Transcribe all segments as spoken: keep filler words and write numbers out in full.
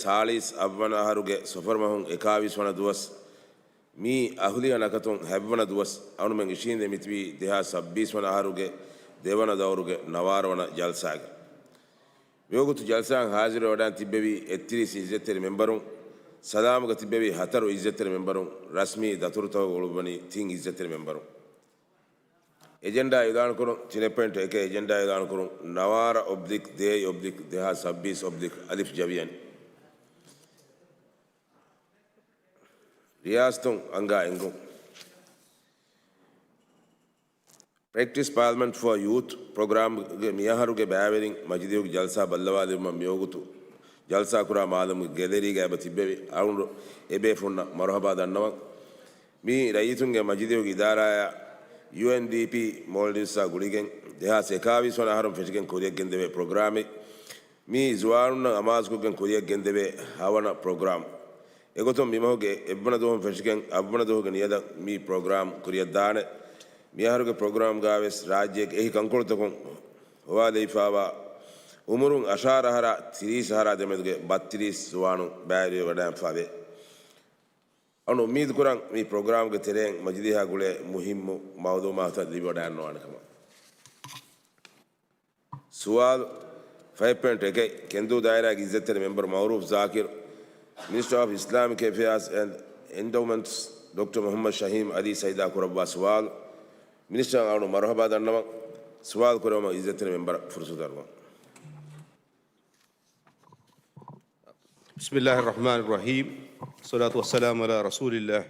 ސާޅީސް އަށްވަނަ އަހަރުގެ ސޮފަރު މަހުން އެކާވީސް ވަނަ ދުވަސް، މީ އަހުލިޔަ ނަކަތުން ހަތްވަނަ ދުވަސް. އަޅުމެން އިށީނދެ މިތިބީ ދެހާސް ސައްބީސް ވަނަ އަހަރުގެ ދެވަނަ ދައުރުގެ ނަވާރަ ވަނަ ޖަލްސާގެ. މިވަގުތު ޖަލްސާއަށް ހާޒިރުވެވަޑައި ތިއްބެވި އެއްތިރީސް އިއްޒަތްތެރި މެމްބަރުން، ސަލާމުގަ ތިއްބެވި ހަތަރު އިއްޒަތްތެރި މެމްބަރުން، ރަސްމީ ދަތުރުތަކުގަ އުޅުއްވަނީ ތިން އިއްޒަތްތެރި މެމްބަރުން. އެޖެންޑާ އިޢުލާނުކުރުން. ތިނެއް ޕޮއިންޓު އެކެއް އެޖެންޑާ އިޢުލާނުކުރުން. ނަވާރަ އޮބްލިކް ދޭއް އޮބްލިކް ދެހާސް ސައްބީސް އޮބްލިކް އަލިފް ޖަވިޔަނި. ރިޔާސަތުން އަންގާ އެންގުން. ޕްރެކްޓިސް ޕާލަމެންޓް ފޯ ޔޫތު ޕްރޮގްރާމްގެ މިއަހަރުގެ ބައިވެރިން މަޖިލީހުގެ ޖަލްސާ ބައްލަވާލެވުމަށް މިވަގުތު ޖަލްސާކުރާ މާލަމުގެ ގެލެރީގަ އެބަ ތިއްބެވި އަޅުގަނޑު އެބޭފުޅުންނަށް މަރުޙަބާ ދަންނަވަން. މީ ރައްޔިތުންގެ މަޖިލީހުގެ އިދާރާއާ ޔޫއެންޑީޕީ މޯލްޑިވްސްއާ ގުޅިގެން ދެހާސް އެކާވީސް ވަނަ އަހަރުން ފެށިގެން ކުރިޔަށްގެންދެވޭ ޕްރޮގްރާމެއް. މީ ޒުވާނުންނަށް އަމާޒުކޮށްގެން ކުރިޔަށްގެންދެވޭ ހަވަނަ ޕްރޮގްރާމް. އެގޮތުން މިމަހުގެ އެއްވަނަ ދުވަހުން ފެށިގެން އަށްވަނަ ދުވަހުގެ ނިޔަލަށް މި ޕްރޮގްރާމް ކުރިޔަށްދާނެ. މިއަހަރުގެ ޕްރޮގްރާމްގަވެސް ރާއްޖޭގެ އެކި ކަންކޮޅުތަކުން ހޮވާލެވިފައިވާ އުމުރުން އަށާރަ އަހަރާ ތިރީސް އަހަރާ ދެމެދުގެ ބައްތިރީސް ޒުވާނުން ބައިވެރިވެވަޑައިގެންފަވޭ. އަޅުގަނޑު އުއްމީދުކުރަން މި ޕްރޮގްރާމްގެ ތެރެއިން މަޖިލީހާ ގުޅޭ މުހިއްމު މައުލޫމާތުތައް ލިބިވަޑައިގަންނަވާނެ ކަމަށް. ސުވާލު. ފަހެއް ޕޮއިންޓު އެކެއް، ކެންދޫ ދާއިރާގެ އިއްޒަތްތެރި މެމްބަރު މައުރޫފް ޒާކިރު، މިނިސްޓަރ އޮފް އިސްލާމިކް އެފެއާޒް އެންޑް އެންޑޯމަންޓްސް، ޑޮކްޓަރ މުޙައްމަދު ޝަހީމް އަލީ ސައިދާ ކުރައްވާ ސުވާލު. މިނިސްޓަރ އަޅުގަނޑު މަރުޙަބާ ދަންނަވަން. ސުވާލު ކުރެވުމަށް އިއްޒަތްތެރި މެމްބަރަށް ފުރުސަތު އަރުވަން. بسم الله الرحمن الرحيم. الصلاة والسلام على رسول الله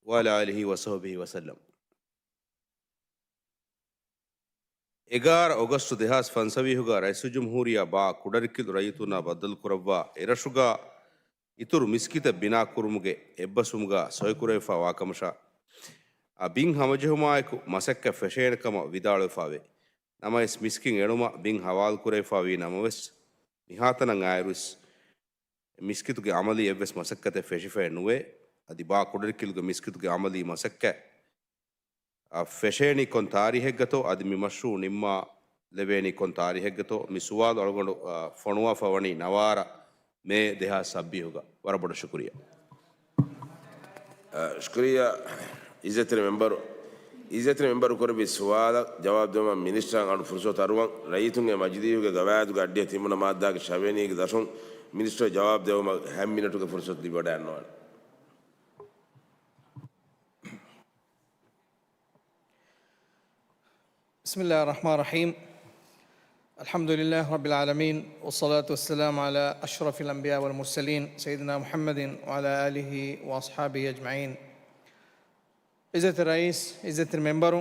وعلى آله وصحبه وسلم. އެގާރަ އޮގަސްޓު ދެހާސް ފަންސަވީހުގަ ރައީސުލްޖުމްހޫރިއްޔާ ބާ ކުޑަރިކިލު ރައްޔިތުންނާ ބައްދަލުކުރައްވާ އެރަށުގަ އިތުރު މިސްކިތެއް ބިނާކުރުމުގެ އެއްބަސްވުމުގަ ސޮއިކުރެވިފައިވާކަމަށާ، އަ، ބިން ހަމަޖެހުމާއެކު މަސައްކަތް ފެށޭނެ ކަމަށް ވިދާޅުވެފައިވޭ. ނަމަވެސް މިސްކިތް އެޅުމަށް ބިން ހަވާލުކުރެވިފައިވީ ނަމަވެސް، މިހާތަނަށް އައިރުވެސް މިސްކިތުގެ އަމަލީ އެއްވެސް މަސައްކަތެއް ފެށިފައެއް ނުވޭ. އަދި ބާ ކުޑަރިކިލުގެ މިސްކިތުގެ އަމަލީ މަސައްކަތް، އަ، ފެށޭނީ ކޮން ތާރީހެއްގަތޯ އަދި މި މަޝްރޫއު ނިންމާލެވޭނީ ކޮން ތާރީހެއްގަތޯ މި ސުވާލު އަޅުގަނޑު، އަ، ފޮނުވާފަ ވަނީ ނަވާރަ މޭ ދެހާސް ސައްބީހުގަ. ވަރަށް ބޮޑަށް ޝުކުރިއްޔާ. އަ، ޝުކުރިއްޔާ އިއްޒަތްތެރި މެމްބަރު. އިއްޒަތްތެރި މެމްބަރު ކުރެއްވި ސުވާލަށް ޖަވާބު ދެވުމަށް މިނިސްޓަރަށް އަޅު ފުރުސަތު އަރުވަން. ރައްޔިތުންގެ މަޖިލީހުގެ ގަވާއިދުގެ އައްޑިހަ ތިންވަނަ މާއްދާގެ ށަވިޔަނީގެ ދަށުން މިނިސްޓަރ ޖަވާބު ދެވުމަށް ހަތް މިނެޓުގެ ފުރުސަތު ލިބިވަޑައިގަންނަވާނެ. بسم الله الرحمن الرحيم. الحمد لله رب العالمين، والصلاة والسلام على أشرف الأنبياء والمرسلين، سيدنا محمد وعلى آله وأصحابه أجمعين. އިއްޒަތްތެރި ރައީސް، އިއްޒަތްތެރި މެމްބަރު،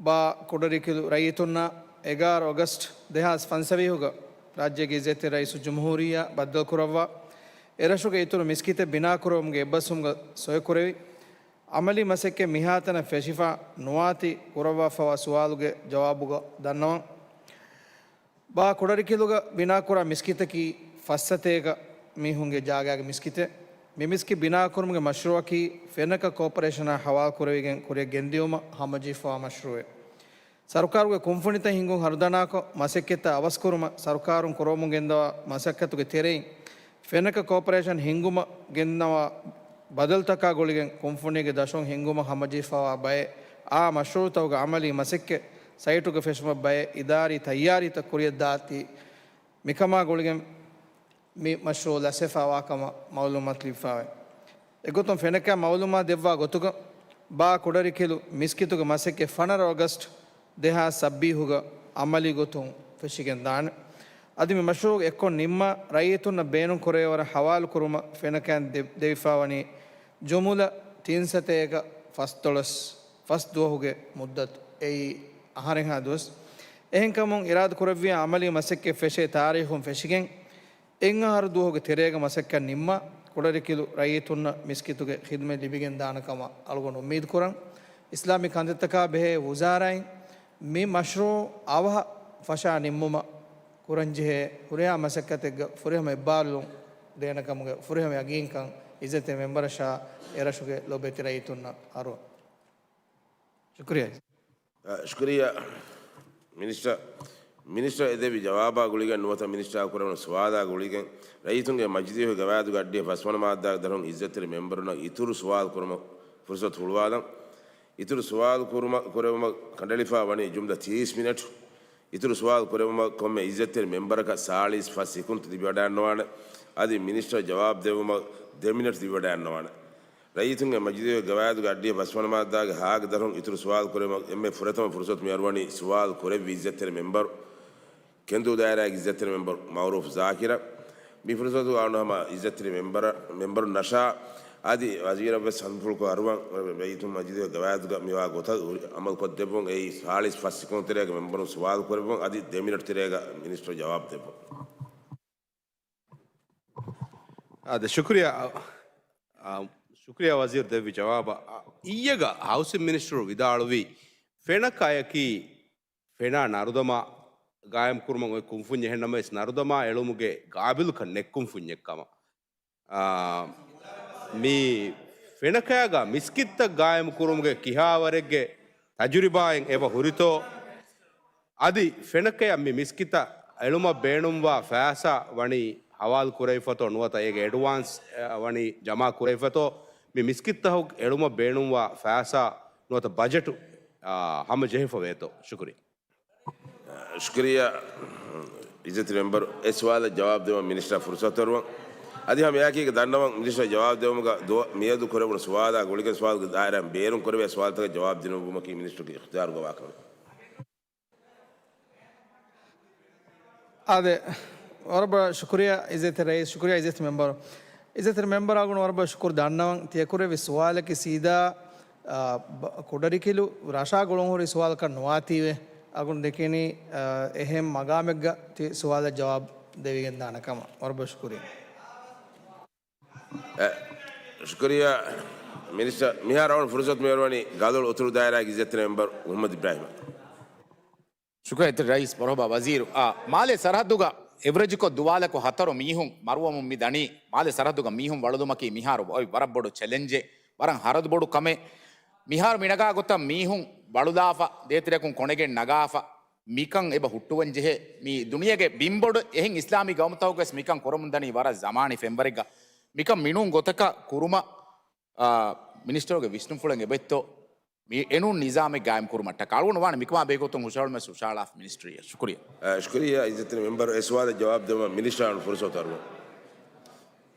ބާ ކުޑަރިކިލު ރައްޔިތުންނާ އެގާރަ އޮގަސްޓް ދެހާސް ފަންސަވީހުގަ ރާއްޖޭގެ އިއްޒަތްތެރި ރައީސުލްޖުމްހޫރިއްޔާ ބައްދަލުކުރައްވާ އެރަށުގެ އިތުރު މިސްކިތެއް ބިނާކުރެވުމުގެ އެއްބަސްވުމުގަ ސޮއިކުރެވި އަމަލީ މަސައްކަތް މިހާތަނަށް ފެށިފަ ނުވާތީ ކުރައްވާފައިވާ ސުވާލުގެ ޖަވާބުގަ ދަންނަވަން. ބާ ކުޑަރިކިލުގަ ބިނާކުރާ މިސްކިތަކީ ފައްސަތޭކަ މީހުންގެ ޖާގާގެ މިސްކިތެއް. މި މިސްކިތް ބިނާކުރުމުގެ މަޝްރޫއަކީ ފެނަކަ ކޯޕަރޭޝަނާ ހަވާލުކުރެވިގެން ކުރިޔަށް ގެންދިއުމަށް ހަމަޖެހިފައިވާ މަޝްރޫއެއް. ސަރުކާރުގެ ކުންފުނިތައް ހިންގުން ހަރުދަނާކޮށް، މަސައްކަތްތައް އަވަސްކުރުމަށް ސަރުކާރުން ކުރައްވަމުން ގެންދަވާ މަސައްކަތުގެ ތެރެއިން، ފެނަކަ ކޯޕަރޭޝަން ހިންގުމަށް ގެންނަވާ ބަދަލުތަކާ ގުޅިގެން ކުންފުނީގެ ދަށުން ހިންގުމަށް ހަމަޖެހިފައިވާ ބައެއް އާ މަޝްރޫއުތަކުގެ އަމަލީ މަސައްކަތް ސައިޓުގަ ފެށުމަށް ބައެއް އިދާރީ ތައްޔާރީތައް ކުރިޔަށްދާތީ، މިކަމާ ގުޅިގެން މި މަޝްރޫއު ލަސްވެފައިވާ ކަމަށް މައުލޫމާތު ލިބިފައިވޭ. އެގޮތުން ފެނަކައި މައުލޫމާތު ދެއްވާ ގޮތުގަ، ބާ ކުޑަރިކިލު މިސްކިތުގެ މަސައްކަތް ފަނަރަ އޮގަސްޓް ދެހާސް ސައްބީހުގަ އަމަލީ ގޮތުން ފެށިގެން ދާނެ. އަދި މި މަޝްރޫއު އެއްކޮށް ނިންމާ، ރައްޔިތުންނަށް ބޭނުން ކުރެވޭވަރަށް ހަވާލު ކުރުމަށް ފެނަކައިން ދެ-، ދެވިފައިވަނީ ޖުމުލަ ތިން ސަތޭކަ ފަސްދޮޅަސް ފަސް ދުވަހުގެ މުއްދަތު، އެއީ އަހަރެއްހާ ދުވަސް. އެހެންކަމުން އިރާދަ ކުރެއްވިޔާ އަމަލީ މަސައްކަތް ފެށޭ ތާރީޚުން ފެށިގެން، އެއް އަހަރު ދުވަހުގެ ތެރޭގަ މަސައްކަތް ނިންމާ، ކުޑަރިކިލު ރައްޔިތުންނަށް މިސްކިތުގެ ޚިދުމަތް ލިބިގެން ދާނެ ކަމަށް އަޅުގަނޑު އުއްމީދު ކުރަން. އިސްލާމީ ކަންތައްތަކާ ބެހޭ ވުޒާރާއިން މި މަޝްރޫއު އަވަހަށް ފަށާ ނިންމުމަށް ކުރަންޖެހޭ ހުރިހާ މަސައްކަތެއްގަ ފުރިހަމަ އެއްބާރުލުން ދޭނެ ކަމުގެ ފުރިހަމަ ޔަގީންކަން އިއްޒަތްތެރި މެމްބަރަށާ އެރަށުގެ ލޮބުވެތި ރައްޔިތުންނަށް އަރުވަން. ޝުކުރިއްޔާ. އަ، ޝުކުރިއްޔާ މިނިސްޓަރ. މިނިސްޓަރ އެ ދެއްވި ޖަވާބާ ގުޅިގެން ނުވަތަ މިނިސްޓަރ ކުރެވުނު ސުވާލާ ގުޅިގެން ރައްޔިތުންގެ މަޖިލީހުގެ ގަވާއިދުގެ އައްޑިހަ ފަސްވަނަ މާއްދާގެ ދަށުން އިއްޒަތްތެރި މެމްބަރުންނަށް އިތުރު ސުވާލު ކުރުމަށް ފުރުސަތު ހުޅުވާލަން. އިތުރު ސުވާލު ކުރުމަށް، ކުރެވުމަށް ކަނޑައެޅިފަ ވަނީ ޖުމްލަ ތިރީސް މިނެޓު. އިތުރު ސުވާލު ކުރެވުމަށް ކޮންމެ އިއްޒަތްތެރި މެމްބަރަކަށް ސާޅީސް ފަސް ސިކުންތު ލިބިވަޑައިގަންނަވާނެ. އަދި މިނިސްޓަރ ޖަވާބު ދެއްވުމަށް ދެ މިނެޓު ލިބިވަޑައިގަންނަވާނެ. ރައްޔިތުންގެ މަޖިލީހުގެ ގަވާއިދުގެ އައްޑިހަ ފަސްވަނަ މާއްދާގެ ހާގެ ދަށުން އިތުރު ސުވާލު ކުރެވުމަށް އެންމެ ފުރަތަމަ ފުރުސަތު މި އަރުވަނީ ސުވާލު ކުރެއްވި އިއްޒަތްތެރި މެމްބަރު، ކެނދޫ ދާއިރާގެ އިއްޒަތްތެރި މެމްބަރު މައުރޫފް ޒާކިރަށް. މި ފުރުސަތު އަޅުން ހަމަ އިއްޒަތްތެރި މެމްބަރ، މެމްބަރުންނަށާ އަދި ވަޒީރަށްވެސް ހަނދުފުޅުކޮށް އަރުވަން. ރައްޔިތުން މަޖިލީހުގެ ގަވާއިދުގަ މިވާ ގޮތަށް ހުރި އަމަލު ކޮށްދެއްވުން. އެއީ ސާޅީސް ފަސް ސިކުންތު ތެރޭގަ މެމްބަރުން ސުވާލު ކުރެއްވުން އަދި ދެ މިނެޓު ތެރޭގަ މިނިސްޓަރު ޖަވާބު ދެއްވުން. އާދެ، ޝުކުރިއްޔާ، އާ، ޝުކުރިއްޔާ ވަޒީރު ދެއްވި ޖަވާބަށް. އާ، އިއްޔެގަ ހައުސިން މިނިސްޓަރު ވިދާޅުވީ، ފެނަކަޔަކީ ފެނާ ނަރުދަމާ ގާއިމްކުރުމަށް އޮތް ކުންފުންޏެއް، އެހެންނަމަވެސް ނަރުދަމާ އެޅުމުގެ ގާބިލުކަން ނެތް ކުންފުންޏެއް ކަމަށް. އާ، މި ފެނަކަޔާގަ މިސްކިތްތައް ގާއިމްކުރުމުގެ ކިހާވަރެއްގެ ތަޖުރިބާއެއް އެބަ ހުރިތޯ؟ އަދި ފެނަކަޔަށް މި މިސްކިތަށް އެޅުމަށް ބޭނުންވާ ފައިސާ ވަނީ ހަވާލު ކުރެވިފަތޯ ނުވަތަ އޭގެ އެޑްވާންސް، އެ، ވަނީ ޖަމާ ކުރެވިފަތޯ؟ މި މިސްކިތްތަކަށް އެޅުމަށް ބޭނުންވާ ފައިސާ ނުވަތަ ބަޖެޓު، އާ، ހަމަޖެހިފަ ވޭތޯ؟ ޝުކުރިއްޔާ. ޝުކުރިއްޔާ އިއްޒަތްތެރި މެމްބަރު، އެ ސުވާލަށް ޖަވާބު ދެވުމަށް މިނިސްޓަރ ފުރުސަތު އަރުވަން. އަދި ހަމައެއާއެކީގަ ދަންނަވަން މިނިސްޓަރ ޖަވާބު ދެވުމުގަ ދުވަ-، މިއަދު ކުރެވުނު ސުވާލާ ގުޅިގެން ސުވާލުގެ ދާއިރާއިން ބޭރުން ކުރެވޭ ސުވާލުތަކަށް ޖަވާބު ދިނުމަކީ މިނިސްޓަރުގެ އިޚްތިޔާރުގަ ވާ ކަމެއް. އާދެ، ވަރަށް ބޮޑަށް ޝުކުރިއްޔާ އިއްޒަތްތެރި ރައީސް، ޝުކުރިއްޔާ އިއްޒަތްތެރި މެމްބަރު. އިއްޒަތްތެރި މެމްބަރާ ގުޅުން ވަރަށް ބޮޑަށް ޝުކުރު ދަންނަވަން. ތިޔަ ކުރެއްވި ސުވާލަކީ ސީދާ، އާ، ބަ-، ކުޑަރިކިލު ރަށާ ގުޅުން ހުރި ސުވާލަކަށް ނުވާތީވެ. އަޅުގަނޑު ދެކެނީ، އާ، އެހެން މަގާމެއްގަ ތި ސުވާލަށް ޖަވާބު ދެވިގެން ދާނެ ކަމަށް. ވަރަށް ބޮޑަށް ޝުކުރިއްޔާ. އެ، ޝުކުރިއްޔާ މިނިސްޓަރ. މިހާރު އަޅުގަނޑު ފުރުސަތު މިއަރުވަނީ ގަދޮޅު އުތުރު ދާއިރާގެ އިއްޒަތްތެރި މެމްބަރު މުޙައްމަދު އިބްރާހިމަށް. ޝުކުރިއްޔާ އިއްޒަތްތެރި ރައީސް. މަރުޙަބާ ވަޒީރު. އާ، މާލޭ ސަރަހައްދުގަ އެވްރެޖުކޮށް ދުވާލަކު ހަތަރު މީހުން މަރުވަމުން މި ދަނީ. މާލޭ ސަރަހައްދުގަ މީހުން ވަޅުލުމަކީ މިހާރު އޮތް ވަރަށް ބޮޑު ޗެލެންޖެއް، ވަރަށް ހަރަދު ބޮޑު ކަމެއް. މިހާރު މި ނަގާ ގޮތަށް މީހުން ވަޅުލާފަ، ދޭތެރެއަކުން ކޮނެގެން ނަގާފަ، މިކަން އެބަ ހުއްޓުވަން ޖެހޭ. މި ދުނިޔޭގެ ބިންބޮޑު އެހެން އިސްލާމީ ގައުމުތަކުގަވެސް މިކަން ކުރަމުން ދަނީ ވަރަށް ޒަމާނީ ފެންވަރެއްގަ. މިކަން މިނޫން ގޮތަކަށް ކުރުމަށް، އާ، މިނިސްޓަރުގެ ވިސްނުންފުޅެއް އެބައޮތްތޯ؟ މި އެނޫން ނިޒާމެއް ގާއިމް ކުރުމަށްޓަކާ. އަޅުގަނޑު ވާނެ މިކަމާ ބެހޭގޮތުން ހުށަހެޅުމެއް ހުށަހަޅާފަ މިނިސްޓަރު. ޝުކުރިއްޔާ. އާ، ޝުކުރިއްޔާ އިއްޒަތްތެރި މެމްބަރު. އެ ސުވާލަށް ޖަވާބު ދެވުމަށް މިނިސްޓަރު ފުރުސަތު އަރުވަން.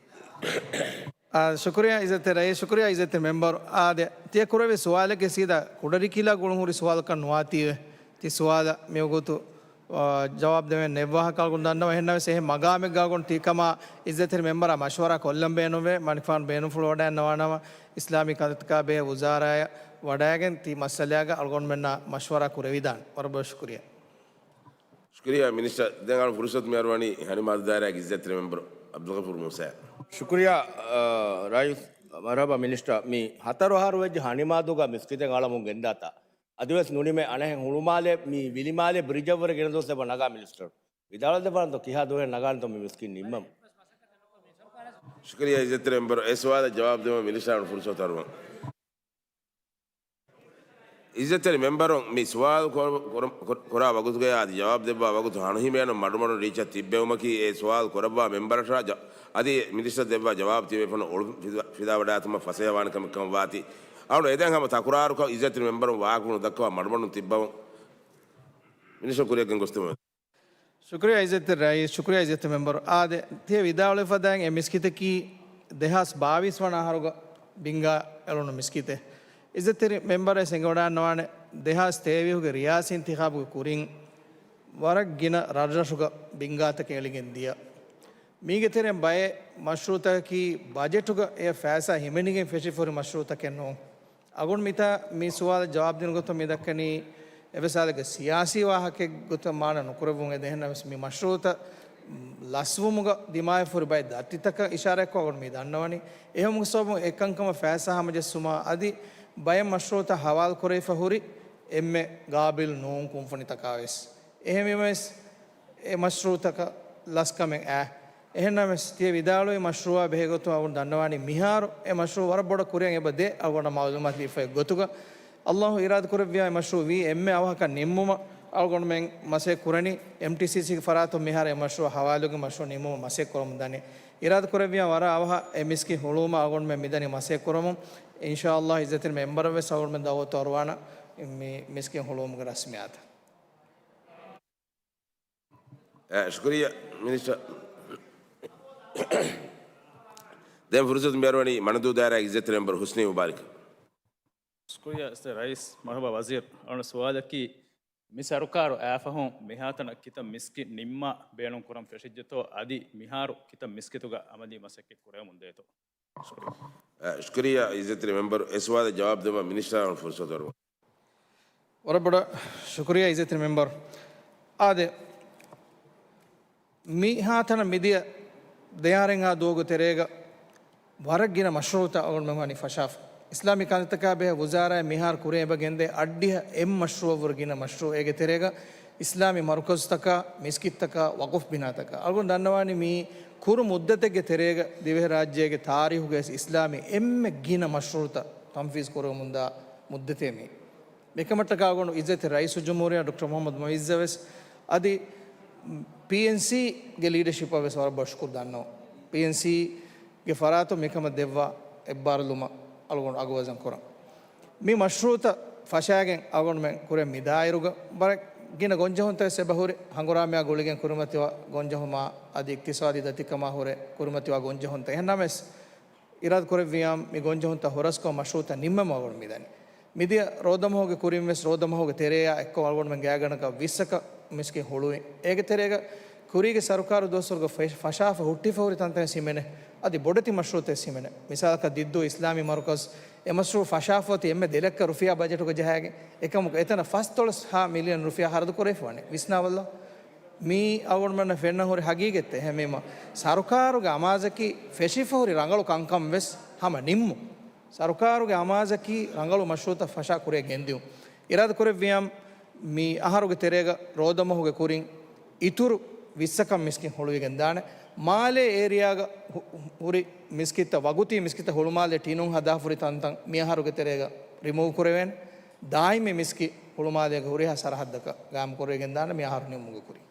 އާ، ޝުކުރިއްޔާ އިއްޒަތްތެރި ރައީސް، ޝުކުރިއްޔާ އިއްޒަތްތެރި މެމްބަރު. އާދެ، ތިޔަ ކުރެއްވި ސުވާލަކީ ސީދާ ކުޑަރިކިލާ ގުޅުން ހުރި ސުވާލަކަށް ނުވާތީވެ. ތި ސުވާލަށް މިވަގުތު، އާ، ޖަވާބު ދެވެން ނެއްވާހަކަ އަޅުގަނޑު ދަންނަވަން. އެހެންނަމަވެސް އެހެން މަގާމެއްގަ އަޅުގަނޑު ތިކަމާ އިއްޒަތްތެރި މެމްބަރާ މަޝްވަރާ ކޮށްލަން ބޭނުންވޭ. މަނިކުފާނު ބޭނުންފުޅު ވަޑައިގަންނަވާނަމަ، އިސްލާމީ ކަންތައްތަކާ ބެހޭ ވުޒާރާއަށް ވަޑައިގެން ތި މައްސަލައިގަ އަޅުގަނޑުމެންނާ މަޝްވަރާ ކުރެވިދާނެ. ވަރަށް ބޮޑަށް ޝުކުރިއްޔާ. ޝުކުރިއްޔާ މިނިސްޓަރ. ދެން އަޅު ފުރުސަތު މި އަރުވަނީ ހަނިމާދު ދާއިރާގެ އިއްޒަތްތެރި މެމްބަރު އަބްދުލްޣަފޫރު މޫސާއަށް. ޝުކުރިއްޔާ، އާ، ރައީސް. މަރުޙަބާ މިނިސްޓަރ. މި ހަތަރު އަހަރު ވެއްޖެ ހަނިމާދުގަ މިސްކިތެއް އަޅަމުން ގެންދާތާ. އަދިވެސް ނޫނީމޭ އަނެއްހެން ހުޅުމާލޭ މި ވިލިމާލޭ ބްރިޖަށްވުރެ ގެނެސް ދޮސް އެބަ ނަގާ މިނިސްޓަރު. ވިދާޅުވެދެއްވާނެތޯ ކިހާ ދުވަހެއް ނަގާނެތޯ މި މިސްކިތް ނިންމަމުން؟ ޝުކުރިއްޔާ އިއްޒަތްތެރި މެމްބަރު. އެ ސުވާލަށް ޖަވާބު ދެވުމަށް މިނިސްޓަރު ފުރުސަތު އަރުވަން. އިއްޒަތްތެރި މެމްބަރުން މި ސުވާލު ކޮ-، ކޮ-، ކޮ-، ކުރާ ވަގުތުގައި އަދި ޖަވާބު ދެއްވާ ވަގުތު ހަނުހިމޭނު މަޑުމަޑުން ރީއްޗަށް ތިއްބެވުމަކީ އެ ސުވާލު ކުރައްވާ މެމްބަރަށާ ޖަ-، އަދި މިނިސްޓަރު ދެއްވާ ޖަވާބު ތިބޭފުޅުން އޮޅު ފިދާ-، ފިދާވަޑާތުމަށް ފަސޭހަވާނެ ކަމެއް ކަމަށް ވާތީ. އަޅު އެދެން ހަމަ ތަކުރާރުކޮށް އިއްޒަތްތެރި މެމްބަރުން ވާހަކަފުޅު ދައްކަވާ މަޑުމަޑުން ތިއްބަވަން. މިނިސްޓަރު ކުރިއަށް ގެން ގޮސްދެމުން. ޝުކުރިއްޔާ އިއްޒަތްތެރި ރައީސް، ޝުކުރިއްޔާ އިއްޒަތްތެރި މެމްބަރު. އާދެ، ތިޔަ ވިދާޅުވެފަ ދާން އެ މިސްކިތަކީ ދެހާސް ބާވީސް ވަނަ އަހަރުގަ ބިންގާ އެޅުނު މިސްކިތެއް. އިއްޒަތްތެރި މެމްބަރަށް އެނގިވަޑައިގަންނަވާނެ، ދެހާސް ތޭވީހުގެ ރިޔާސީން ތިޚާބުގެ ކުރިން ވަރަށް ގިނަ ރަށްރަށުގަ ބިންގާތަކެއް އެޅިގެން ދިޔަ. މީގެ ތެރެއިން ބައެއް މަޝްރޫއުތަކަކީ ބަޖެޓުގަ އެ ފައިސާ ހިމެނިގެން ފެށިފަ ހުރި މަޝްރޫއުތަކެއް ނޫން. އަޅުގަނޑު މިތާ މި ސުވާލަށް ޖަވާބު ދިނުން ގޮތުން މި ދައްކަނީ އެވެސް އާދެ، ސިޔާސީ ވާހަކައެއް ގޮތަށް މާނަ ނުކުރެއްވުން އެދެން. އެހެންނަމަވެސް މި މަޝްރޫއުތައް ލަސްވުމުގަ ދިމާވެފަ ހުރި ބައެއް ދަތިތަކަށް އިޝާރާތްކޮށް އަޅުގަނޑު މި ދަންނަވަނީ. އެހެން ސަބަބުން އެކަންކަމަށް ފައިސާ ހަމަޖެއްސުމަށް އަދި ބައެއް މަޝްރޫއުތައް ހަވާލު ކުރެވިފަ ހުރި އެންމެ ގާބިލް ނޫން ކުންފުނިތަކާވެސް. އެހެންވީމަވެސް އެ މަޝްރޫއުތަކަށް ލަސްކަމެއް އާ. އެހެންނަމަވެސް ތިޔަ ވިދާޅުވި މަޝްރޫއާ ބެހޭގޮތުން އަޅުގަނޑު ދަންނަވާނީ މިހާރު އެ މަޝްރޫއު ވަރަށް ބޮޑަށް ކުރިއަށް އެބަ ދޭ އަޅުގަނޑަށް މައުލޫމާތު ލިބިފައި ގޮތުގަ. އައްލާހު އިރާދަ ކުރެއްވިއްޔާ އެ މަޝްރޫއު ވީ އެންމެ އަވަހަކަށް ނިންމުމަށް އަޅުގަނޑުމެން މަސައްކަތް ކުރަނީ އެމްޓީސީސީގެ ފަރާތުން މިހާރު އެ މަޝްރޫއަށް ހަވާލުކޮށް މަޝްރޫއަށް ނިމުމަށް މަސައްކަތް ކުރަމުން ދަނީ. އިރާދަ ކުރެއްވިޔާ ވަރަށް އަވަހަށް އެ މިސްކިތް ހުޅުވުމަށް އަޅުގަނޑުމެން މިދަނީ މަސައްކަތް ކުރަމުން. އިންޝާﷲ އިއްޒަތްތެރި މެމްބަރަށް ވެސް އަޅުގަނޑުމެން ދައުވަތު އަރުވާނަ މި މިސްކިތް ހުޅުވުމުގެ ރަސްމިއްޔާތަށް. އަ، ޝުކުރިއްޔާ މިނިސްޓަރ. ދެން ފުރުސަތު މިއަރުވަނީ މަނަދޫ ދާއިރާގެ އިއްޒަތްތެރި މެމްބަރު ހުސްނީ މުބާރިކަށް. ޝުކުރިއްޔާ އިއްޒަތްތެރި ރައީސް. މަރުޙަބާ ވަޒީރު. އަޅުގަނޑު ސުވާލަކީ، މި ސަރުކާރު އައިފަހުން މިހާތަނަށް ކިތައް މިސްކިތް ނިންމާ ބޭނުން ކުރަން ފެށިއްޖެތޯ، އަދި މިހާރު ކިތައް މިސްކިތުގަ އަމަލީ މަސައްކަތް ކުރެވެމުން ދޭތޯ؟ ޝުކުރިއްޔާ. އަ، ޝުކުރިއްޔާ އިއްޒަތްތެރި މެމްބަރު، އެ ސުވާލަށް ޖަވާބު ދެއްވަން މިނިސްޓަރ އަޅުގަނޑު ފުރުސަތު އަރުވަން. ވަރަށް ބޮޑަށް ޝުކުރިއްޔާ އިއްޒަތްތެރި މެމްބަރު. އާދެ، މިހާތަނަށް މިދިޔަ ދެއާރެއްހާ ދުވަހުގެ ތެރޭގަ ވަރަށް ގިނަ މަޝްރޫޢުތައް އަޅުގަނޑުމެން ވަނީ ފަށާފަ. އިސްލާމީ ކަންތައްތަކާ ބެހޭ ވުޒާރާއިން މިހާރު ކުރިއަށް އެބަ ގެންދޭ އަށްޑިހަ އެއް މަޝްރޫޢަށްވުރެ ގިނަ މަޝްރޫޢު. އޭގެ ތެރޭގަ އިސްލާމީ މަރުކަޒުތަކާ، މިސްކިތްތަކާ، ވަޤުފް ބިނާތަކާ. އަޅުގަނޑު ދަންނަވާނީ މި ކުރު މުއްދަތެއްގެ ތެރޭގަ ދިވެހިރާއްޖޭގެ ތާރީޚުގައި އިސްލާމީ އެންމެ ގިނަ މަޝްރޫޢުތައް ތަންފީޒު ކުރެވެމުންދާ މުއްދަތޭ މީ. އެކަމަށްޓަކާ އަޅުގަނޑު އިއްޒަތްތެރި ރައީސުލްޖުމްހޫރިއްޔާ ޑޮކްޓަރ މުޙައްމަދު މުޢިއްޒަށް ވެސް އަދި ޕީއެންސީގެ ލީޑަޝިޕަށް ވެސް ވަރަށް ބޮޑަށް ޝުކުރު ދަންނަވަން. ޕީއެންސީގެ ފަރާތުން މިކަމަށް ދެއްވާ އެއްބާރުލުމަށް އަޅުގަނޑު އަގުވަޒަން ކުރަން. މި މަޝްރޫޢުތައް ފަށާގެން އަޅުގަނޑުމެން ކުރެ މި ދާއިރުގަ ވަރަށް ގިނަ ގޮންޖެހުންތައް ވެސް އެބަހުރި. ހަނގުރާމައާ ގުޅިގެން ކުރިމަތިވާ ގޮންޖެހުމާ އަދި އިޤްތިޞާދީ ދަތިކަމާ ހުރެ ކުރިމަތިވާ ގޮންޖެހުންތައް. އެހެންނަމަވެސް، އިރާދަ ކުރެއްވިޔާ މި ގޮންޖެހުންތައް ހުރަސްކޮށް މަޝްރޫޢުތައް ނިންމަމުން އަޅުގަނޑު މިދަނީ. މިދިޔަ ރޯދަމަހުގެ ކުރިން ވެސް ރޯދަމަހުގެ ތެރެއާ އެއްކޮށް އަޅުގަނޑުމެން ގާތްގަނޑަކަށް ވިއްސަކަށް މިސްކިތް ހުޅުވި. އޭގެ ތެރޭގަ ކުރީގެ ސަރުކާރު ދުވަސްވަރުގަ ފެ-، ފަށާފަ ހުއްޓިފަ ހުރި ތަންތަން ވެސް ހިމެނޭ. އަދި ބޮޑެތި މަޝްރޫޢުތައް ވެސް ހިމެނޭ. މިސާލަކަށް ދިއްދޫ އިސްލާމީ މަރުކަޒު، އެ މަޝްރޫޢު ފަށާފަ އޮތީ އެންމެ ދެ ލައްކަ ރުފިޔާ ބަޖެޓުގަ ޖަހާގެން. އެކަމަކު އެތަނަށް ފަސްދޮޅަސް ހާ މިލިއަން ރުފިޔާ ހަރަދު ކުރެވިފަ ވަނީ. ވިސްނާބަލަ. މީ އަޅުގަނޑުމެންނަށް ފެންނަ ހުރި ހަގީގަތެއް. އެހެންވީމަ، ސަރުކާރުގެ އަމާޒަކީ ފެށިފަ ހުރި ރަނގަޅު ކަންކަން ވެސް ހަމަ ނިންމުން. ސަރުކާރުގެ އަމާޒަކީ ރަނގަޅު މަޝްރޫޢުތައް ފަށާ ކުރިއަށް ގެންދިއުން. އިރާދަ ކުރެއްވިޔާ މި އަހަރުގެ ތެރޭގަ ރޯދަމަހުގެ ކުރިން އިތުރު ވިއްސަކަށް މިސްކިތް ހުޅުވިގެން ދާނެ. މާލޭ އޭރިއާގަ ހު-، ހުރި މިސްކިތްތައް، ވަގުތީ މިސްކިތްތައް ހުޅުމާލޭ ޓިނުން ހަދާފަ ހުރި ތަންތަން މި އަހަރުގެ ތެރޭގަ ރިމޫވް ކުރެވޭނެ. ދާއިމީ މިސްކިތް ހުޅުމާލޭގެ ހުރިހާ ސަރަހައްދަކަށް ގާއިމް ކުރެވިގެން ދާނެ މި އަހަރު ނިމުމުގެ ކުރިން.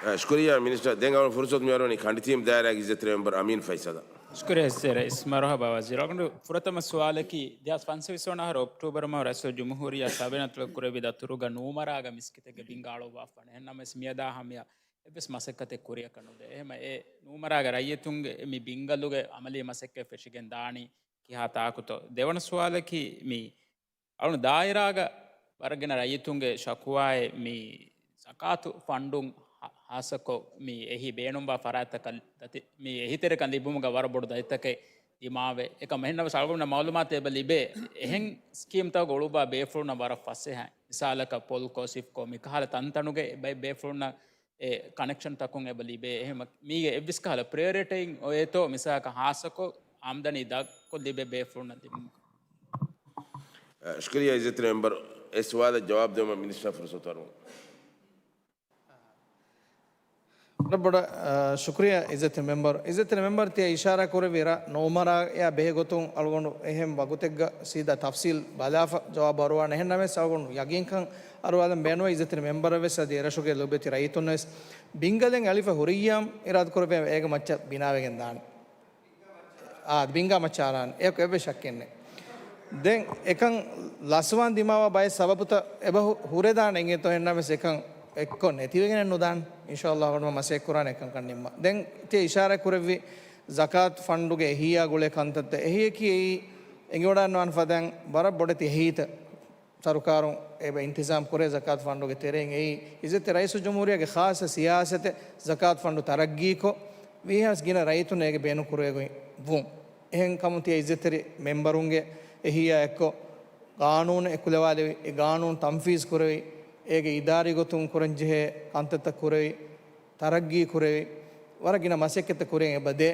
އަ، ޝުކުރިއްޔާ މިނިސްޓަރ. ދެން އަޅުގަނޑު ފުރުސަތު މިއަރުވަނީ ކަނޑިތީމް ދާއިރާގެ އިއްޒަތްތެރި މެމްބަރު އަމީން ފައިސަލަށް. ޝުކުރިއްޔާ އިއްޒަތްތެރި ރައީސް. މަރުޙަބާ ވަޒީރު. އަޅުގަނޑު ފުރަތަމަ ސުވާލަކީ، ދެހާސް ފަންސަވީސް ވަނަ އަހަރު އޮކްޓޫބަރު މަހު ރައީސުލްޖުމްހޫރިއްޔާ ސަބައިން އަތޮޅަށް ކުރެއްވި ދަތުރުގަ ނޫމަރާގަ މިސްކިތެއްގެ ބިންގާ އަޅުއްވާފަ ވަނީ. އެހެންނަމަވެސް މިއަދާ ހަމަޔަށް އެއްވެސް މަސައްކަތެއް ކުރިއަކަށް ނުދޭ. އެހެންމަ އެ ނޫމަރާގެ ރައްޔިތުންގެ މި ބިންގަލުގެ އަމަލީ މަސައްކަތް ފެށިގެން ދާނީ ކިހާ ތާކުތޯ؟ ދެވަނަ ސުވާލަކީ، މި އަޅުގަނޑު ދާއިރާގަ ވަރަށް ގިނަ ރައްޔިތުންގެ ޝަކުވާއެއް މި ޒަކާތު ފަންޑުން ހާ-، ހާއްސަކޮށް މި އެހީ ބޭނުންވާ ފަރާތްތަކަށް ދަތި-، މި އެހީތެރިކަން ލިބުމުގަ ވަރަށް ބޮޑު ދަތިތަކެއް ދިމާވެ. އެކަމަކު އެހެންނަމަވެސް އަޅުގަނޑު މައުލޫމާތު އެބަ ލިބޭ އެހެން ސްކީމްތަކުގެ އުޅުއްވާ ބޭފުޅުންނަށް ވަރަށް ފަސޭހަ. މިސާލަކަށް ޕޮލްކޯ، ސިފްކޯ މިކަހަލަ ތަންތަނުގެ ބައެއް ބޭފުޅުންނަށް އެ ކަނެކްޝަންތަކުން އެބަ ލިބޭ. އެހެން މަ-، މީގެ އެއްވެސް ކަހަލަ ޕްރަޔޮރިޓީއެއް އޮތްތޯ މިސާލަކަށް ހާއްސަކޮށް އާމްދަނީ ދަށްކޮށް ލިބޭ ބޭފުޅުންނަށް ދިނުމަކަށް؟ އަ، ޝުކުރިއްޔާ އިއްޒަތްތެރި މެމްބަރު. އެ ސުވާލަށް ޖަވާބު ދެވުމަށް މިނިސްޓަރ ފުރުސަތު އަރުވަން. ބޮޑަށް، އަ، ޝުކުރިއްޔާ އިއްޒަތްތެރި މެމްބަރު. އިއްޒަތްތެރި މެމްބަރު ތިޔަ އިޝާރާ ކުރެއްވި ރަށް ނޯމަރާއާ ބެހޭ ގޮތުން އަޅުގަނޑު އެހެން ވަގުތެއްގަ ސީދާ ތަފްސީލް ބަލާފަ ޖަވާބު އަރުވާނެ. އެހެންނަމަވެސް އަޅުގަނޑު ޔަގީންކަން އަރުވާލަން ބޭނުންވޭ އިއްޒަތްތެރި މެމްބަރަށް ވެސް އަދި އެރަށުގެ ލޮބުވެތި ރައްޔިތުންނަށް ވެސް ބިންގަލެއް އެޅިފަ ހުރިއްޔާ އިރާދަ ކުރެއްވިޔާ އޭގެ މައްޗަށް ބިނާވެގެން ދާނެ. އާ، ބިންގާ މައްޗަށް އަރާނެ. އެއަކު އެއްވެސް ޝައްކެއް ނެތް. ދެން އެކަން ލަސްވާން ދިމާވާ ބައެއް ސަބަބުތައް އެބަ ހު-، ހުރެދާނެ އިނގޭތޯ. އެހެންނަމަވެސް އެކަން އެއްކޮށް ނެތިވެގެނެއް ނުދާނެ. އިންޝާﷲ އަޅުގަނޑުމެން މަސައްކަތް ކުރާނެ އެކަންކަން ނިންމަން. ދެން ތިޔަ އިޝާރާތް ކުރެއްވި ޒަކާތު ފަންޑުގެ އެހީއާ ގުޅޭ ކަންތައްތައް. އެހީއަކީ އެއީ އެނގިވަޑައިގަންނަވާން ފަދައިން ވަރަށް ބޮޑެތި އެހީތައް. ސަރުކާރުން އެބަ އިންތިޒާމް ކުރޭ ޒަކާތު ފަންޑުގެ ތެރެއިން. އެއީ އިއްޒަތްތެރި ރައީސުލްޖުމްހޫރިއްޔާގެ ޚާއްޞަ ސިޔާސަތެއް، ޒަކާތު ފަންޑު ތަރައްގީކޮށް، ވީހާވެސް ގިނަ ރައްޔިތުންނަށް އޭގެ ބޭނުން ކުރެވޭ ގޮތް ވުން. އެހެން ކަމުން ތިޔަ އިއްޒަތްތެރި މެމްބަރުންގެ އެހީއާ އެއްކޮށް، ގާނޫނެއް އެކުލަވާލެވި، އެ ގާނޫނު ތަންފީޒު ކުރެވި، އޭގެ އިދާރީ ގޮތުން ކުރަންޖެހޭ ކަންތައްތައް ކުރެވި، ތަރައްގީ ކުރެވި، ވަރަށް ގިނަ މަސައްކަތްތައް ކުރިއަށް އެބަ ދޭ.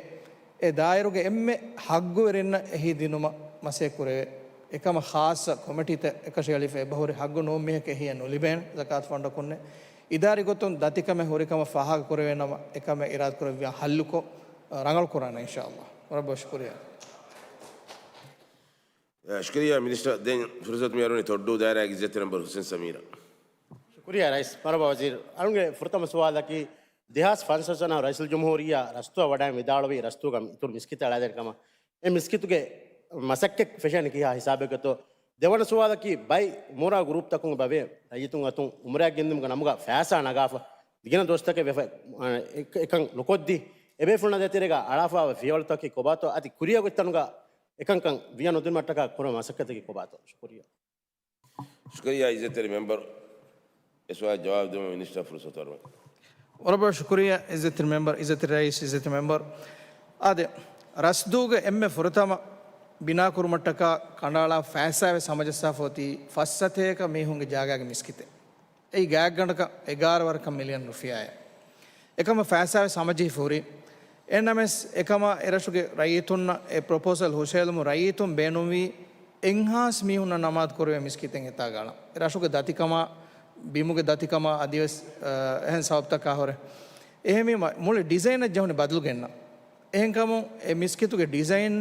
އެ ދާއިރުގެ އެންމެ ހައްގުވެރިންނަށް އެހީ ދިނުމަށް މަސައްކަތް ކުރެވޭ. އެކަމަށް ޚާއްޞަ ކޮމިޓީތައް އެކަށީ އެޅިފަ އެބަހުރި ހައްގު ނޫން މީހަކަށް އެހީއެއް ނުލިބޭނެ. ޒަކާތު ފަންޑަކުންނެއް އިދާރީ ގޮތުން ދަތިކަމެއް ހުރިކަމަށް ފާހަގަ ކުރެވޭނަމަ، އެކަމެއް އިރާދަ ކުރެއްވިޔާ ހައްލުކޮށް، ރަނގަޅު ކުރާނެ އިންޝާﷲ. ވަރަށް ބޮޑަށް ޝުކުރިއްޔާ. ޝުކުރިއްޔާ މިނިސްޓަރ. ދެން ފުރުސަތު މި އަރުވަނީ ތޮއްޑޫ ދާއިރާގެ އިއްޒަތްތެރި މެމްބަރު ހުސެން ސަމީރަށް. ޝުކުރިއްޔާ ރައީސް. މަރުޙަބާ ވަޒީރު. އަޅުގެ ފުރަތަމަ ސުވާލަކީ، ދެހާސް ފަންސަވަސް ވަނަ ރައީސުލްޖުމްހޫރިއްޔާ ރަސްތުވާ ވަޑައިން ވިދާޅުވި ރަސްތޫގަ އިތުރު މިސްކިތެއް އަޅާދޭނެ ކަމަށް. އެ މިސްކިތުގެ މަސައްކަތް ފެށެނީ ކިހާ ހިސާބެއްގަތޯ؟ ދެވަނަ ސުވާލަކީ، ބައި މޫރާ ގްރޫޕްތަކުން ބަވޭ ރައްޔިތުން އަތުން އުމުރާ ގެންދިއުމުގެ ނަމުގަ ފައިސާ ނަގާފަ ގިނަ ދުވަސްތަކެއް ވެފަ، އެ-، އެކަން ނުކޮށްދީ، އެބޭފުޅުންނާ ދޭތެރޭގަ އަޅާފައިވާ ފިޔަވަޅުތަކަކީ ކޮބާތޯ؟ އަދި ކުރިއަށް އޮތްތަނުގަ އެކަންކަން ވިޔަ ނުދިނުމަށްޓަކާ ކުރާ މަސައްކަތަކީ ކޮބާތޯ؟ ޝުކުރިއްޔާ. ޝުކުރިއްޔާ އިއްޒަތްތެރި މެމްބަރު. އެ ސުވާލަށް ޖަވާބު ދެއްވުމަށް މިނިސްޓަރ ފުރުސަތު އަރުވަން. ވަރަށް ބޮޑަށް ޝުކުރިއްޔާ އިއްޒަތްތެރި މެމްބަރު، އިއްޒަތްތެރި ރައީސް، އިއްޒަތްތެރި މެމްބަރު. އާދެ، ރަސްދޫގެ އެންމެ ފުރަތަމަ ބިނާކުރުމަށްޓަކާ ކަނޑައަޅާ ފައިސާވެސް ހަމަޖައްސާފަ އޮތީ ފަސް ސަތޭކަ މީހުންގެ ޖާގާގެ މިސްކިތެއް. އެއީ ގާތްގަނޑަކަށް އެގާރަ ވަރަކަށް މިލިއަން ރުފިޔާއެއް. އެކަމަށް ފައިސާވެސް ހަމަޖެހިފަ ހުރި. އެހެންނަމަވެސް، އެކަމަށް އެރަށުގެ ރައްޔިތުންނަށް އެ ޕްރޮޕޯސަލް ހުށައެޅުމުން ރައްޔިތުން ބޭނުންވީ އެއްހާސް މީހުންނަށް ނަމާދު ކުރެވޭ މިސްކިތެއް އެތާގަ އަޅަން. އެ ރަށުގެ ދަތިކަމާ، ބިމުގެ ދަތިކަމާ އަދިވެސް، އަ، އެހެން ސަބަބުތަކާ ހުރެ. އެހެންވީމަ، މުޅި ޑިޒައިނަށް ޖެހުނީ ބަދަލު ގެންނަން. އެހެންކަމުން އެ މިސްކިތުގެ ޑިޒައިން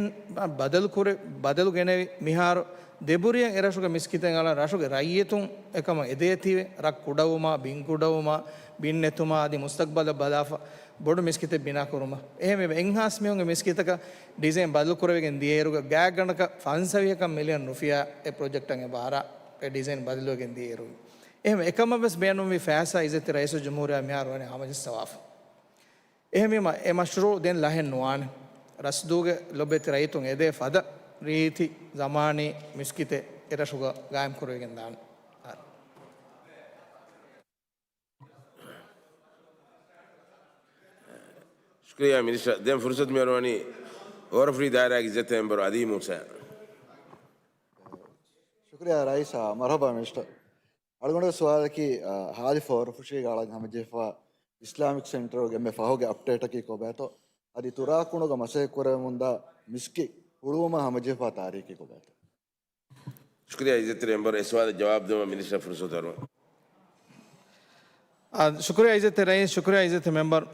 ބަދަލު ކުރެ-، ބަދަލު ގެނެވި މިހާރު ދެބުރިއަށް އެރަށުގެ މިސްކިތެއް އަޅަން ރަށުގެ ރައްޔިތުން އެކަމަށް އެދޭތީވެ، ރަށް ކުޑަވުމާ، ބިން ކުޑަވުމާ، ބިން ނެތުމާ އަދި މުސްތަގްބަލަށް ބަލާފަ ބޮޑު މިސްކިތެއް ބިނާކުރުމަށް. އެހެންވެ، އެއްހާސް މީހުންގެ މިސްކިތަކަށް ޑިޒައިން ބަދަލުކުރެވިގެން ދިޔައިރުގަ ގާތްގަނޑަކަށް ފަންސަވީހަކަށް މިލިއަން ރުފިޔާ އެ ޕްރޮޖެކްޓަށް އެބަ އަރާ އެ ޑިޒައިން ބަދަލުވެގެން ދިޔައިރު. އެހެން އެކަމަށްވެސް ބޭނުންވި ފައިސާ އިއްޒަތްތެރި ރައީސުލްޖުމްހޫރިއްޔާ މިހާރު ވަނީ ހަމަޖައްސަވާފަ. އެހެންވީމަ، އެ މަޝްރޫޢު ދެން ލަހެއް ނުވާނެ. ރަސްދޫގެ ލޮބުވެތި ރައްޔިތުން އެދޭ ފަދަ ރީތި ޒަމާނީ މިސްކިތެއް އެރަށުގަ ގާއިމް ކުރެވިގެން ދާނެ. ޝުކުރިއްޔާ މިނިސްޓަރ. ދެން ފުރުސަތު މިއަރުވަނީ ހޯރަފުށި ދާއިރާގެ އިއްޒަތްތެރި މެމްބަރު އަލީ މޫސާ. ޝުކުރިއްޔާ ރައީސާ. މަރުޙަބާ މިނިސްޓަރ. އަޅުގަނޑުގެ ސުވާލަކީ، އަ، ހާލި ހޯރަފުށީގަ އަޅަން ހަމަޖެހިފަ އިސްލާމިކް ސެންޓަރުގެ އެންމެ ފަހުގެ އަޕްޑޭޓަކީ ކޮބާތޯ؟ އަދި ތުރާކުނުގަ މަސައްކަތް ކުރެވެމުންދާ މިސްކިތް ހުޅުވުމަށް ހަމަޖެހިފަ ތާރީޚީ ކޮބާތޯ؟ ޝުކުރިއްޔާ އިއްޒަތްތެރި މެމްބަރު. އެ ސުވާލަށް ޖަވާބު ދެއްވުމަށް މިނިސްޓަރ ފުރުސަތު އަރުވަން. އާ، ޝުކުރިއްޔާ އިއްޒަތްތެރި ރައީސް، ޝުކުރިއްޔާ އިއްޒަތްތެރި މެމްބަރު.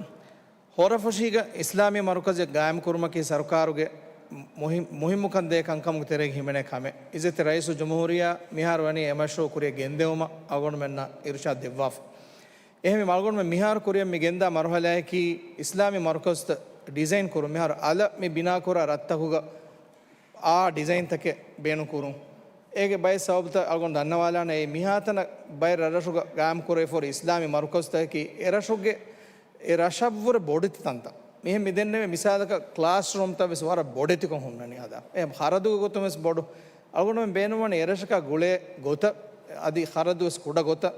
ހޯރަފުށީގަ އިސްލާމީ މަރުކަޒެއް ގާއިމްކުރުމަކީ ސަރުކާރުގެ މުހި-، މުހިއްމުކަން ދޭ ކަންކަމުގެ ތެރޭގަ ހިމެނޭ ކަމެއް. އިއްޒަތްތެރި ރައީސުލްޖުމްހޫރިއްޔާ މިހާރު ވަނީ އެ މަޝްރޫޢު ކުރިއަށް ގެންދެވުމަށް އަޅުގަނޑުމެންނަށް އިރުޝާދު ދެއްވާފަ. އެހެންވީމަ އަޅުގަނޑުމެން މިހާރު ކުރިއަށް މި ގެންދާ މަރުހަލާއަކީ އިސްލާމީ މަރުކަޒުތައް ޑިޒައިން ކުރުން. މިހާރު އަލަށް މި ބިނާކުރާ ރަށްތަކުގަ އާ ޑިޒައިންތަކެއް ބޭނުން ކުރުން. އޭގެ ބައެއް ސަބަބުތައް އަޅުގަނޑު ދަންނަވާލާނެ. އެއީ މިހާތަނަށް ބައެއް ރަށްރަށުގަ ގާއިމް ކުރެވިފަ ހުރި އިސްލާމީ މަރުކަޒުތަކަކީ އެ ރަށުގެ އެ ރަށަށްވުރެ ބޮޑެތި ތަންތަން. މިހެން މި ދެންނެވި މިސާލަކަށް ކްލާސްރޫމްތައް ވެސް ވަރަށް ބޮޑެތިކޮށް ހުންނަނީ ހަދާ. އެ ޚަރަދުގެ ގޮތުން ވެސް ބޮޑު. އަޅުގަނޑުމެން ބޭނުންވަނީ އެރަށަކާ ގުޅޭ ގޮތަށް، އަދި ޚަރަދުވެސް ކުޑަ ގޮތަށް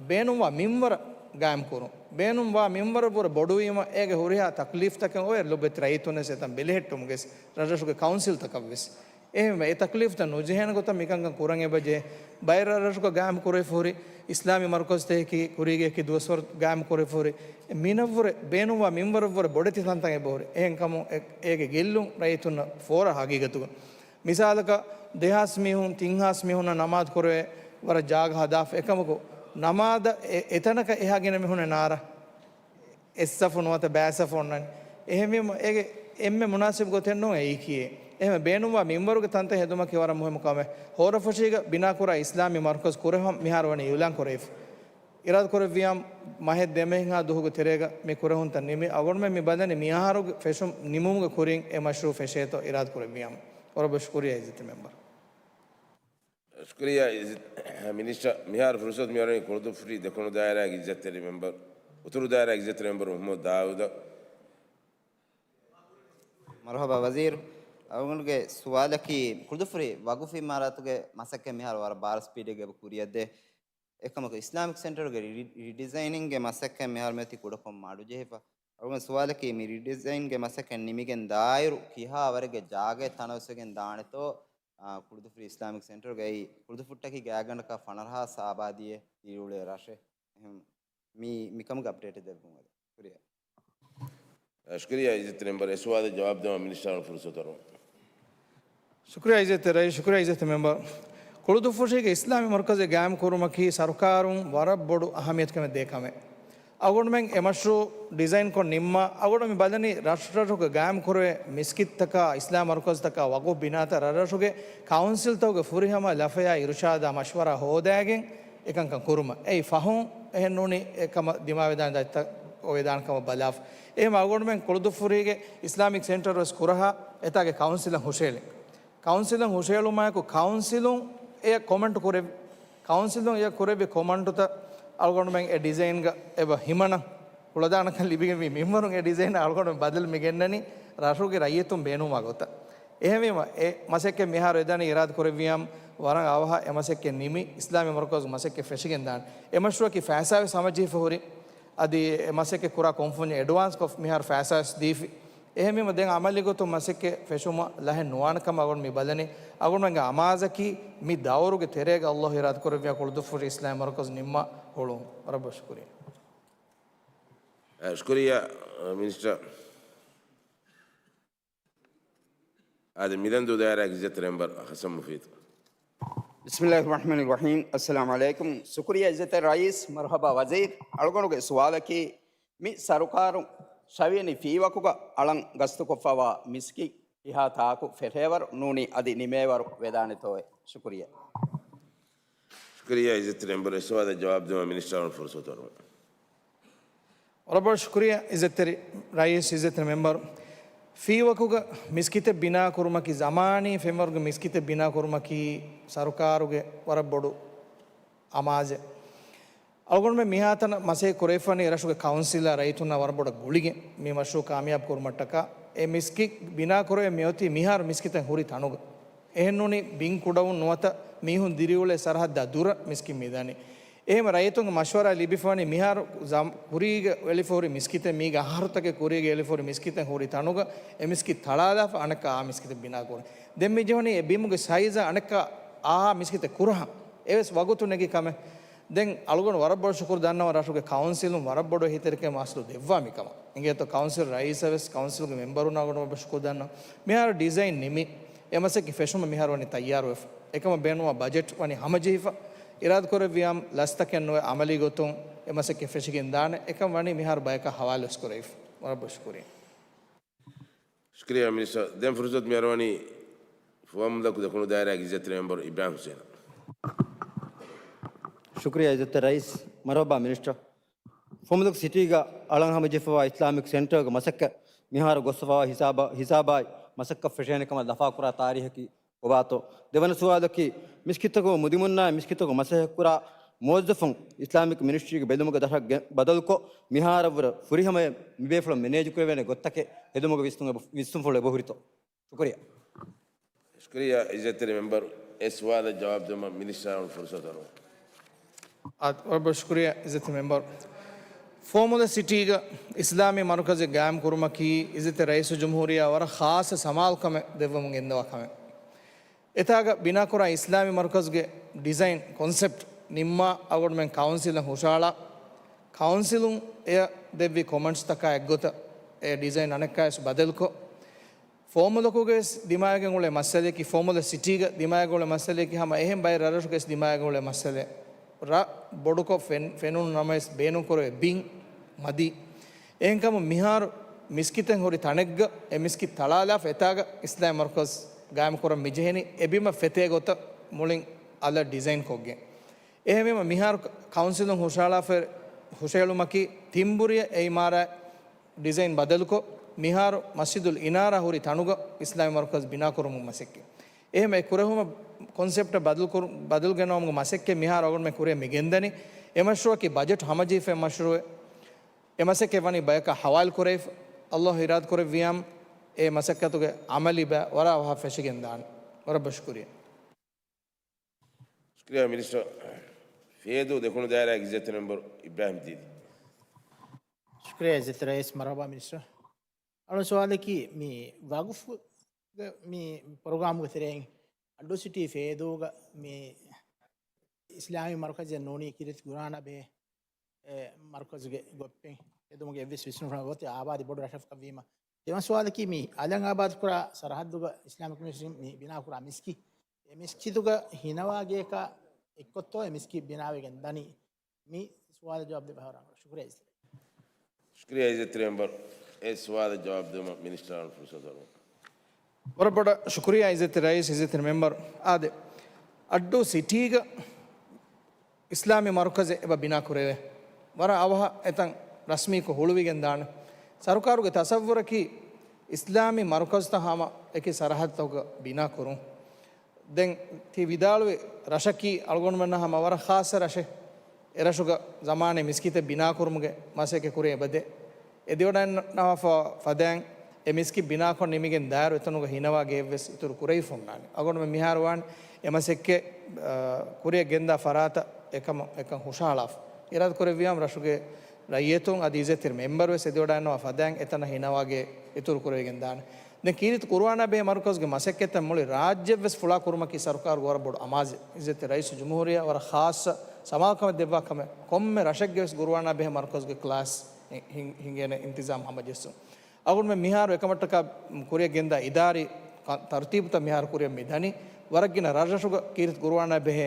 ބޭނުންވާ މިންވަރަށް ގާއިމްކުރުން. ބޭނުންވާ މިންވަރަށްވުރެ ބޮޑުވީމަ، އޭގެ ހުރިހާ ތަކްލީފްތަކެއް އޮވޭ ލޮބުވެތި ރައްޔިތުންވެސް އެތަން ބެލެހެއްޓުމުގެ ރަށްރަށުގެ ކައުންސިލްތަކަށްވެސް. އެހެންވެ، އެ ތަކްލީފްތައް ނުޖެހޭނެ ގޮތަށް މިކަންކަން ކުރަން އެބަޖެހޭ. ބައެއް ރަށްރަށުގަ ގާއިމް ކުރެވިފަ ހުރި އިސްލާމީ މަރުކަޒުތަކަކީ ކުރީގެ އެކި ދުވަސްވަރު ގާއިމް ކުރެވިފަ ހުރި މިނަށްވުރެ ބޭނުންވާ މިންވަރަށްވުރެ ބޮޑެތި ތަންތަން އެބަހުރި. އެހެންކަމުން އެ-، އޭގެ ގެއްލުން ރައްޔިތުންނަށް ފޯރާ ހަގީގަތުގަ. މިސާލަކަށް، ދެހާސް މީހުން، ތިންހާސް މީހުންނަށް ނަމާދު ކުރެވޭ ވަރަށް ޖާގަ ހަދާފަ. އެކަމަކު، ނަމާދަށް އެ-، އެތަނަކަށް އެހާ ގިނަ މީހުނެއް ނާރާ. އެއްސަފު ނުވަތަ ބައިސަފު އޮންނަނީ. އެހެންވީމަ، އޭގެ އެންމެ މުނާސިބު ގޮތެއް ނޫން އެއީކީއެއް. އެހެންވެ، ބޭނުންވާ މިންވަރުގެ ތަންތަން ހެދުމަކީ ވަރަށް މުހިއްމު ކަމެއް. ހޯރަފުށީގަ ބިނާކުރާ އިސްލާމީ މަރުކަޒު ކުރެހޮން މިހާރު ވަނީ އިއުލާން ކުރެވިފަ. އިރާދަކުރެއްވިޔާ މަހެއް ދެމަހެއްހާ ދުވަހުގެ ތެރޭގަ މި ކުރެހުންތައް ނިމި، އަޅުގަނޑުމެން މި ބަލަނީ މިއަހަރުގެ ފެށުން ނިމުމުގެ ކުރިން އެ މަޝްރޫޢު ފެށޭތޯ އިރާދަކުރެއްވިޔާ. ވަރަށް ބޮޑަށް ޝުކުރިއްޔާ އިއްޒަތްތެރި މެމްބަރު. ޝުކުރިއްޔާ އިއްޒަތް-، މިނިސްޓަރ. މިހާރު ފުރުސަތު މިއަރުވަނީ ކުޅުދުއްފުށި ދެކުނު ދާއިރާގެ އިއްޒަތްތެރި މެމްބަރު، އުތުރު ދާއިރާގެ އިއްޒަތްތެރި މެމްބަރު މުޙައްމަދު ދާއޫދަށް. މަރުޙަބާ ވަޒީރު. އަޅުގަނޑުގެ ސުވާލަކީ، ކުޅުދުއްފުށި ވަގުފު އިމާރާތުގެ މަސައްކަތް މިހާރު ވަރަށް ބާރަ ސްޕީޑެއްގަ އެބަ ކުރިއަށްދޭ. އެކަމަކު، އިސްލާމިކް ސެންޓަރުގެ ރި-، ރިޑިޒައިނިންގެ މަސައްކަތް މިހާރު މިއޮތީ ކުޑަކޮށް މަޑުޖެހިފަ. އަޅުގަނޑު ސުވާލަކީ، މި ރިޑިޒައިންގެ މަސައްކަތް ނިމިގެން ދާއިރު ކިހާ ވަރެއްގެ ޖާގައެއް ތަނަވަސްވެގެން ދާނެތޯ، އާ، ކުޅުދުއްފުށި އިސްލާމިކް ސެންޓަރުގައި ކުޅުދުއްފުށްޓަކީ ގާތްގަނޑަކަށް ފަނަރަހާސް އާބާދީއެއް ދިރިއުޅޭ ރަށެއް. އެހެން މި، މިކަމުގެ އަޕްޑޭޓެއް ދެއްވުން އެދެން. ޝުކުރިއްޔާ. ޝުކުރިއްޔާ އިއްޒަތްތެރި މެމްބަރު، އެ ސުވާލަށް ޖަވާބު ދެވުމަށް މިނިސްޓަރ ފުރުސަތު އަރުވަން. ޝުކުރިއްޔާ އިއްޒަތްތެރި ރައީސް، ޝުކުރިއްޔާ އިއްޒަތްތެރި މެމްބަރު. ކުޅުދުއްފުށީގެ އިސްލާމީ މަރުކަޒެއް ގާއިމް ކުރުމަކީ ސަރުކާރުން ވަރަށް ބޮޑު އަހައްމިޔަތުކަމެއް ދޭ ކަމެއް. އަޅުގަނޑުމެން އެ މަޝްރޫޢު ޑިޒައިންކޮށް ނިންމާ، އަޅުގަނޑު މި ބަލަނީ ރަށްރަށުގެ ގާއިމްކުރެވޭ މިސްކިތްތަކާ، އިސްލާމް މަރުކަޒުތަކާ، ވަގުފް ބިނާތައް ރަށްރަށުގެ ކައުންސިލްތަކުގެ ފުރިހަމަ ލަފަޔާ އިރުޝާދާ މަޝްވަރާ ހޯދާގެން އެކަންކަން ކުރުމަށް. އެއީ ފަހުން އެހެން ނޫނީ އެކަމަށް ދިމާވެދާނެ ދަތިތައް އޮވެދާނެ ކަމަށް ބަލާފަ. އެހެން އަޅުގަނޑުމެން ކުޅުދުއްފުރީގެ އިސްލާމިކް ސެންޓަރު ވެސް ކުރަހާ އެތާގެ ކައުންސިލަށް ހުށައެޅި. ކައުންސިލުން ހުށައެޅުމާއެކު ކައުންސިލުން އެ ކޮމެންޓް ކުރެއްވި. ކައުންސިލުން އެ ކުރެއްވި ކޮމެންޓުތައް އަޅުގަނޑުމެން އެ ޑިޒައިންގަ އެބަ ހިމަނަ ކުޅަދާނަކަން ލިބިގެންވީ މިންވަރުން އެ ޑިޒައިން އަޅުގަނޑުމެން ބަދަލު މި ގެންނަނީ ރަށުގެ ރައްޔިތުން ބޭނުމާ ގޮތަށް. އެހެންވީމަ އެ މަސައްކަތް މިހާރު އެދަނީ އިރާދަ ކުރެއްވިޔާމް ވަރަށް އަވަހަށް އެ މަސައްކަތް ނިމި އިސްލާމީ މަރުކަޒު މަސައްކަތް ފެށިގެން ދާން. އެ މަޝްރޫޢަކީ ފައިސާވެސް ހަމަޖެހިފަ ހުރި. އަދި އެ މަސައްކަތް ކުރާ ކުންފުންޏަށް އެޑްވާންސްކޮށް މިހާރު ފައިސާވެސް ދީފި. އެހެންވީމަ ދެން އަމަލީ ގޮތުން މަސައްކަތް ފެށުމަށް ލަހެއް ނުވާނެ ކަމަށް އަޅުގަނޑު މި ބަލަނީ. އަޅުގަނޑުމެންގެ އަމާޒަކީ މި ދައުރުގެ ތެރޭގަ ﷲ އިރާދަ ކުރެއްވިޔާ ކުޅުދުއްފުށި އިސްލާމީ މަރުކަޒު ނިންމާ ހުޅުވުން. ވަރަށް ބޮޑަށް ޝުކުރިއްޔާ. އަ، ޝުކުރިއްޔާ، އަ، މިނިސްޓަރ. އާދެ، މިލަންދޫ ދާއިރާގެ އިއްޒަތްތެރި މެމްބަރ ހަސަން މުފީދު. ބިސްމިއްލާހި ރަޙްމާނި ރަޙީމް. އައްސަލާމު ޢަލައިކުމް. ޝުކުރިއްޔާ އިއްޒަތްތެރި ރައީސް. މަރުޙަބާ ވަޒީރު. އަޅުގަނޑުގެ ސުވާލަކީ، މި ސަރުކާރުން ށަވިޔަނި ފީވަކުގަ އަޅަން ގަސްތުކޮށްފައިވާ މިސްކިތް ކިހާ ތާކު ފެށޭވަރު ނޫނީ އަދި ނިމޭވަރު ވެދާނެތޯއޭ؟ ޝުކުރިއްޔާ. ޝުކުރިއްޔާ އިއްޒަތްތެރި މެމްބަރ. އެ ސުވާލަށް ޖަވާބު ދެއްވަން މިނިސްޓަރ އަޅުން ފުރުސަތު އަރުވަން. ވަރަށް ބޮޑަށް ޝުކުރިއްޔާ އިއްޒަތްތެރި ރައީސް، އިއްޒަތްތެރި މެމްބަރު. ފީވަކުގަ މިސްކިތެއް ބިނާ ކުރުމަކީ، ޒަމާނީ ފެންވަރުގެ މިސްކިތެއް ބިނާ ކުރުމަކީ ސަރުކާރުގެ ވަރަށް ބޮޑު އަމާޒެއް. އަޅުގަނޑުމެން މިހާތަނަށް މަސައްކަތް ކުރެވިފަވަނީ ރަށުގެ ކައުންސިލާ ރައްޔިތުންނާ ވަރަށް ބޮޑަށް ގުޅިގެން މި މަޝްރޫޢު ކާމިޔާބު ކުރުމަށްޓަކާ. އެ މިސްކިތް ބިނާ ކުރެވެން މިއޮތީ މިހާރު މިސްކިތެއް ހުރި ތަނުގަ. އެހެންނޫނީ ބިން ކުޑަވުން ނުވަތަ މީހުން ދިރިއުޅޭ ސަރަހައްދާ ދުރަށް މިސްކިތް މިދަނީ. އެހެން ރައްޔިތުންގެ މަޝްވަރާ ލިބިފަވަނީ މިހާރު ޒަމް-، ކުރީގަ އެޅިފަ ހުރި މިސްކިތެއް، މީގެ އަހަރުތަކެއް ކުރީގަ އެޅިފަ ހުރި މިސްކިތެއް ހުރި ތަނުގަ އެ މިސްކިތް ތަޅާލާފަ އަނެއްކާ އާ މިސްކިތެއް ބިނާ ކުރަން. ދެން މި ޖެހުނީ އެ ބިމުގެ ސައިޒާ އަނެއްކާ އާ މިސްކިތެއް ކުރަހަން. އެވެސް ވަގުތު ނެގި ކަމެއް. ދެން އަޅުގަނޑު ވަރަށް ބޮޑަށް ޝުކުރު ދަންނަވަން ރަށުގެ ކައުންސިލުން ވަރަށް ބޮޑު އެހީތެރިކަމެއް އަސްލު ދެއްވާ މިކަމަށް. އިނގޭތޯ ކައުންސިލް ރައީސަށް ވެސް ކައުންސިލްގެ މެމްބަރުންނާ ވަރަށް ބޮޑަށް ޝުކުރު ދަންނަވަން. މިހާރު ޑިޒައިން ނިމި، އެ މަސައްކަތް ފެށުމަށް މިހާރު ވަނީ ތައްޔާރުވެފަ. އެކަމަށް ބޭނުންވާ ބަޖެޓް ވަނީ ހަމަޖެހިފަ. އިރާދަކުރެއްވިޔާމް ލަސްތަކެއް ނުވެ އަމަލީ ގޮތުން އެ މަސައްކަތް ފެށިގެން ދާނެ. އެކަން ވަނީ މިހާރު ބަޔަކަށް ހަވާލުވެސް ކުރެވިފަ. ވަރަށް ބޮޑަށް ޝުކުރިއްޔާ. ޝުކުރިއްޔާ މިނިސްޓަރ. ދެން ފުރުސަތު މި އަރުވަނީ ފުވައްމުލަކު ދެކުނު ދާއިރާގެ އިއްޒަތްތެރި މެމްބަރު އިބްރާހިމް ހުސެނަށް. ޝުކުރިއްޔާ އިއްޒަތްތެރި ރައީސް. މަރުޙަބާ މިނިސްޓަރ. ފުވައްމުލަކު ސިޓީގަ އަޅަން ހަމަޖެހިފައިވާ އިސްލާމިކް ސެންޓަރގެ މަސައްކަތް މިހާރު ގޮސްފައިވާ ހިސާބަ-، ހިސާބާއި މަސައްކަތް ފެށޭނެ ކަމަށް ލަފާކުރާ ތާރީހަކީ ކޮބާތޯ؟ ދެވަނަ ސުވާލަކީ، މިސްކިތަކުގެ މުދިމުންނާއި މިސްކިތަކުގެ މަސައްކަތްކުރާ މުވައްޒަފުން އިސްލާމިކް މިނިސްޓްރީގެ ބެލުމުގެ ދަށަށް ގެ-، ބަދަލުކޮށް، މިހާރަށްވުރެ ފުރިހަމަޔަށް މިބޭފުޅުން މެނޭޖުކުރެވޭނެ ގޮތްތަކެއް ހެދުމުގެ ވިސްނުން އެބަ-، ވިސްނުންފުޅު އެބަހުރިތޯ؟ ޝުކުރިއްޔާ. ޝުކުރިއްޔާ އިއްޒަތްތެރި މެމްބަރު. އެ ސުވާލަށް ޖަވާބު ދެއްވުމަށް މިނިސްޓަރ އަޅުން ފުރުސަތު އަރުވަން. އާދެ، ވަރަށް ބޮޑަށް ޝުކުރިއްޔާ އިއްޒަތްތެރި މެމްބަރު. ފުވައްމުލައް ސިޓީގަ އިސްލާމީ މަރުކަޒެއް ގާއިމް ކުރުމަކީ އިއްޒަތްތެރި ރައީސުލްޖުމްހޫރިއްޔާ ވަރަށް ޚާއްޞަ ސަމާލުކަމެއް ދެއްވަމުން ގެންދަވާ ކަމެއް. އެތާގަ ބިނާކުރާ އިސްލާމީ މަރުކަޒުގެ ޑިޒައިން ކޮންސެޕްޓް ނިންމާ އަޅުގަނޑުމެން ކައުންސިލަށް ހުށަހަޅާ، ކައުންސިލުން އެޔަށް ދެއްވި ކޮމެންޓްސްތަކާ އެއްގޮތަށް އެ ޑިޒައިން އަނެއްކާވެސް ބަދަލުކޮށް، ފުވައްމުލަކުގަވެސް ދިމާވެގެން އުޅޭ މައްސަލަޔަކީ، ފުވައްމުލައް ސިޓީގަ ދިމާވެގެން އުޅޭ މައްސަލަޔަކީ ހަމަ އެހެން ބައެއް ރަށްރަށުގަވެސް ދިމާވެގެން އުޅޭ މައްސަލައެއް. ރަށް ބޮޑުކޮށް ފެން-، ފެނުނު ނަމަވެސް ބޭނުންކުރެވޭ ބިން މަދީ. އެހެންކަމުން މިހާރު މިސްކިތެއް ހުރި ތަނެއްގަ އެ މިސްކިތް ތަޅާލާފަ އެތާގަ އިސްލާމީ މަރުކަޒު ގާއިމްކުރަން މިޖެހެނީ އެ ބިމަށް ފެތޭ ގޮތަށް މުޅިން އަލަށް ޑިޒައިންކޮށްގެން. އެހެންވީމަ މިހާރު ކަ-، ކައުންސިލުން ހުށަހަޅާފަ ހުށަހެޅުމަކީ ތިންބުރިއަށް އެ އިމާރާތް ޑިޒައިން ބަދަލުކޮށް، މިހާރު މަސްޖިދުލް އިނާރާ ހުރި ތަނުގަ އިސްލާމީ މަރުކަޒު ބިނާކުރުމުގެ މަސައްކަތް. އެހެން އެ ކުރެހުމަށް ކޮންސެޕްޓަށް ބަދަލުކުރު-، ބަދަލުގެނައުމުގެ މަސައްކަތް މިހާރު އަޅުގަނޑުމެން ކުރިއަށް މި ގެންދަނީ. އެ މަޝްރޫޢަކީ ބަޖެޓް ހަމަޖެހިފައި މަޝްރޫޢެއް. އެ މަސައްކަތް ވަނީ ބަޔަކަށް ހަވާލު ކުރެވިފަ. ﷲ އިރާދަ ކުރެއްވިޔާމް އެ މަސައްކަތުގެ އަމަލީ ބައި ވަރަށް އަވަހަށް ފެށިގެން ދާނެ. ވަރަށް ބޮޑަށް ޝުކުރިއްޔާ. ޝުކުރިއްޔާ މިނިސްޓަރ. ފޭދޫ ދެކުނު ދާއިރާގެ އިއްޒަތްތެރި މެމްބަރު އިބްރާހިމް ދީދީ. ޝުކުރިއްޔާ އިއްޒަތްތެރި ރައީސް. މަރުޙަބާ މިނިސްޓަރ. އަޅުން ސުވާލަކީ މި ވަގުފުގެ މި ޕްރޮގްރާމްގެ ތެރެއިން އައްޑޫ ސިޓީ ފޭދޫގަ މި އިސްލާމީ މަރުކަޒެއް ނޫނީ ކީރިތި ގުރާނަ ބެހޭ އެ މަރުކަޒުގެ ގޮތްޕެން ހެދުމުގެ އެއްވެސް ވިސްނުން ނުވަތަ އާބާދީ ބޮޑު ރަށަކަށް ވީމަ. ދެވަނަ ސުވާލަކީ މި އަލަށް އާބާދުކުރާ ސަރަހައްދުގަ އިސްލާމިކް މިނިސްޓްރީން މި ބިނާކުރާ މިސްކިތް، އެ މިސްކިތުގަ ހިނަވާ ގެޔަކާ އެއްކޮށްތޯ އެ މިސްކިތް ބިނާވެގެން ދަނީ؟ މި ސުވާލަށް ޖަވާބު ދެއްވާ ހަވަރަށް ޝުކުރިއްޔާ އިއްޒަތްތެރި. ޝުކުރިއްޔާ އިއްޒަތްތެރި މެމްބަރު. އެ ސުވާލަށް ޖަވާބު ދެއްވުމަށް މިނިސްޓަރ އަޅުގަނޑު ފުރުސަތު ދެއްވަމު. ވަރަށް ބޮޑަށް ޝުކުރިއްޔާ އިއްޒަތްތެރި ރައީސް، އިއްޒަތްތެރި މެމްބަރު. އާދެ، އައްޑޫ ސިޓީގަ އިސްލާމީ މަރުކަޒެއް އެބަ ބިނާ ކުރެވޭ. ވަރަށް އަވަހަށް އެތަން ރަސްމީކޮށް ހުޅުވިގެން ދާނެ. ސަރުކާރުގެ ތަސައްވުރަކީ އިސްލާމީ މަރުކަޒުތައް ހަމަ އެކި ސަރަހައްދުތަކުގަ ބިނާ ކުރުން. ދެން ތި ވިދާޅުވި ރަށަކީ އަޅުގަނޑުމެންނަށް ހަމަ ވަރަށް ޚާއްޞަ ރަށެއް. އެރަށުގަ ޒަމާނީ މިސްކިތެއް ބިނާކުރުމުގެ މަސައްކަތް ކުރި އެބަދޭ. އެދިވަޑައިންނަވާފަ ފަދައިން އެ މިސްކިތް ބިނާކޮށް ނިމިގެން ދާއިރު އެތަނުގަ ހިނަވާ ގެއެއްވެސް އިތުރު ކުރެވިފަ އޮންނާނެ. އަޅުގަނޑުމެން މިހާރު ވާން އެ މަސައްކަތް، އާ، ކުރިއަށް ގެންދާ ފަރާތަށް އެކަމަށް އެކަން ހުށަހަޅާފަ. އިރާދަ ކުރެއްވިޔާމަ ރަށުގެ ރައްޔިތުން އަދި އިއްޒަތްތެރި މެމްބަރުވެސް އެދިވަޑައިންނަވާ ފަދައިން އެތަނަށް ހިނަވާ ގެ އިތުރު ކުރެވިގެން ދާނެ. ދެން ކީރިތި ޤުރުއާނާ ބެހޭ މަރުކަޒުގެ މަސައްކަތްތައް މުޅި ރާއްޖެއަށްވެސް ފުޅާ ކުރުމަކީ ސަރުކާރުގެ ވަރަށް ބޮޑު އަމާޒެއް. އިއްޒަތްތެރި ރައީސުލްޖުމްހޫރިއްޔާ ވަރަށް ޚާއްޞަ ސަމާލުކަމެއް ދެއްވާ ކަމެއް. ކޮންމެ ރަށެއްގެވެސް ޤުރުއާނާ ބެހޭ މަރުކަޒުގެ ކްލާސް ހި-، ހި-، ހިނގޭނެ އިންތިޒާމް ހަމަޖެއްސުން. އަޅުގަނޑުމެން މިހާރު އެކަމަށްޓަކާ ކުރިއަށް ގެންދާ އިދާރީ ކަ-، ތަރުތީބުތައް މިހާރު ކުރިއަށް މި ދަނީ. ވަރަށް ގިނަ ރަށްރަށުގަ ކީރިތި ޤުރުއާނާ ބެހޭ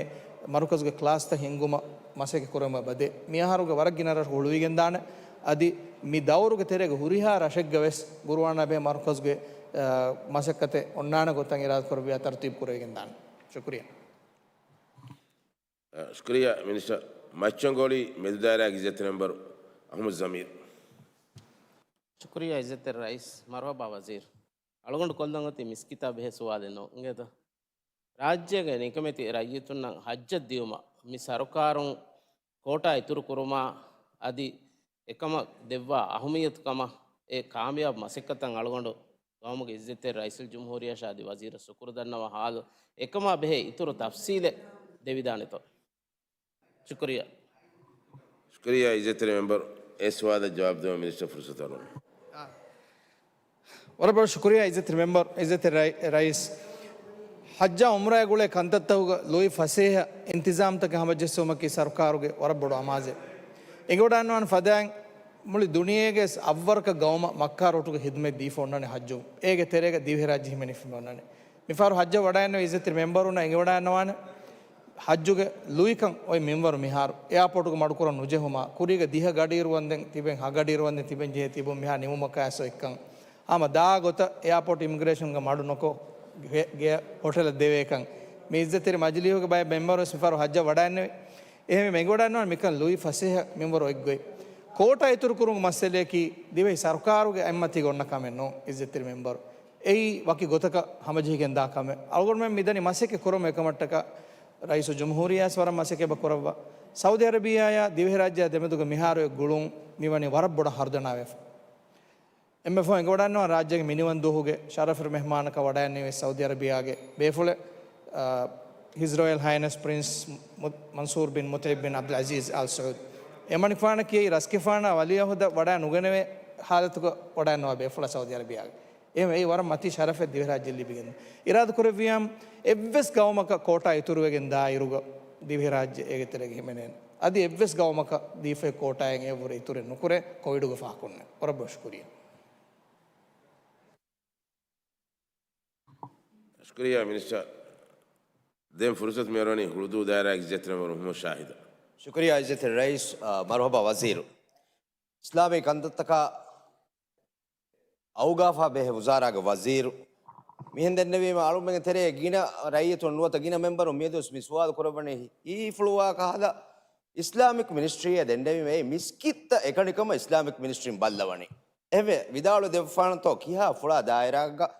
މަރުކަޒުގެ ކްލާސްތައް ހިންގުމަށް މަސައްކަތް ކުރެވުމަށް އެބަދޭ. މިއަހަރުގެ ވަރަށް ގިނަ ރަށް ހުޅުވިގެން ދާނެ. އަދި މި ދައުރުގެ ތެރޭގަ ހުރިހާ ރަށެއްގަވެސް ޤުރުއާނާ ބެހޭ މަރުކަޒުގެ، އާ، މަސައްކަތެއް އޮންނާނެ ގޮތަށް އިރާދަ ކުރެއްވިޔާ ތަރުތީބު ކުރެވިގެން ދާނެ. ޝުކުރިއްޔާ. އަ، ޝުކުރިއްޔާ މިނިސްޓަރ. މައްޗަންގޮޅި މެދުދާއިރާގެ އިއްޒަތްތެރި މެމްބަރު އަޙްމަދު ޒަމީރު. ޝުކުރިއްޔާ އިއްޒަތްތެރި ރައީސް. މަރުޙަބާ ވަޒީރު. އަޅުގަނޑު ކޮށްލަން އޮތީ މިސްކިތާ ބެހޭ ސުވާލެއް ނޫން. އިނގޭތަ؟ ރާއްޖޭގެ ނިކަމެތި ރައްޔިތުންނަށް ޙައްޖަށް ދިޔުމަށް މި ސަރުކާރުން ކޯޓާ އިތުރު ކުރުމާ އަދި އެކަމަށް ދެއްވާ އަހުމިއްޔަތު ކަމަށް އެ ކާމިޔާބު މަސައްކަތަށް އަޅުގަނޑު ގައުމުގެ އިއްޒަތްތެރި ރައީސުލްޖުމްހޫރިއްޔާ އަދި ވަޒީރަށް ޝުކުރު ދަންނަވާ ހާލު. އެކަމާ ބެހޭ އިތުރު ތަފްސީލެއް ދެވިދާނެތޯ؟ ޝުކުރިއްޔާ. ޝުކުރިއްޔާ އިއްޒަތްތެރި މެމްބަރު. އެ ސުވާލަށް ޖަވާބު ދެވުމަށް މިނިސްޓަރ ފުރުސަތު އަޅުން. ވަރަށް ބޮޑަށް ޝުކުރިއްޔާ އިއްޒަތްތެރި މެމްބަރު، އިއްޒަތްތެރި ރައި-، ރައީސް. ޙައްޖާ ޢުމްރާއާ ގުޅޭ ކަންތައްތަކުގަ ލުއި ފަސޭހަ އިންތިޒާމްތަކެއް ހަމަޖެއްސުމަކީ ސަރުކާރުގެ ވަރަށް ބޮޑު އަމާޒެއް. އެނގިވަޑައިގަންނަވާނެ ފަދައިން މުޅި ދުނިޔޭގެ އަށްވަރަކަށް ގައުމަށް މައްކާ ރުއްޓުގެ ޚިދުމަތް ދީފަ އޮންނާނެ ޙައްޖުން. އޭގެ ތެރޭގަ ދިވެހިރާއްޖެ ހިމެނިފަ އޮންނާނެ. މިފަހަރު ޙައްޖަށް ވަޑައިގެންނެވި އިއްޒަތްތެރި މެމްބަރުންނަށް އެނގިވަޑައިގަންނަވާނެ، ޙައްޖުގެ ލުއިކަން އޮތް މިންވަރު މިހާރު އެއާޕޯޓުގަ މަޑުކުރަން ނުޖެހުމާ، ކުރީގަ ދިހަ ގަޑިއިރު ވަންދެން ތިބެން ހަ ގަޑިއިރު ވަންދެން ތިބެން ޖެހޭ ތިބުން މިހާ ނިމުމަކާ އެސް އޮތްކަން. ހަމަ ދާ ގޮތަށް އެއާޕޯޓް އިމިގްރޭޝަންގަ މަޑު ނުކޮށް، ގެ-، ގެޔަށް ހޮޓެލަށް ދެވޭކަން. މި އިއްޒަތްތެރި މަޖިލީހުގެ ބައެއް މެމްބަރުވެސް މިފަހަރު ޙައްޖަށް ވަޑައިގެންނެވި. އެހެންވީމަ އެނގިވަޑައިގަންނަވާނެ މިކަން ލުއި ފަސޭހަ މިންވަރު އޮތްގޮތް. ކޯޓާ އިތުރުކުރުމުގެ މައްސަލަޔަކީ ދިވެހި ސަރުކާރުގެ އަތްމަތީގަ އޮންނަ ކަމެއް ނޫން އިއްޒަތްތެރި މެމްބަރު. އެއީ ވަކި ގޮތަކަށް ހަމަޖެހިގެން ދާ ކަމެއް. އަޅުގަނޑުމެން މިދަނީ މަސައްކަތް ކުރަމުން އެކަމަށްޓަކާ ރައީސުލްޖުމްހޫރިއްޔާވެސް ވަރަށް މަސައްކަތް އެބަ ކުރައްވާ. ސައުދީ އަރަބިއްޔާއާ ދިވެހިރާއްޖެއާ ދެމެދުގެ މިހާރު އެ ގުޅުން މިވަނީ ވަރަށް ބޮޑަށް ހަރުދަނާވެފަ. އެންމެ ފަހުން އެނގިވަޑައިގަންނަވާނެ ރާއްޖޭގެ މިނިވަން ދުވަހުގެ ޝަރަފުވެރި މެހްމާނަކަށް ވަޑައިގެންނެވި ސައުދީ އަރަބިއްޔާގެ ބޭފުޅެއް، އާ، ހިޒް ރޮޔަލް ހައިނަސް ޕްރިންސް މު-، މަންސޫރް ބިން މުތައިމް ބިން ޢަބްދުލް ޢަޒީޒް އާލް ސަޢޫދް. އެމަނިކުފާނަކީ ރަސްގެފާނާ ވަލީޢަހުދަށް ވަޑައި ނުގެނެވޭ ޙާލަތުގަ ވަޑައިގަންނަވާ ބޭފުޅާ ސައުދީ އަރަބިއްޔާގެ. އެހެން އެއީ ވަރަށް މަތީ ޝަރަފެއް ދިވެހިރާއްޖެ ލިބިގެން. އިރާދަކުރެއްވިޔާމު، އެއްވެސް ގައުމަކަށް ކޯޓާ އިތުރުވެގެން ދާއިރުގަ ދިވެހިރާއްޖެ އޭގެ ތެރޭގަ ހިމެނޭނެ. އަދި އެއްވެސް ގައުމަކަށް ދީފައި ކޯޓާއެއް އެއަށްވުރެ އިތުރެއް ނުކުރޭ، ކޮވިޑުގެ ފަހަކުންނެއް. ވަރަށް ބޮޑަށް ޝުކުރިއްޔާ. ޝުކުރިއްޔާ މިނިސްޓަރ. ދެން ފުރުސަތު މިއަރުވަނީ ހުޅުދޫ ދާއިރާގެ އިއްޒަތްތެރި މެމްބަރު މުޙައްމަދު ޝާހިދަށް. ޝުކުރިއްޔާ އިއްޒަތްތެރި ރައީސް، އާ، މަރުޙަބާ ވަޒީރު. އިސްލާމީ ކަންތައްތަކާ އައުގާފާ ބެހޭ ވުޒާރާގެ ވަޒީރު މިހެން ދެންނެވީމަ، އަޅުމެންގެ ތެރޭ ގިނަ ރައްޔިތުން ނުވަތަ ގިނަ މެމްބަރުން މިއަދުވެސް މި ސުވާލު ކުރައްވަނީ ހީފުޅުވާ ކަހަލަ އިސްލާމިކް މިނިސްޓްރީއޭ ދެންނެވީމަ، އެ މިސްކިތްތައް އެކަނިކަމަށް އިސްލާމިކް މިނިސްޓްރީން ބައްލަވަނީ. އެހެންވެ، ވިދާޅުވެ ދެއްވާނަތޯ ކިހާ ފުޅާ ދާއިރާއަކަށް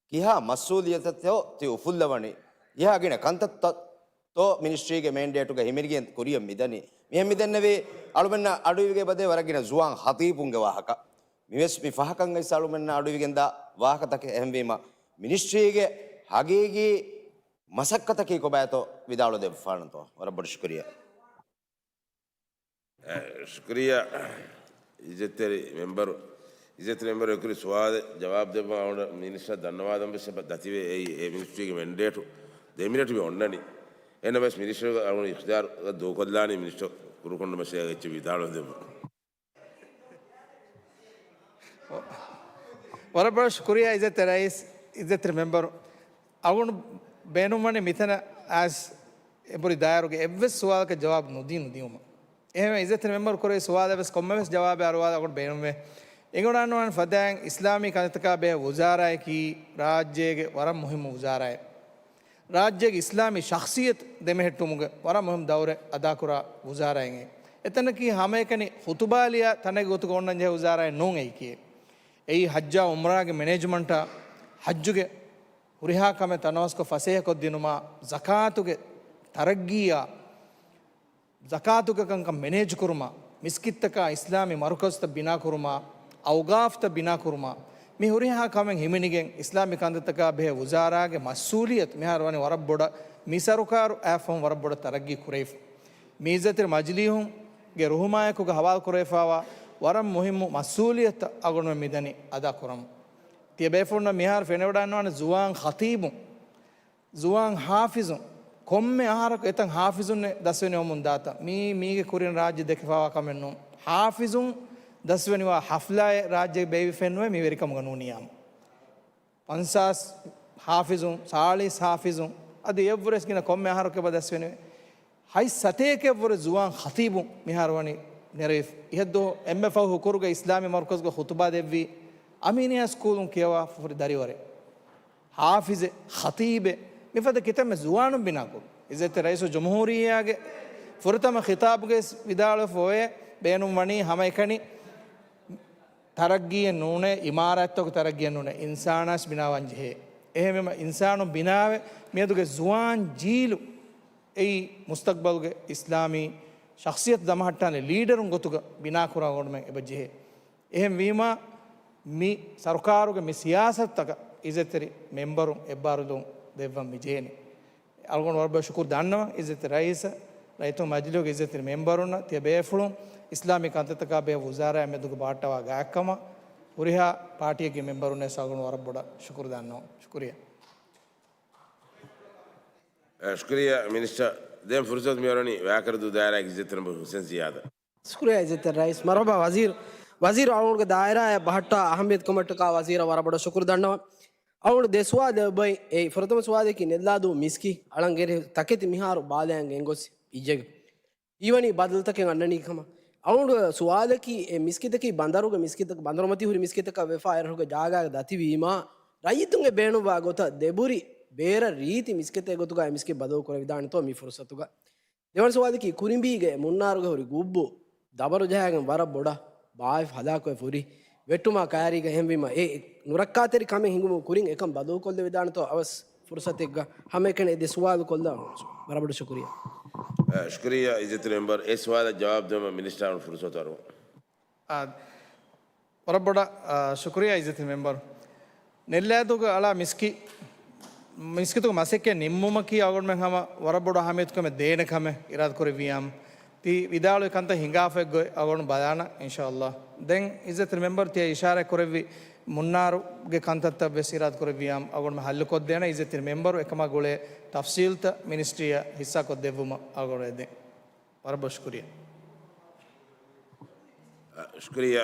ކިހާ މަސްއޫލިއްޔަތެއްތޯ ތި އުފުއްލަވަނީ؟ ކިހާ ގިނަ ކަންތައްތައްތޯ މިނިސްޓްރީގެ މޭންޑޭޓުގަ ހިމެނިގެން ކުރިއަށް މިދަނީ؟ މިހެން މިދެންނެވީ އަޅުމެންނަށް އަޑުއިވިގެ އެބަދޭ ވަރަށް ގިނަ ޒުވާން ޚަތީބުންގެ ވާހަކަ. މިވެސް މި ފަހަކަށް އައިސް އަޅުމެންނަށް އަޑުއިވިގެންދާ ވާހަކަތަކެއް. އެހެންވީމަ، މިނިސްޓްރީގެ ހަގީގީ މަސައްކަތަކީ ކޮބާތޯ ވިދާޅުވެ ދެއްވާނަތޯ؟ ވަރަށް ބޮޑަށް ޝުކުރިއްޔާ. އެ، ޝުކުރިއްޔާ އިއްޒަތްތެރި މެމްބަރު. އިއްޒަތްތެރި މެމްބަރު އެކުރި ސުވާލެއް ޖަވާބު ދެއްވަން އަޅުގަނޑަށް މިނިސްޓަރ ދަންނަވާލަން ވެސް އެބަ ދަތިވޭ. އެއީ އެ މިނިސްޓްރީގެ މެންޑޭޓު ދެ މިނެޓް މި އޮންނަނީ. އެހެންނަމަވެސް މިނިސްޓަރުގެ އަޅުގަނޑު އިޚްތިޔާރު ދޫކޮށްލާނީ މިނިސްޓަރ ކުރުކޮންޑު މަށެއް އެއްޗެއް ވިދާޅުވެ ދެއްވުން. ވަރަށް ބޮޑަށް ޝުކުރިއްޔާ އިއްޒަތްތެރި ރައީސް، އިއްޒަތްތެރި މެމްބަރު. އަޅުގަނޑު ބޭނުންވަނީ މިތަނަށް އައިސް އެނބުރި ދާއިރުގެ އެއްވެސް ސުވާލަކަށް ޖަވާބު ނުދީ ނުދިއުމަށް. އެހެންވެ، އިއްޒަތްތެރި މެމްބަރު ކުރެވި ސުވާލަށް ވެސް ކޮންމެވެސް ޖަވާބެއް އަރުވާލަށް އަޅުގަނޑު ބޭނުންވޭ. އެނގިވަޑައިގަންނަވާނެ ފަދައިން، އިސްލާމީ ކަންތައްތަކާ ބެހޭ ވުޒާރާއަކީ ރާއްޖޭގެ ވަރަށް މުހިއްމު ވުޒާރާއެއް. ރާއްޖޭގެ އިސްލާމީ ޝަޚްޞިއްޔަތު ދެމެހެއްޓުމުގެ ވަރަށް މުހިއްމު ދައުރެއް އަދާކުރާ ވުޒާރާއެއް. އެތަނަކީ ހަމައެކަނި ޚުތުބާ ލިޔާ ތަނެއްގެ ގޮތުގަ އޮންނަން ޖެހޭ ވުޒާރާއެއް ނޫން އެއީކީ. އެއީ ޙައްޖާ ޢުމްރާގެ މެނޭޖްމަންޓާ، ޙައްޖުގެ ހުރިހާ ކަމެއް ތަނަވަސްކޮށް ފަސޭހަކޮށްދިނުމާ، ޒަކާތުގެ ތަރައްގީއާ، ޒަކާތުގެ ކަންކަން މެނޭޖް ކުރުމާ، މިސްކިތްތަކާ އިސްލާމީ މަރުކަޒުތައް ބިނާކުރުމާ، އައުގާފްތައް ބިނާކުރުމާ، މި ހުރިހާ ކަމެއް ހިމެނިގެން އިސްލާމީ ކަންތައްތަކާ ބެހޭ ވުޒާރާގެ މަސްއޫލިއްޔަތު މިހާރު ވަނީ ވަރަށް ބޮޑަށް، މި ސަރުކާރު އައިފަހުން ވަރަށް ބޮޑަށް ތަރައްގީ ކުރެވިފަ. މި އިއްޒަތްތެރި މަޖިލީހުންގެ ރުހުމާއެކުގަ ހަވާލު ކުރެވިފައިވާ ވަރަށް މުހިއްމު މަސްއޫލިއްޔަތުތައް އަޅުގަނޑުމެން މިދަނީ އަދާ ކުރަމުން. ތިޔަބޭފުޅުންނަށް މިހާރު ފެނިވަޑައިގަންނަވާނެ ޒުވާން ޚަތީބުން، ޒުވާން ޙާފިޒުން، ކޮންމެ އަހަރަކު އެތައް ޙާފިޒުންނެއް ދަސްވެނިވަމުން ދާތަން. މީ، މީގެ ކުރިން ރާއްޖެ ދެކިފައިވާ ކަމެއް ނޫން. ޙާފިޒުން ދަސްވެނިވާ ޙަފްލާއެއް ރާއްޖޭގަ ބޭއްވިފައެއް ނުވޭ މި ވެރިކަމުގަ ނޫނިއްޔާމު. ފަންސާސް ޙާފިޒުން، ސާޅީސް ޙާފިޒުން، އަދި އެއަށްވުރެސް ގިނަ ކޮންމެ އަހަރަކު އެބަ ދަސްވެނިވޭ. ހަތް ސަތޭކައަށްވުރެ ޒުވާން ޚަތީބުން މިހާރު ވަނީ ނެރެވިފަ. އިހަށްދުވަހު އެންމެ ފަހު ހުކުރުގަ އިސްލާމީ މަރުކަޒުގަ ޚުތުބާ ދެއްވީ އަމީނިއްޔާ ސްކޫލުން ކިޔަވާފަ ހުރި ދަރިވަރެއް. ޙާފިޒެއް، ޚަތީބެއް، މިފަދަ ކިތަންމެ ޒުވާނުން ބިނާކުރުން. އިއްޒަތްތެރި ރައީސުލްޖުމްހޫރިއްޔާގެ ފުރަތަމަ ޚިޠާބުގަ ވިދާޅުވެފަ އޮވޭ، ބޭނުން ވަނީ ހަމައެކަނި ތަރައްގީއެއް ނޫނޭ، އިމާރާތްތަކު ތަރައްގީއެއް ނޫނޭ، އިންސާނާސް ބިނާވާން ޖެހޭ. އެހެންވީމަ އިންސާނުން ބިނާވެ، މިއަދުގެ ޒުވާން ޖީލު އެއީ މުސްތަޤްބަލުގެ އިސްލާމީ ޝަޚްޞިއްޔަތު ދަމަހައްޓާނެ ލީޑަރުން ގޮތުގަ ބިނާކުރަން އަޅުގަނޑުމެން އެބަ ޖެހޭ. އެހެންވީމަ، މި ސަރުކާރުގެ މި ސިޔާސަތުތަކަށް އިއްޒަތްތެރި މެމްބަރުން އެއްބާރުލުން ދެއްވަން މި ޖެހެނީ. އަޅުގަނޑު ވަރަށް ބޮޑަށް ޝުކުރު ދަންނަވަން އިއްޒަތްތެރި ރައީސަށް، ރައްޔިތުން މަޖިލީހުގެ އިއްޒަތްތެރި މެމްބަރުންނަށް، ތިޔަ ބޭފުޅުން އިސްލާމީ ކަންތައްތަކާ ބެހޭ ވުޒާރާއެއް މެދުގަ ބަހައްޓަވާ ގާތްކަމަށް، ހުރިހާ ޕާޓީއެއްގެ މެމްބަރުންނަށް ވެސް އަޅުގަނޑު ވަރަށް ބޮޑަށް ޝުކުރު ދަންނަވަން. ޝުކުރިއްޔާ. އަ، ޝުކުރިއްޔާ މިނިސްޓަރ. ދެން ފުރުސަތު މިއޮތް ވަނީ ވާކަރަދޫ ދާއިރާގެ އިއްޒަތްތެރި މެމްބަރު ހުސެން ޒިޔާދަށް. ޝުކުރިއްޔާ އިއްޒަތްތެރި ރައީސް. މަރުޙަބާ ވަޒީރު. ވަޒީރު އަޅުގަނޑުގެ ދާއިރާއަށް ބަހައްޓާ އަހައްމިޔަތު ކަމަށްޓަކާ ވަޒީރަށް ވަރަށް ބޮޑަށް ޝުކުރު ދަންނަވަން. އަޅުގަނޑު ދެ ސުވާލެއް އޮތް. އެއީ ފުރަތަމަ ސުވާލަކީ ނެއްލާދޫ މިސްކިތް އަޅަން އެރި ތަކެތި މިހާރު ބާލަޔަން ގެންގޮސް އިއްޔެގެ އީވަނީ ބަދަލުތަކެއް އަންނަނީ ކަމަށް. އަޅުގަނޑު ސުވާލަކީ އެ މިސްކިތަކީ ބަނދަރުގެ މިސްކިތަކަށް، ބަނދަރުމަތީ ހުރި މިސްކިތަކަށް ވެފާ އެރަށުގެ ޖާގާގެ ދަތިވީމާ، ރައްޔިތުންގެ ބޭނުންވާ ގޮތަށް ދެބުރި ބޭރަށް ރީތި މިސްކިތެއް ގޮތުގައި މިސްކިތް ބަދަލު ކުރެވިދާނެތޯ މި ފުރުސަތުގަ. ދެވަނަ ސުވާލަކީ ކުރިނބީގެ މުންނާރުގަ ހުރި ގުއްބު ދަބަރު ޖަހައިގެން ވަރަށް ބޮޑަށް ބާވެފަ ހަލާކުވެފަ ހުރި ވެއްޓުމާ ކައިރީގަ. އެހެންވީމަ އެ ނުރައްކާތެރި ކަމެއް ހިނގުމުން ކުރިން އެކަން ބަދަލުކޮށްލެވިދާނެތޯ އަވަސް ފުރުސަތެއްގަ ހަމައެކަނި އެ ދެ ސުވާލު ކޮށްލާ. ވަރަށް ބޮޑަށް ޝުކުރިއްޔާ. އަ، ޝުކުރިއްޔާ އިއްޒަތްތެރި މެމްބަރު. އެ ސުވާލަށް ޖަވާބު ދެވުމަށް މިނިސްޓަރުން ފުރުސަތު އަރުވަން. އާ، ވަރަށް ބޮޑަށް، އާ، ޝުކުރިއްޔާ އިއްޒަތްތެރި މެމްބަރު. ނެއްލާދޫގަ އަޅާ މިސްކި-، މިސްކިތުގެ މަސައްކަތް ނިންމުމަކީ އަޅުގަނޑުމެން ހަމަ ވަރަށް ބޮޑު އަހައްމިޔަތުކަމެއް ދޭނެ ކަމެއް އިރާދަކުރެއްވިއްޔާމު، ތި ވިދާޅުވި ކަންތައް ހިނގާފައި ގޮތް އަޅުގަނޑު ބަލާނަން އިންޝާﷲ. ދެން އިއްޒަތްތެރި މެމްބަރު ތިޔަ އިޝާރާތް ކުރެއްވި މުންނާރުގެ ކަންތައްތައް ވެސް އިރާދަކުރެއްވިއްޔާމު އަޅުގަނޑުމެން ހައްލުކޮށްދޭނަން. އިއްޒަތްތެރި މެމްބަރު އެކަމާ ގުޅޭ ތަފްސީލްތައް މިނިސްޓްރީއަށް ހިއްސާކޮށްދެއްވުމަށް އަޅުގަނޑު އެދެން. ވަރަށް ބޮޑަށް ޝުކުރިއްޔާ. އަ، ޝުކުރިއްޔާ.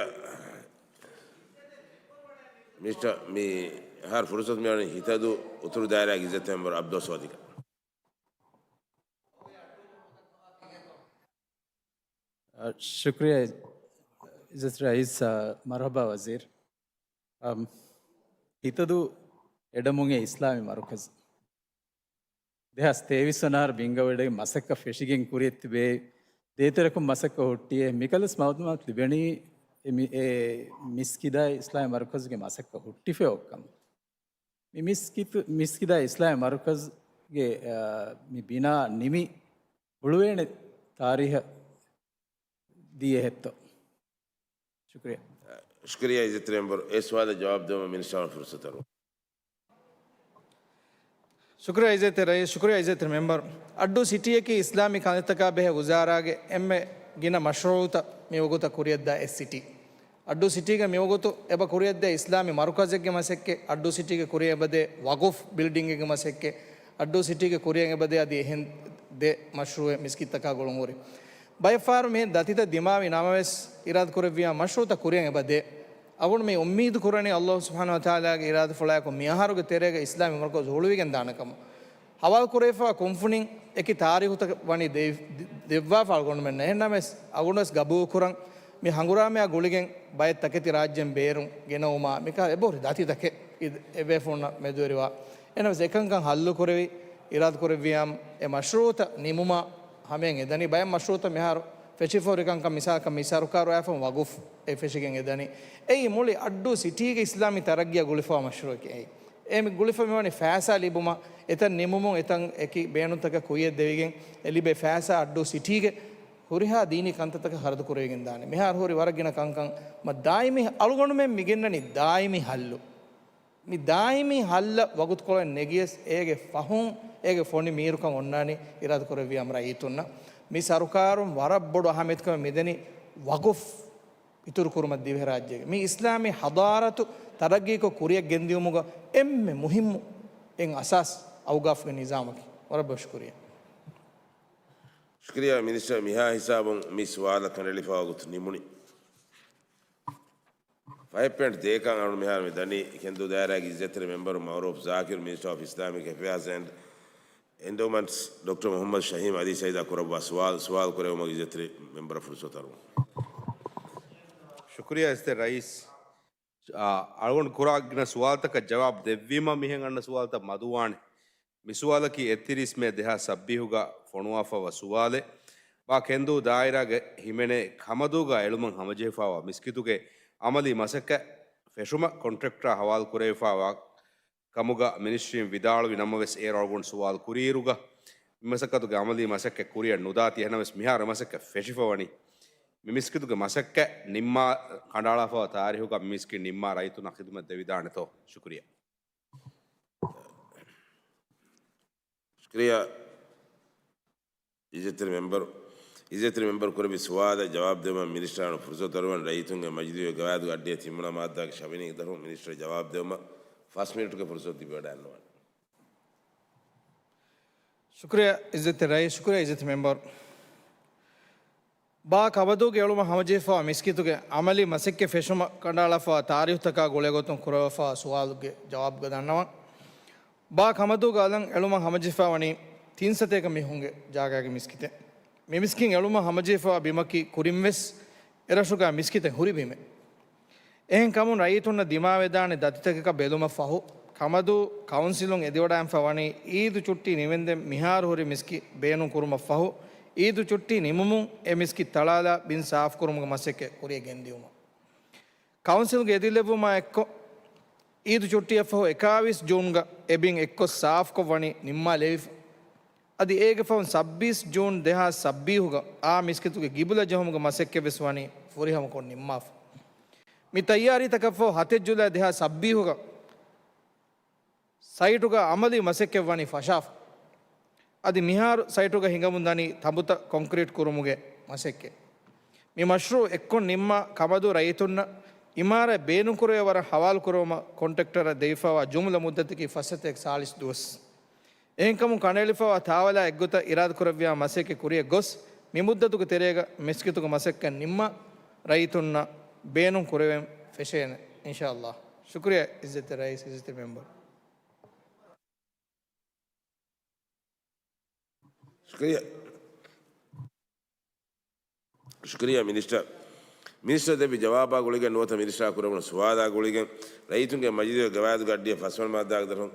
މިނިސްޓަރ، މިހާރު ފުރުސަތު މިއޮންނަނީ ހިތަދޫ އުތުރު ދާއިރާގެ އިއްޒަތްތެރި މެމްބަރު ޢަބްދުﷲ ސޯދިގަށް. އަ، ޝުކުރިއްޔާ އިއްޒަތްތެރި ރައީސް، އަ، މަރުޙަބާ ވަޒީރު. އަ، ހިތަދޫ އެޑަމުން އިސްލާމީ މަރުކަޒު. ދެހާސް ތޭވީސް ވަނަ އަހަރު ބިންގަވަޑައިގެން މަސައްކަތް ފެށިގެން ކުރިއަށް ތިބޭ، ދޭތެރެކުން މަސައްކަތް ހުއްޓިއޭ. މިކަލަސް މައުލޫމާތު ލިބެނީ އެ މި-، އެ މިސްކިތާ އިސްލާހީ މަރުކަޒުގެ މަސައްކަތް ހުއްޓިފައި އޮއްކަމަށް. މި މިސްކިތު-، މިސްކިތާ އިސްލާހީ މަރުކަޒުގެ، އާ، މި ބިނާ ނިމި ހުޅުވޭނެ ތާރީހަށް ދިޔަހެއްތޯ؟ ޝުކުރިއްޔާ. ޝުކުރިއްޔާ އިއްޒަތްތެރި މެމްބަރު. އެ ސުވާލަށް ޖަވާބު ދެވުމަށް މިނިސްޓަރުން ފުރުސަތު އަރުވަން. ޝުކުރިއްޔާ އިއްޒަތްތެރި ރައީސް، ޝުކުރިއްޔާ އިއްޒަތްތެރި މެމްބަރު. އައްޑޫ ސިޓީއަކީ އިސްލާމީ ކަންތައްތަކާ ބެހޭ ވުޒާރާގެ އެންމެ ގިނަ މަޝްރޫޢުތައް މިވަގުތަށް ކުރިއަށްދާ އެއް ސިޓީ. އައްޑޫ ސިޓީގަ މިވަގުތު އެބަ ކުރިއަށްދޭ އިސްލާމީ މަރުކަޒެއްގެ މަސައްކަތް، އައްޑޫ ސިޓީގެ ކުރިއަށް އެބަދޭ ވަގުފް ބިލްޑިންގެއްގެ މަސައްކަތް، އައްޑޫ ސިޓީގެ ކުރިއަށް އެބަދޭ އަދި އެހެން ދެ މަޝްރޫޢެއް މިސްކިތްތަކާ ގުޅުން ހުރި. ބައެއް ފަހަރު މިހެން ދަތިތައް ދިމާވި ނަމަވެސް، އިރާދަކުރެއްވިޔާ މަޝްރޫޢުތައް ކުރިއަށް އެބަދޭ. އަޅުގަނޑު މި އުއްމީދު ކުރަނީ ﷲ ސުބްޙާނަހޫ ވަތަޢާލާގެ އިރާދަފުޅާއެކު މިއަހަރުގެ ތެރޭގަ އިސްލާމީ މަރުކަޒު ހުޅުވިގެން ދާނެ ކަމަށް. ހަވާލު ކުރެވިފައިވާ ކުންފުނިން އެކި ތާރީޚުތައް ވަނީ ދެ-، ދި-، ދެއްވާފަ އަޅުގަނޑުމެންނަށް. އެހެންނަމަވެސް އަޅުގަނޑުވެސް ގަބޫލުކުރަން މި ހަނގުރާމައާ ގުޅިގެން ބައެއް ތަކެތި ރާއްޖޭން ބޭރުން ގެނައުމާ މިކަހަލަ އެބަހުރި ދަތިތަކެއް އި-، އެބޭފުޅުންނަށް މެދުވެރިވާ. އެހެންނަމަވެސް އެކަންކަން ހައްލުކުރެވި، އިރާދަކުރެއްވިޔާމު އެ މަޝްރޫޢުތައް ނިމުމާ ހަމައިން އެދަނީ. ބައެއް މަޝްރޫޢުތައް މިހާރު ފެށިފަހުރި ކަންކަން މިސާލަކަށް މި ސަރުކާރު އައިފަހުން ވަގުފް އެ ފެށިގެން އެދަނީ. އެއީ މުޅި އައްޑޫ ސިޓީގެ އިސްލާމީ ތަރައްގީއަށް ގުޅިފަވާ މަޝްރޫޢެކޭ. އެއީ އެ މި ގުޅިފަ މިވަނީ ފައިސާ ލިބުމަށް، އެތައް ނިމުމުން އެތައް އެކި ބޭނުންތަކަށް ކުއްޔަށް ދެވިގެން އެ ލިބޭ ފައިސާ އައްޑޫ ސިޓީގެ ހުރިހާ ދީނީ ކަންތައްތަކަށް ޚަރަދު ކުރެވިގެން ދާނެ. މިހާރު ހުރި ވަރަށް ގިނަ ކަންކަން މަ ދާއިމީ އަޅުގަނޑުމެން މި ގެންނަނީ ދާއިމީ ހައްލު. މި ދާއިމީ ހައްލަށް ވަގުތުކޮޅެއް ނެގިޔަސް އޭގެ ފަހުން އޭގެ ފޮނި މީރުކަން އޮންނާނީ އިރާދަކުރެއްވިޔާމު ރައްޔިތުންނަށް. މި ސަރުކާރުން ވަރަށް ބޮޑު އަހައްމިޔަތުކަމެއް މިދެނީ ވަގުފް އިތުރުކުރުމަށް ދިވެހިރާއްޖޭގެ މި އިސްލާމީ ޙަޟާރަތު ތަރައްގީކޮށް ކުރިއަށް ގެންދިއުމުގަ އެންމެ މުހިއްމު އެއް އަސާސް އައުގާފްގެ ނިޒާމަކީ. ވަރަށް ބޮޑަށް ޝުކުރިއްޔާ. ޝުކުރިއްޔާ މިނިސްޓަރ، މިހާ ހިސާބުން މި ސުވާލަށް ކަނޑައެޅިފަ ވަގުތު ނިމުނީ. ފަހެއް ޕޮއިންޓް ދޭކަށް އަޅުން މިހާރު މި ދަނީ ކެންދޫ ދާއިރާގެ އިއްޒަތްތެރި މެމްބަރު މައުރޫފް ޒާކިރު، މިނިސްޓަރ އޮފް އިސްލާމިކް އެފެއާޒް އެންޑް އެންޑޯމަންޓްސް، ޑޮކްޓަރ މުޙައްމަދު ޝަހީމް އަލީ ސައީދާ ކުރައްވާ ސުވާލު، ސުވާލު ކުރެވުމަށް އިއްޒަތްތެރި މެމްބަރަށް ފުރުސަތު އަރުވަން. ޝުކުރިއްޔާ އިއްޒަތްތެރި ރައީސް. އާ، އަޅުގަނޑު ކުރާ ގިނަ ސުވާލުތަކަށް ޖަވާބު ދެއްވީމަ މިހެން އަންނަ ސުވާލުތައް މަދުވާނެ. މި ސުވާލަކީ އެއްތިރީސް މޭ ދެހާސް ސައްބީހުގަ ފޮނުވާފަވާ ސުވާލެއް. ބާ ކެންދޫ ދާއިރާގެ ހިމެނޭ ކަމަދޫގަ އެޅުމަށް ހަމަޖެހިފަވާ މިސްކިތުގެ އަމަލީ މަސައްކަތް ފެށުމަށް ކޮންޓްރެކްޓަރ ހަވާލު ކުރެވިފަވާ ކަމުގަ މިނިސްޓްރީން ވިދާޅުވި ނަމަވެސް، އޭރު އަޅުގަނޑު ސުވާލު ކުރިއިރުގަ، މި މަސައްކަތުގެ އަމަލީ މަސައްކަތް ކުރިއަށް ނުދާތީ. އެހެނަމަވެސް، މިހާރު އެ މަސައްކަތް ފެށިފަވަނީ. މި މިސްކިތުގެ މަސައްކަތް ނިންމާ ކަނޑައަޅާފަވާ ތާރީހުގަ މި މިސްކިތް ނިންމާ ރައްޔިތުންނަށް ޚިދުމަތް ދެވިދާނެތޯ؟ ޝުކުރިއްޔާ. ޝުކުރިއްޔާ. އިއްޒަތްތެރި މެމްބަރު، އިއްޒަތްތެރި މެމްބަރު ކުރެއްވި ސުވާލަށް ޖަވާބު ދެވުމަށް މިނިސްޓަރާ ފުރުސަތު އަރުވަން. ރައްޔިތުންގެ މަޖިލީހުގެ ގަވާއިދުގެ އައްޑިހަ ތިންވަނަ މާއްދާގެ ށަވިނީ ދަށުން މިނިސްޓަރ ޖަވާބު ދެވުމަށް ފަސް މިނިޓުގެ ފުރުސަތު ތިބިވަޑައިގަންނަވާނެ. ޝުކުރިއްޔާ އިއްޒަތްތެރި ރައީސް، ޝުކުރިއްޔާ އިއްޒަތްތެރި މެމްބަރު. ބާ ކަމަދޫގެ އެޅުމަށް ހަމަޖެހިފަވާ މިސްކިތުގެ އަމަލީ މަސައްކަތް ފެށުމަށް ކަނޑައަޅާފަވާ ތާރީހުތަކާ ގުޅޭގޮތުން ކުރެވިފަވާ ސުވާލުގެ ޖަވާބުގަ ދަންނަވަން. ބާ ކަމަދޫގަ އަލަށް އެޅުމަށް ހަމަޖެހިފަވަނީ ތިން ސަތޭކަ މީހުންގެ ޖާގައިގެ މިސްކިތެއް. މި މިސްކިތް އެޅުމަށް ހަމަޖެހިފަވާ ބިމަކީ ކުރިންވެސް އެރަށުގަ މިސްކިތެއް ހުރި ބިމެއް. އެހެންކަމުން ރައްޔިތުންނަށް ދިމާވެދާނެ ދަތިތަކަކަށް ބެލުމަށް ފަހު، ކަމަދޫ ކައުންސިލުން އެދިވަޑައިގެންފަ ވަނީ އީދު ޗުއްޓީ ނިމެންދެން މިހާރު ހުރި މިސްކިތް ބޭނުން ކުރުމަށް ފަހު، އީދު ޗުއްޓީ ނިމުމުން އެ މިސްކިތް ތަޅާލާ ބިން ސާފުކުރުމުގެ މަސައްކަތް ކުރިއަށް ގެންދިއުމަށް. ކައުންސިލްގެ އެދިލެއްވުމާ އެއްކޮށް، އީދު ޗުއްޓީއަށްފަހު އެކާވީސް ޖޫންގަ އެ ބިން އެއްކޮށް ސާފުކޮށްވަނީ ނިންމާލެވިފަ. އަދި އޭގެ ފަހުން ސައްބީސް ޖޫން ދެހާސް ސައްބީހުގަ އާ މިސްކިތުގެ ގިބުލަ ޖެހުމުގެ މަސައްކަތްވެސް ވަނީ ފުރިހަމަކޮށް ނިންމާފަ. މި ތައްޔާރީތަކަށްފަހު ހަތެއް ޖުލައި ދެހާސް ސައްބީހުގަ ސައިޓުގަ އަމަލީ މަސައްކަތް ވަނީ ފަށާފަ. އަދި މިހާރު ސައިޓުގަ ހިނގަމުންދަނީ ތަނބުތައް ކޮންކްރީޓް ކުރުމުގެ މަސައްކަތް. މި މަޝްރޫއު އެއްކޮށް ނިންމާ ކަމަދޫ ރައްޔިތުންނަށް އިމާރާތް ބޭނުންކުރެވޭ ވަރަށް ހަވާލު ކުރެވުމަށް ކޮންޓްރެކްޓަރަށް ދެވިފައިވާ ޖުމްލަ މުއްދަތަކީ ފަސް ސަތޭކަ ސާޅީސް ދުވަސް. އެހެންކަމުން ކަނޑައެޅިފައިވާ ތާވަލާ އެއްގޮތަށް އިރާދަކުރެއްވިޔާ މަސައްކަތް ކުރިއަށް ގޮސް، މި މުއްދަތުގެ ތެރޭގަ މިސްކިތުގެ މަސައްކަތް ނިންމާ ރައްޔިތުންނަށް ބޭނުން ކުރެވެން ފެށޭނެ، އިންޝާﷲ. ޝުކުރިއްޔާ އިއްޒަތްތެރި ރައީސް، އިއްޒަތްތެރި މެމްބަރު. ޝުކުރިއްޔާ. ޝުކުރިއްޔާ މިނިސްޓަރ. މިނިސްޓަރ ދެއްވި ޖަވާބާ ގުޅިގެން ނުވަތަ މިނިސްޓަރ ކުރެވުނު ސުވާލާ ގުޅިގެން ރައްޔިތުންގެ މަޖިލީހުގެ ގަވާއިދުގެ އައްޑިހަ ފަސްވަނަ މާއްދާގެ ދަށުން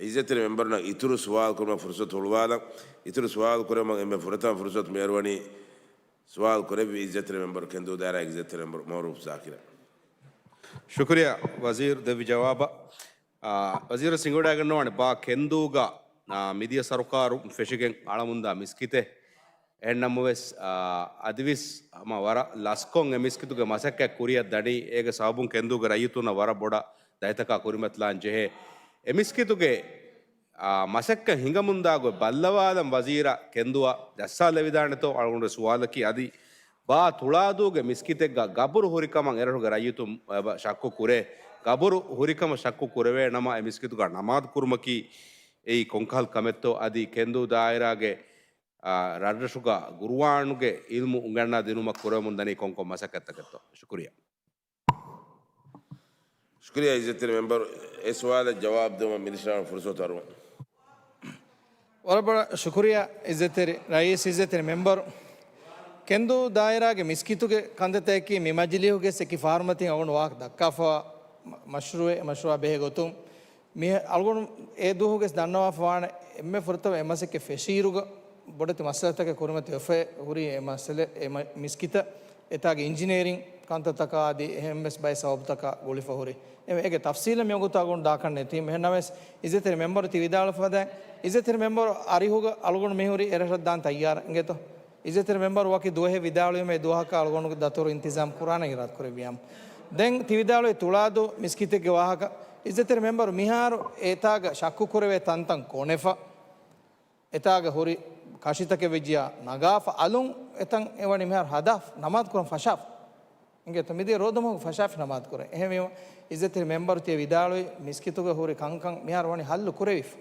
އިއްޒަތްތެރި މެމްބަރުންނަށް އިތުރު ސުވާލު ކުރުމަށް ފުރުސަތު ހުޅުވާލަން. އިތުރު ސުވާލު ކުރެވުމަށް އެންމެ ފުރަތަމަ ފުރުސަތު މިއަރުވަނީ ސުވާލު ކުރެއްވި އިއްޒަތްތެރި މެމްބަރު، ކެންދޫ ދާއިރާގެ އިއްޒަތްތެރި މެމްބަރު މައުރޫފް ޒާކިރަށް. ޝުކުރިއްޔާ ވަޒީރު ދެއްވި ޖަވާބަށް. އާ، ވަޒީރަށް އެނގިވަޑައިގަންނަވާނެ ބާ ކެންދޫގަ، އާ، މިދިޔަ ސަރުކާރުން ފެށިގެން އަޅަމުންދާ މިސްކިތެއް. އެހެންނަމަވެސް، އާ، އަދިވެސް ހަމަ ވަރަށް ލަސްކޮށް އެ މިސްކިތުގެ މަސައްކަތް ކުރިއަށް ދަނީ. އޭގެ ސަބަބުން ކެންދޫގެ ރައްޔިތުންނަށް ވަރަށް ބޮޑަށް ދަތިތަކާ ކުރިމަތިލާން ޖެހޭ. އެ މިސްކިތުގެ، އާ، މަސައްކަތް ހިނގަމުންދާ ގޮތް ބައްލަވާލަން ވަޒީރަށް ކެންދޫއަށް ޖައްސާލެވިދާނެތޯ އަޅުގަނޑުގެ ސުވާލަކީ. އަދި ބާ ތުޅާދޫގެ މިސްކިތެއްގަ ގަބުރު ހުރިކަމަށް އެރަށުގެ ރައްޔިތުން އެބަ ޝައްކު ކުރޭ. ގަބުރު ހުރިކަމަށް ޝައްކު ކުރެވޭ ނަމަ، އެ މިސްކިތުގަ ނަމާދު ކުރުމަކީ އެއީ ކޮންކަހަލަ ކަމެއްތޯ؟ އަދި ކެންދޫ ދާއިރާގެ، އާ، ރަށްރަށުގަ ގުރުއާނުގެ އިލްމު އުނގަންނާ ދިނުމަށް ކުރެވެމުންދަނީ ކޮންކޮން މަސައްކަތްތަކެއްތޯ؟ ޝުކުރިއްޔާ. ޝުކުރިއްޔާ އިއްޒަތްތެރި މެމްބަރު، އެ ސުވާލަށް ޖަވާބު ދެވުމަށް މިނިސްޓަރަށް ފުރުސަތު އަރުވަން. ވަރަށް ބޮޑަށް ޝުކުރިއްޔާ އިއްޒަތްތެރި ރައީސް، އިއްޒަތްތެރި މެމްބަރު. ކެންދޫ ދާއިރާގެ މިސްކިތުގެ ކަންތައްތަކަކީ މި މަޖިލީހުގެ އެކި ފަހަރު މަތިން އަޅުގަނޑު ވާހަކަ ދައްކާފަވާ މަ-، މަޝްރޫއެއް. މަޝްރޫއާ ބެހޭ ގޮތުން މި އަޅުގަނޑު އެ ދުވަހުގެ ދަންނަވާފަ ވާނެ އެންމެ ފުރަތަމަ އެ މަސައްކަތް ފެށިއިރުގަ ބޮޑެތި މައްސަލަތަކެއް ކުރިމަތިވެފަ ހުރި އެ މައްސަލަ، އެ މަ-، މިސްކިތަށް އެތާގެ އިންޖިނިއަރިން ކަންތައްތަކާ އަދި އެހެންވެސް ބައެއް ސަބަބުތަކާ ގުޅިފަ ހުރި. އެ-، އޭގެ ތަފްސީލަށް މިވަގުތު އަޅުގަނޑު ދާކަށް ނެތީ. އެހެންނަމަވެސް އިއްޒަތްތެރި މެމްބަރު ތި ވިދާޅުވެފަދައިން، އިއްޒަތްތެރި މެމްބަރު އަރިހުގަ އަޅުގަނޑު މިހުރީ އެރަށަށް ދާން ތައްޔާރަށް އިނގޭތޯ. އިއްޒަތްތެރި މެމްބަރު ވަކި ދުވަހެއް ވިދާޅުވީމަ އެ ދުވަހަކަށް އަޅުގަނޑުގެ ދަތުރު އިންތިޒާމް ކުރާނަން އިރާދަކުރެއްވިއްޔާމު. ދެން ތި ވިދާޅުވި ތުޅާދޫ މިސްކިތެއްގެ ވާހަކަ. އިއްޒަތްތެރި މެމްބަރު މިހާރު އެތާގަ ޝައްކު ކުރެވޭ ތަންތަން ގޮނެފަ، އެތާގަ ހުރި ކަށިތަކެއް ވެއްޖިޔާ ނަގާފަ އަލުން އެތަން އެވަނީ މިހާރު ހަދާފަ ނަމާދު ކުރަން ފަށާފަ. އިނގޭތޯ މިދިޔަ ރޯދަމަހު ފަށާފި ނަމާދު ކުރަން. އެހެންވީމަ އިއްޒަތްތެރި މެމްބަރު ތިޔަ ވިދާޅުވި މިސްކިތުގަ ހުރި ކަންކަން މިހާރު ވަނީ ހައްލު ކުރެވިފަ.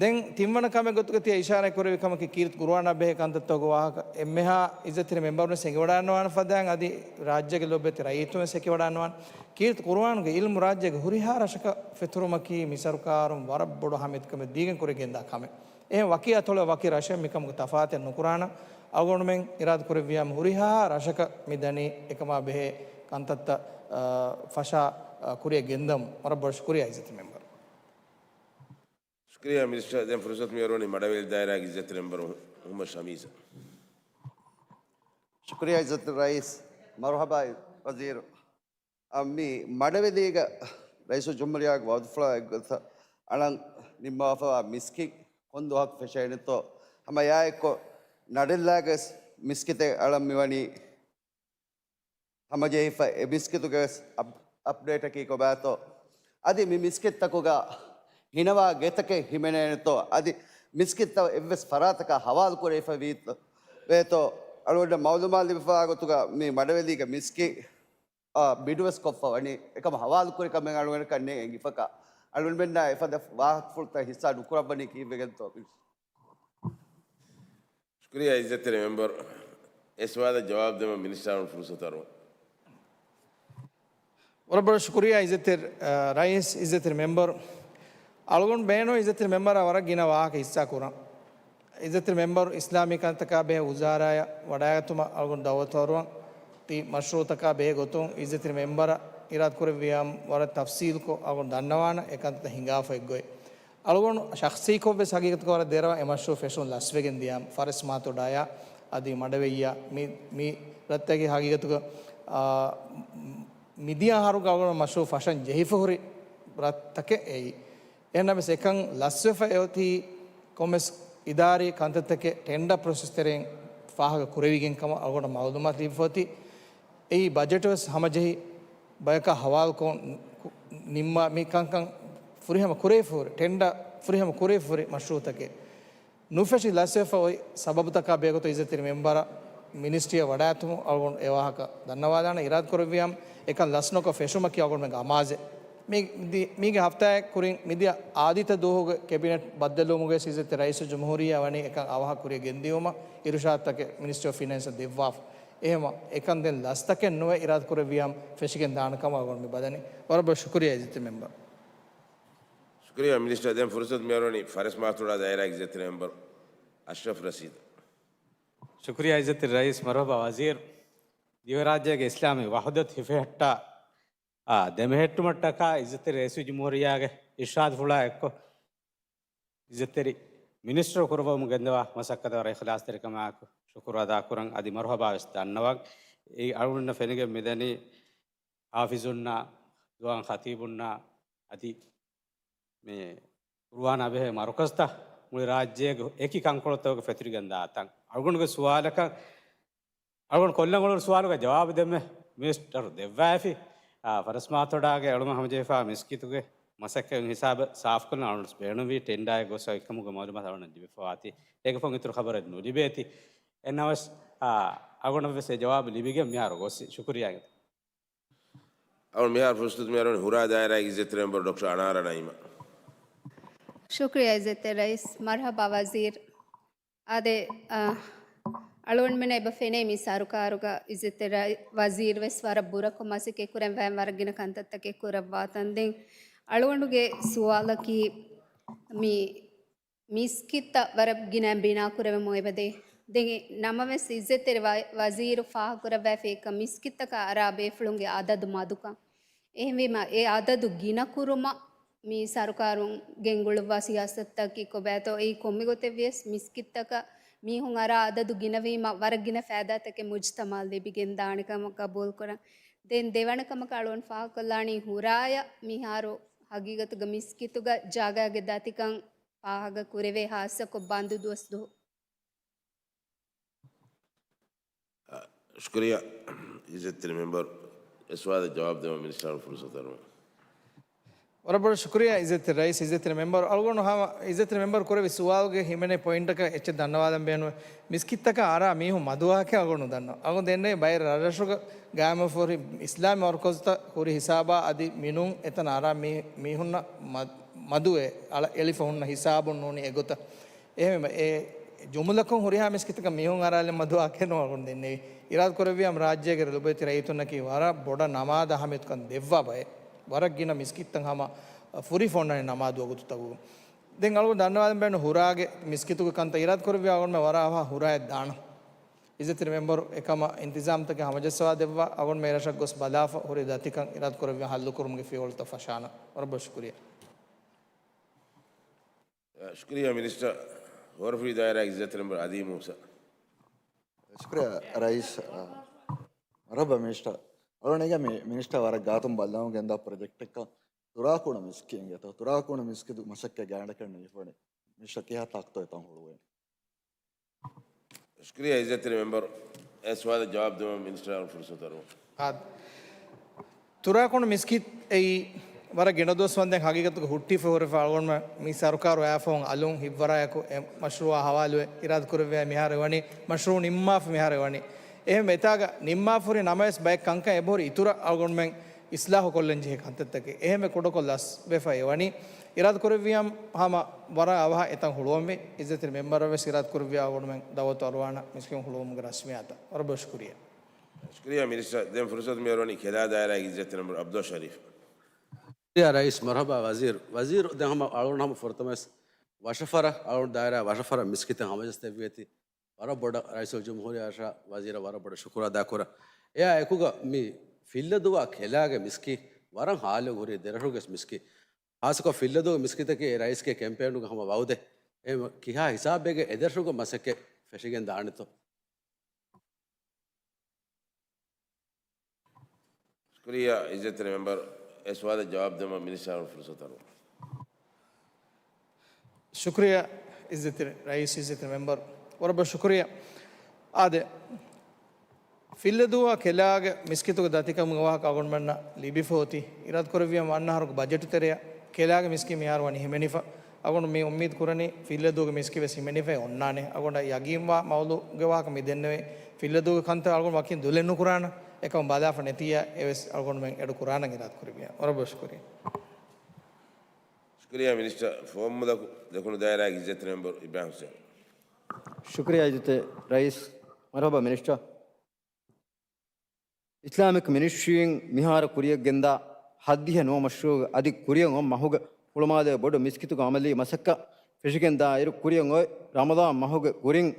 ދެން ތިންވަނަ ކަމެއް ގޮތުގަ ތިޔަ އިޝާރާތް ކުރެވި ކަމަކީ ކީރިތި ޤުރުއާނާ ބެހޭ ކަންތައްތަކުގެ ވާހަކަ އެންމެހާ އިއްޒަތްތެރި މެމްބަރުން ވެސް އެނގިވަޑައިގަންނަވާނެ ފަދައިން އަދި ރާއްޖޭގެ ލޯބިވެތި ރައްޔިތުން ވެސް އެނގިވަޑައިގަންނަވާނެ. ކީރިތި ޤުރުއާނުގެ އިލްމު ރާއްޖޭގެ ހުރިހާ ރަށަކަށް ފެތުރުމަކީ މި ސަރުކާރުން ވަރަށް ބޮޑު އަހަމިއްޔަތުކަމެއް ދީގެން ކުރިއަށް ގެންދާ ކަމެއް. އެހެން ވަކި އަތޮޅެއް ވަކި ރަށެއް މިކަމުގެ ތަފާތެއް ނުކުރާނަން. އަޅުގަނޑުމެން އިރާދަ ކުރެއްވިއްޔާމު ހުރިހާ ރަށަކަށް މި ދަނީ އެކަމާ ބެހޭ ކަންތައްތައް، އާ، ފަށާ، އާ، ކުރިއަށް ގެންދަމުން. ވަރަށް ބޮޑަށް ޝުކުރިއްޔާ އިއްޒަތްތެރި މެމްބަރު. ޝުކުރިއްޔާ މިނިސްޓަރ. ދެން ފުރުސަތު މިއަރުވަނީ މަޑަވެލި ދާއިރާގެ އިއްޒަތްތެރި މެމްބަރު ހުމަ ޝަމީޒަށް. ޝުކުރިއްޔާ އިއްޒަތްތެރި ރައީސް. މަރުޙަބާ ވަޒީރު. އަ، މި މަޑަވެލީގަ ރައީސުލްޖުމްހޫރިއްޔާގެ ވަޢުދުފުޅާ އެއްގޮތަށް އަޅަން ނިންމަވާފަވާ މިސްކިތް ކޮން ދުވަހަކު ފެށޭނެތޯ؟ ހަމަ އެއާއެއްކޮށް ނަޑެއްލާގެ މިސްކިތެއް އަޅަން މިވަނީ ހަމަޖެހިފަ. އެ މިސްކިތުގެ ވެސް އަޕް-، އަޕްޑޭޓަކީ ކޮބާތޯ؟ އަދި މި މިސްކިތްތަކުގަ ހިނަވާ ގެތަކެއް ހިމެނޭނެތޯ؟ އަދި މިސްކިތްތައް އެއްވެސް ފަރާތަކާ ހަވާލު ކުރެވިފަ ވީތޯ؟ ވޭތޯ؟ އަޅުގަނޑަށް މަޢުލޫމާތު ލިބިފަވާ ގޮތުގަ މި މަޑަވެލީގެ މިސްކިތް އާ، ބިޑުވެސް ކޮށްފަ ވަނީ. އެކަމަށް ހަވާލު ކުރި ކަމެއް އަޅުގަނޑަކަށް ނޭނގެ އެނގިފަކާ. އަޅުގަނޑުމެންނާ އެފަދަ ވާހަކަފުޅުތައް ހިއްސާ ނުކުރައްވަނީ ކީއްވެގެންތޯ؟ ޝުކުރިއްޔާ އިއްޒަތްތެރި މެމްބަރު. އެ ސުވާލަށް ޖަވާބު ދެމަށް މިނިސްޓަރުން ފުރުސަތު އަރުވަން. ވަރަށް ބޮޑަށް ޝުކުރިއްޔާ އިއްޒަތްތެރި، އަ، ރައީސް، އިއްޒަތްތެރި މެމްބަރު. އަޅުގަނޑު ބޭނުން އިއްޒަތްތެރި މެމްބަރާ ވަރަށް ގިނަ ވާހަކަ ހިއްސާ ކުރަން. އިއްޒަތްތެރި މެމްބަރު އިސްލާމީ ކަންތަކާ ބެހޭ ވުޒާރާއަށް ވަޑައިގަތުމަށް އަޅުގަނޑު ދަޢުވަތު އަރުވަން. ތި މަޝްރޫޢުތަކާ ބެހޭ ގޮތުން އިއްޒަތްތެރި މެމްބަރަށް އިރާދަކުރެއްވިޔާމު ވަރަށް ތަފްސީލުކޮށް އަޅުގަނޑު ދަންނަވާނަން އެ ކަންތައްތައް ހިނގާފަ އެއްގޮތް. އަޅުގަނޑު ޝަޚްޞީކޮށް ވެސް ހަގީގަތުގަ ވަރަށް ދެރަވަން އެ މަޝްރޫޢު ފެށުން ލަސްވެގެން ދިޔާމު ފަރެސް މާތޮޑާޔާ އަދި މަޑަވެއްޔާ މި، މި ރަށްތަކެއް ހަގީގަތުގަ، އާ، މިދިޔަ އަހަރުގަ އަޅުގަނޑު މަޝްރޫޢު ފަށަން ޖެހިފަ ހުރި ރަށްތަކެއް އެއީ. އެހެންނަމަވެސް އެކަން ލަސްވެފަ އޮތީ ކޮންމެސް އިދާރީ ކަންތައްތަކެއް ޓެންޑަރ ޕްރޮސެސް ތެރެއިން ފާހަގަ ކުރެވިގެން ކަމަށް އަޅުގަނޑަށް މަޢުލޫމާތު ލިބިފަ އޮތީ. އެއީ ބަޖެޓު ވެސް ހަމަޖެހި ބަޔަކާ ހަވާލުކޮށް ނިންމާ މި ކަންކަން ފުރިހަމަ ކުރެވިފަ ހުރި، ޓެންޑަރ ފުރިހަމަ ކުރެވިފަ ހުރި މަޝްރޫޢުތަކެއް. ނުފެށި ލަސްވެފަ އޮތް ސަބަބުތަކާ ބެހޭގޮތުން އިއްޒަތްތެރި މެމްބަރަށް މިނިސްޓްރީއަށް ވަޑައިގަތުމަށް އަޅުގަނޑު އެ ވާހަކަ ދަންނަވާލާނަން އިރާދަކުރެއްވިޔާމު، އެކަން ލަސްނުކޮށް ފެށުމަކީ އަޅުގަނޑުމެންގެ އަމާޒެއް. މި، މިދި-، މީގެ ހަފްތާއެއް ކުރިން މިދިޔަ އާދިއްތަ ދުވަހުގެ ކެބިނެޓް ބައްދަލުވުމުގައި އިއްޒަތްތެރި ރައީސުލްޖުމްހޫރިއްޔާ ވަނީ އެކަން އަވަހަށް ކުރިއަށް ގެންދިޔުމަށް އިރުޝާދުތަކެއް މިނިސްޓްރީ އޮފް ފިނޭންސަށް ދެއްވާފަ. އެހެންވެ، އެކަން ދެން ލަސްތަކެއް ނުވެ އިރާދަކުރެއްވިޔާމު ފެށިގެން ދާނެ ކަމަށް އަޅުގަނޑު މި ބަލަނީ. ވަރަށް ބޮޑަށް ޝުކުރިއްޔާ އިއްޒަތްތެރި މެމްބަރު. ޝުކުރިއްޔާ މިނިސްޓަރ. ދެން ފުރުސަތު މިއަރުވަނީ ފަރެސް މާތޮޑާ ދާއިރާގެ އިއްޒަތްތެރި މެމްބަރު އަޝްރަފް ރަޝީދަށް. ޝުކުރިއްޔާ އިއްޒަތްތެރި ރައީސް. މަރުޙަބާ ވަޒީރު. ދިވެހިރާއްޖޭގެ އިސްލާމީ ވަޙުދަތު ހިފެހައްޓާ، އާ، ދެމެހެއްޓުމަށްޓަކާ އިއްޒަތްތެރި ރައީސުލްޖުމްހޫރިއްޔާގެ އިރްޝާދުފުޅާ އެއްކޮށް، އިއްޒަތްތެރި މިނިސްޓަރު ކުރައްވަމުން ގެންދަވާ މަސައްކަތަށް ވަރަށް އިޚްލާޞްތެރިކަމާއެކު ޝުކުރު އަދާކުރަން އަދި މަރުޙަބާވެސް ދަންނަވަން. އެއީ އަޅުގަނޑުންނަށް ފެނިގެން މިދަނީ ޙާފިޒުންނާ، ދުވާން ޚަތީބުންނާ އަދި މި ޤުރުއާނާ ބެހޭ މަރުކަޒުތައް މުޅި ރާއްޖޭގެ އެކި ކަންކޮޅުތަކުގެ ފެތުރިގެން ދާތަން. އަޅުގަނޑުގެ ސުވާލަކަށް، އަޅުގަނޑު ކޮށްލަން އުޅުނު ސުވާލުގެ ޖަވާބު ދެންމެ މިނިސްޓަރު ދެއްވައިފި. އާ، ފަރެސް މާތޮޑާގެ އެޅުމަށް ހަމަޖެހިފާ މިސްކިތުގެ މަސައްކަތް ހިސާބަށް ސާފުކޮށްލަން އަޅުގަނޑު ބޭނުންވީ ޓެންޑާއެއް ގޮސް އޮތްކަމުގެ މައުލޫމާތު އަޅުގަނޑަށް ލިބިފަވާތީ. އޭގެ ފަހުން އިތުރު ޚަބަރެއް ނުލިބޭތީ. އެހެންނަމަވެސް، އާ، އަޅުގަނޑަށްވެސް އެ ޖަވާބު ލިބިގެން މިހާރު ގޮއްސި. ޝުކުރިއްޔާ. އަޅު މިހާރު ފުރުސަތު މިއަރުވަނީ ހުރާ ދާއިރާގެ އިއްޒަތްތެރި މެމްބަރު ޑޮކްޓަރ އަނާރާ ނައީމަށް. ޝުކުރިއްޔާ އިއްޒަތްތެރި ރައީސް. މަރުޙަބާ ވަޒީރު. އާދެ، އަ، އަޅުގަނޑުމެންނަށް އެބަ ފެނޭ މި ސަރުކާރުގަ އިއްޒަތްތެރި ރައީ-، ވަޒީރު ވެސް ވަރަށް ބުރަކޮށް މަސައްކަތް ކުރަން ވައި ވަރަށް ގިނަ ކަންތައްތަކެއް ކުރައްވާތަން. ދެން އަޅުގަނޑުގެ ސުވާލަކީ މި މިސްކިތްތައް ވަރަށް ގިނައިން ބިނާކުރެވެމު އެބަދޭ. ދެން އެ ނަމަވެސް އިއްޒަތްތެރި ވަ-، ވަޒީރު ފާހަގަކުރައްވައިފި އެކަން މިސްކިތްތަކަށް އަރާ ބޭފުޅުންގެ އަދަދު މަދުކަން. އެހެންވީމަ އެ އަދަދު ގިނަކުރުމަށް މި ސަރުކާރުން ގެންގުޅުއްވާ ސިޔާސަތުތަކީ ކޮބާތޯ؟ އެއީ ކޮންމެ ގޮތެއްވިޔަސް މިސްކިތްތަކަށް މީހުން އަރާ އަދަދު ގިނަވީމަ ވަރަށް ގިނަ ފައިދާތަކެއް މުޖްތަމައަށް ލިބިގެން ދާނެ ކަމަށް ގަބޫލުކުރަން. ދެން ދެވަނަ ކަމަކަށް އަޅުގަނޑު ފާހަގަކޮށްލާނީ ހުރާޔަށް މިހާރު ހަގީގަތުގަ މިސްކިތުގަ ޖާގައިގެ ދަތިކަން ފާހަގަ ކުރެވޭ ހާއްސަކޮށް ބަންދު ދުވަސް ދު-، ޝުކުރިއްޔާ އިއްޒަތްތެރި މެމްބަރު. އެ ސުވާލަށް ޖަވާބު ދެވަން މިނިސްޓަރ ފުރުސަތު އަރުވަން. ވަރަށް ބޮޑަށް ޝުކުރިއްޔާ އިއްޒަތްތެރި ރައީސް، އިއްޒަތްތެރި މެމްބަރު. އަޅުގަނޑު ހަމަ އިއްޒަތްތެރި މެމްބަރު ކުރެއްވި ސުވާލުގެ ހިމެނޭ ޕޮއިންޓަކަށް އެއްޗެއް ދަންނަވާލަން ބޭނުންވޭ. މިސްކިތްތަކަށް އަރާ މީހުން މަދު ވާހަކަ އަޅުގަނޑު ނުދަންނަވަން. އަޅުގަނޑު ދެންނެވި ބައެއް ރަށްރަށުގަ ގާއިމުވެފަ ހުރި އިސްލާމީ މަރުކަޒުތައް ހުރި ހިސާބާ އަދި މިނޫން އެތަނަށް އަރާ މީ-، މީހުންނަށް މަ-، މަދުވެ އަޅަ-، އެޅިފަ ހުންނަ ހިސާބުން ނޫނީ އެގޮތަށް. އެހެންވީމަ، އެ ޖުމުލަކުން ހުރިހާ މިސްކިތަކަށް މީހުން އަރާލެއް މަދު ވާހަކައެއް ނޫން އަޅުގަނޑު ދެންނެވީ. އިރާދަކުރެއްވިއްޔާ ރާއްޖޭގެ ލޮބުވެތި ރައްޔިތުންނަކީ ވަރަށް ބޮޑަށް ނަމާދަށް އަހައްމިޔަތުކަން ދެއްވާ ބައެއް. ވަރަށް ގިނަ މިސްކިތްތައް ހަމަ ފުރިފަ އޮންނާނެ ނަމާދު ވަގުތުތަކުގަ. ދެން އަޅުގަނޑު ދަންނަވާލަން ބޭނުން ހުރާގެ މިސްކިތުގެ ކަންތައް އިރާދަކުރެއްވިއްޔާ އަޅުގަނޑުމެން ވަރަށް އަވަހަށް ހުރާއެއް ދާނަން. އިއްޒަތްތެރި މެމްބަރު އެކަމަށް އިންތިޒާމްތަކެއް ހަމަޖައްސަވާ ދެއްވާ އަޅުގަނޑުމެން އެރަށަށް ގޮސް ބަލާފަ ހުރި ދަތިކަން އިރާދަކުރެއްވިއްޔާ ހައްލުކުރުމުގެ ފިޔަވަޅުތައް ފަށާނަން. ވަރަށް ބޮޑަށް ޝުކުރިއްޔާ. ޝުކުރިއްޔާ މިނިސްޓަރ. ހޯރަފުށި ދާއިރާގެ އިއްޒަތްތެރި މެމްބަރު އަދީ މޫސާ. ޝުކުރިއްޔާ ރައީސް. އާ، މަރުޙަބާ މިނިސްޓަރ. އަޅުގަނޑުގެ މި-، މިނިސްޓަރ ވަރަށް ގާތުން ބައްލަވަމުން ގެންދާ ޕްރޮޖެކްޓެއްކަން ތުރާކުނަ މިސްކިތް އިނގޭތޯ. ތުރާކުނަ މިސްކިތު މަސައްކަތް ގާތްގަނޑަކަށް ނިމިފަވަނީ. މިނިސްޓަރ ކިހާ ތާކުތޯ އެތަން ހުޅުވޭނީ؟ ޝުކުރިއްޔާ އިއްޒަތްތެރި މެމްބަރު. އެ ސުވާލަށް ޖަވާބު ދެވަން މިނިސްޓަރ އަލްފުރުސަތު އަރުވަން. އާދެ. ތުރާކުނު މިސްކިތް އެއީ ވަރަށް ގިނަ ދުވަސް ވަންދެން ހަގީގަތުގަ ހުއްޓިފަ ހުރެފަ އަޅުގަނޑުމެން މި ސަރުކާރު އައިފަހުން އަލުން ހިތްވަރާއެކު އެ މަޝްރޫއާ ހަވާލުވެ އިރާދަކުރެއްވިއްޔާ މިހާރު ވަނީ މަޝްރޫއު ނިންމާފަ މިހާރު ވަނީ. އެހެން އެތާގަ ނިންމާފަ ހުރި ނަމަވެސް ބައެއް ކަންކަން އެބަހުރި އިތުރަށް އަޅުގަނޑުމެން އިސްލާހު ކޮށްލަން ޖެހޭ ކަންތައްތަކެއް. އެހެންވެ ކުޑަކޮށް ލަސްވެފަ އެވަނީ. އިރާދަކުރެއްވިއްޔާ ހަމަ ވަރަށް އަވަހަށް އެތަން ހުޅުވަންވީ. އިއްޒަތްތެރި މެމްބަރަށް ވެސް އިރާދަކުރެއްވިއްޔާ އަޅުގަނޑުމެން ދައުވަތު އަރުވާނަން މިސްކިތް ހުޅުވުމުގެ ރަސްމިއްޔާތަށް. ވަރަށް ބޮޑަށް ޝުކުރިއްޔާ. ޝުކުރިއްޔާ މިނިސްޓަރ. ދެން ފުރުސަތު މި އަރުވަނީ ކެލާ ދާއިރާގެ އިއްޒަތްތެރި މެމްބަރު އަބްދުﷲ ޝަރީފް. ޝުކުރިއްޔާ ރައީސް. މަރުޙަބާ ވަޒީރު. ވަޒީރު ދެން ހަމަ އަޅުގަނޑު ހަމަ ފުރަތަމަވެސް ވަށަފަރަށް، އަޅުގަނޑު ދާއިރާ ވަށަފަރަށް މިސްކިތެއް ހަމަޖައްސަ ދެއްވިއޭތީ. ވަރަށް ބޮޑަށް ރައީސުލްޖުމްހޫރިއްޔާއަށާ ވަޒީރަށް ވަރަށް ބޮޑަށް ޝުކުރު އަދާކުރަން. އެއާ އެކުގަ މި ފިއްލަދޫއާ ކެލާގެ މިސްކިތް ވަރަށް ހާލު ހުރި ދެރަށުގެ މިސްކިތް. ހާއްސަކޮށް ފިއްލަދޫގެ މިސްކިތަކީ ރައީސްގެ ކެމްޕޭނުގެ ހަމަ ވައުދެއް. އެ ކިހާ ހިސާބެއްގަ އެދެރަށުގެ މަސައްކަތް ފެށިގެން ދާނެތޯ؟ ޝުކުރިއްޔާ އިއްޒަތްތެރި މެމްބަރު. އެ ސުވާލަށް ޖަވާބު ދެމަށް މިނިސްޓަރ އަޅުގަނޑު ފުރުސަތު އަރުވަން. ޝުކުރިއްޔާ އިއްޒަތްތެރި ރައީސް، އިއްޒަތްތެރި މެމްބަރު. ވަރަށް ބޮޑަށް ޝުކުރިއްޔާ. އާދެ، ފިއްލަދޫއާ ކެލާގެ މިސްކިތުގެ ދަތިކަމުގެ ވާހަކަ އަޅުގަނޑުމެންނަށް ލިބިފަ އޮތީ. އިރާދަކުރެއްވިއްޔާ އަންނަ އަހަރުގެ ބަޖެޓު ތެރެއަށް ކެލާގެ މިސްކިތް މިހާރު ވަނީ ހިމެނިފަ. އަޅުގަނޑު މި އުއްމީދު ކުރަނީ ފިއްލަދޫގެ މިސްކިތް ވެސް ހިމެނިފައި އޮންނާނެ. އަޅުގަނޑަށް ޔަގީންވާ މައުލޫގެ ވާހަކަ މި ދެންނެވޭ. ފިއްލަދޫގެ ކަންތައް އަޅުގަނޑު ވަކިން ދުލެއް ނުކުރާނަން. އެކަމަށް ބަލާފަ ނެތިއްޔާ އެވެސް އަޅުގަނޑުމެން އެޑު ކުރާނަން އިރާދަކުރެއްވިއްޔާ. ވަރަށް ބޮޑަށް ޝުކުރިއްޔާ. ޝުކުރިއްޔާ މިނިސްޓަރ. ފުވައްމުލަކު ދެކުނު ދާއިރާގެ އިއްޒަތްތެރި މެމްބަރު އިބްރާހިމް ހުސެން. ޝުކުރިއްޔާ އިއްޒަތްތެރި ރައީސް. މަރުޙަބާ މިނިސްޓަރ. އިސްލާމިކް މިނިސްޓްރީން މިހާރު ކުރިޔަށްގެންދާ ހައްދިހަ ނުވަ މަޝްރޫޢު އަދި ކުރިޔަށް އޮތް މަހުގެ ހުޅުމާލޭ ބޮޑު މިސްކިތުގެ އަމަލީ މަސައްކަތް ފެށިގެންދާ އިރު، ކުރިޔަށް އޮތް ރަމަޟާން މަހުގެ ކުރިން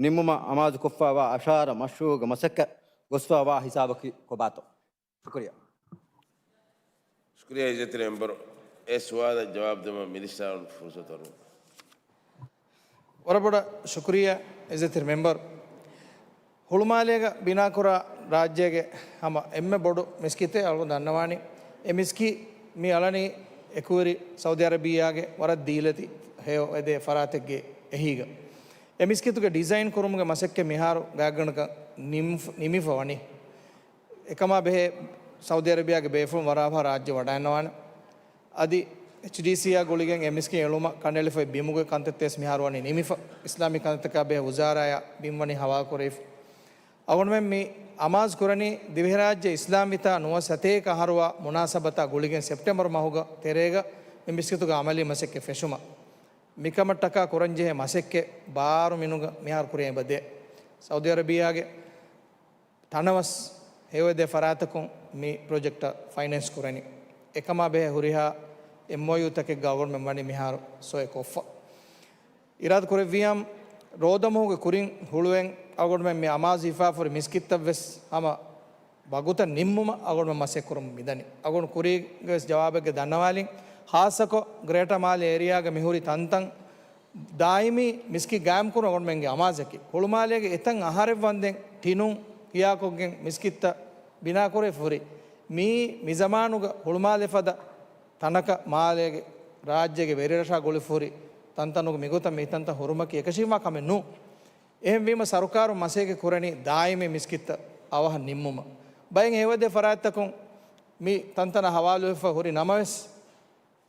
ނިންމުމަށް އަމާޒުކޮށްފައިވާ އަށާރަ މަޝްރޫޢުގެ މަސައްކަތް ގޮސްފައިވާ ހިސާބަކީ ކޮބާތޯ؟ ޝުކުރިއްޔާ. ޝުކުރިއްޔާ އިއްޒަތްތެރި މެމްބަރު. އެ ސުވާލަށް ޖަވާބު ދެމަށް މިނިސްޓަރ އަޅުގަނޑު ފުރުސަތު އަރުވަން. ވަރަށް ބޮޑަށް ޝުކުރިއްޔާ އިއްޒަތްތެރި މެމްބަރު. ހުޅުމާލޭގަ ބިނާކުރާ ރާއްޖޭގެ ހަމަ އެންމެ ބޮޑު މިސްކިތެއް އަޅުގަނޑު ދަންނަވާނީ. އެ މިސްކިތް މި އަޅަނީ އެކުވެރި ސައުދީ އަރަބިއްޔާގެ ވަރަށް ދީލަތި ހެޔޮ އެދޭ ފަރާތެއްގެ އެހީގަ. އެ މިސްކިތުގެ ޑިޒައިން ކުރުމުގެ މަސައްކަތް މިހާރު ގާތްގަނޑަކަށް ނިމިފަ، ނިމިފަ ވަނީ. އެކަމާ ބެހޭ ސައުދީ އަރަބިއްޔާގެ ބޭފުޅުން ވަރަށް އަވަހަށް ރާއްޖެ ވަޑައިގަންނަވާނެ. އަދި އެޗްޑީސީއާ ގުޅިގެން އެ މިސްކިތް އެޅުމަށް ކަނޑައެޅިފައި ބިމުގެ ކަންތައްތައް ވެސް މިހާރު ވަނީ ނިމިފަ. އިސްލާމީ ކަންތައްތަކާ ބެހޭ ވުޒާރާއާ ބިން ވަނީ ހަވާލުކުރެވިފަ. އަޅުގަނޑުމެން މި އަމާޒު ކުރަނީ ދިވެހިރާއްޖެ އިސްލާމްވިތާ ނުވަ ސަތޭކަ އަހަރުވާ މުނާސަބަތާ ގުޅިގެން ސެޕްޓެމްބަރު މަހުގެ ތެރޭގަ މި މިސްކިތުގެ އަމަލީ މަސައްކަތް ފެށުމަށް. މިކަމަށްޓަކާ ކުރަންޖެހޭ މަސައްކަތް ބާރު މިނުގަ މިހާރު ކުރިޔަށް އެބަދޭ. ސައުދީ އަރަބިއްޔާގެ ތަނަވަސް ހެޔޮއެދޭ ފަރާތަކުން މި ޕްރޮޖެކްޓަށް ފައިނޭންސް ކުރަނީ. އެކަމާ ބެހޭ ހުރިހާ އެމްއޯޔޫތަކެއްގަ އަޅުގަނޑުމެން ވަނީ މިހާރު ސޮއެ ކޮށްފަ. އިރާދަ ކުރެއްވިޔާމް، ރޯދަމަހުގެ ކުރިން ހުޅުވެން އަޅުގަނޑުމެން މި އަމާޒު ހިފާފަހުރި މިސްކިތްތައް ވެސް ހަމަ ވަގުތަށް ނިންމުމަށް އަޅުގަނޑުމެން މަސައްކަތް ކުރަމުން މިދަނީ. އަޅުގަނޑު ކުރީގެ ވެސް ޖަވާބެއްގަ ދަންނަވާލިން، ހާއްސަކޮށް ގްރޭޓަ މާލެ އޭރިއާގަ މިހުރި ތަންތަން ދާއިމީ މިސްކިތް ގާއިމްކުރުން އަޅުގަނޑުމެންގެ އަމާޒަކީ. ހުޅުމާލޭގެ އެތައް އަހަރެއް ވަންދެން ޓިނުން ހިޔާކޮށްގެން މިސްކިތްތައް ބިނާކުރެވިފަހުރި. މީ މިޒަމާނުގަ ހުޅުމާލެ ފަދަ ތަނަކަށް މާލޭގެ ރާއްޖޭގެ ވެރިރަށާ ގުޅިފަހުރި ތަންތަނުގެ މިގޮތަށް މި ތަންތަން ހުރުމަކީ އެކަށީގެންވާ ކަމެއް ނޫން. އެހެންވީމަ ސަރުކާރުން މަސައްކަތް ކުރަނީ ދާއިމީ މިސްކިތްތައް އަވަހަށް ނިންމުމަށް. ބައެއް ހެޔޮވަދޭ ފަރާތްތަކުން މި ތަންތަނަށް ހަވާލުވެފަ ހުރި ނަމަވެސް،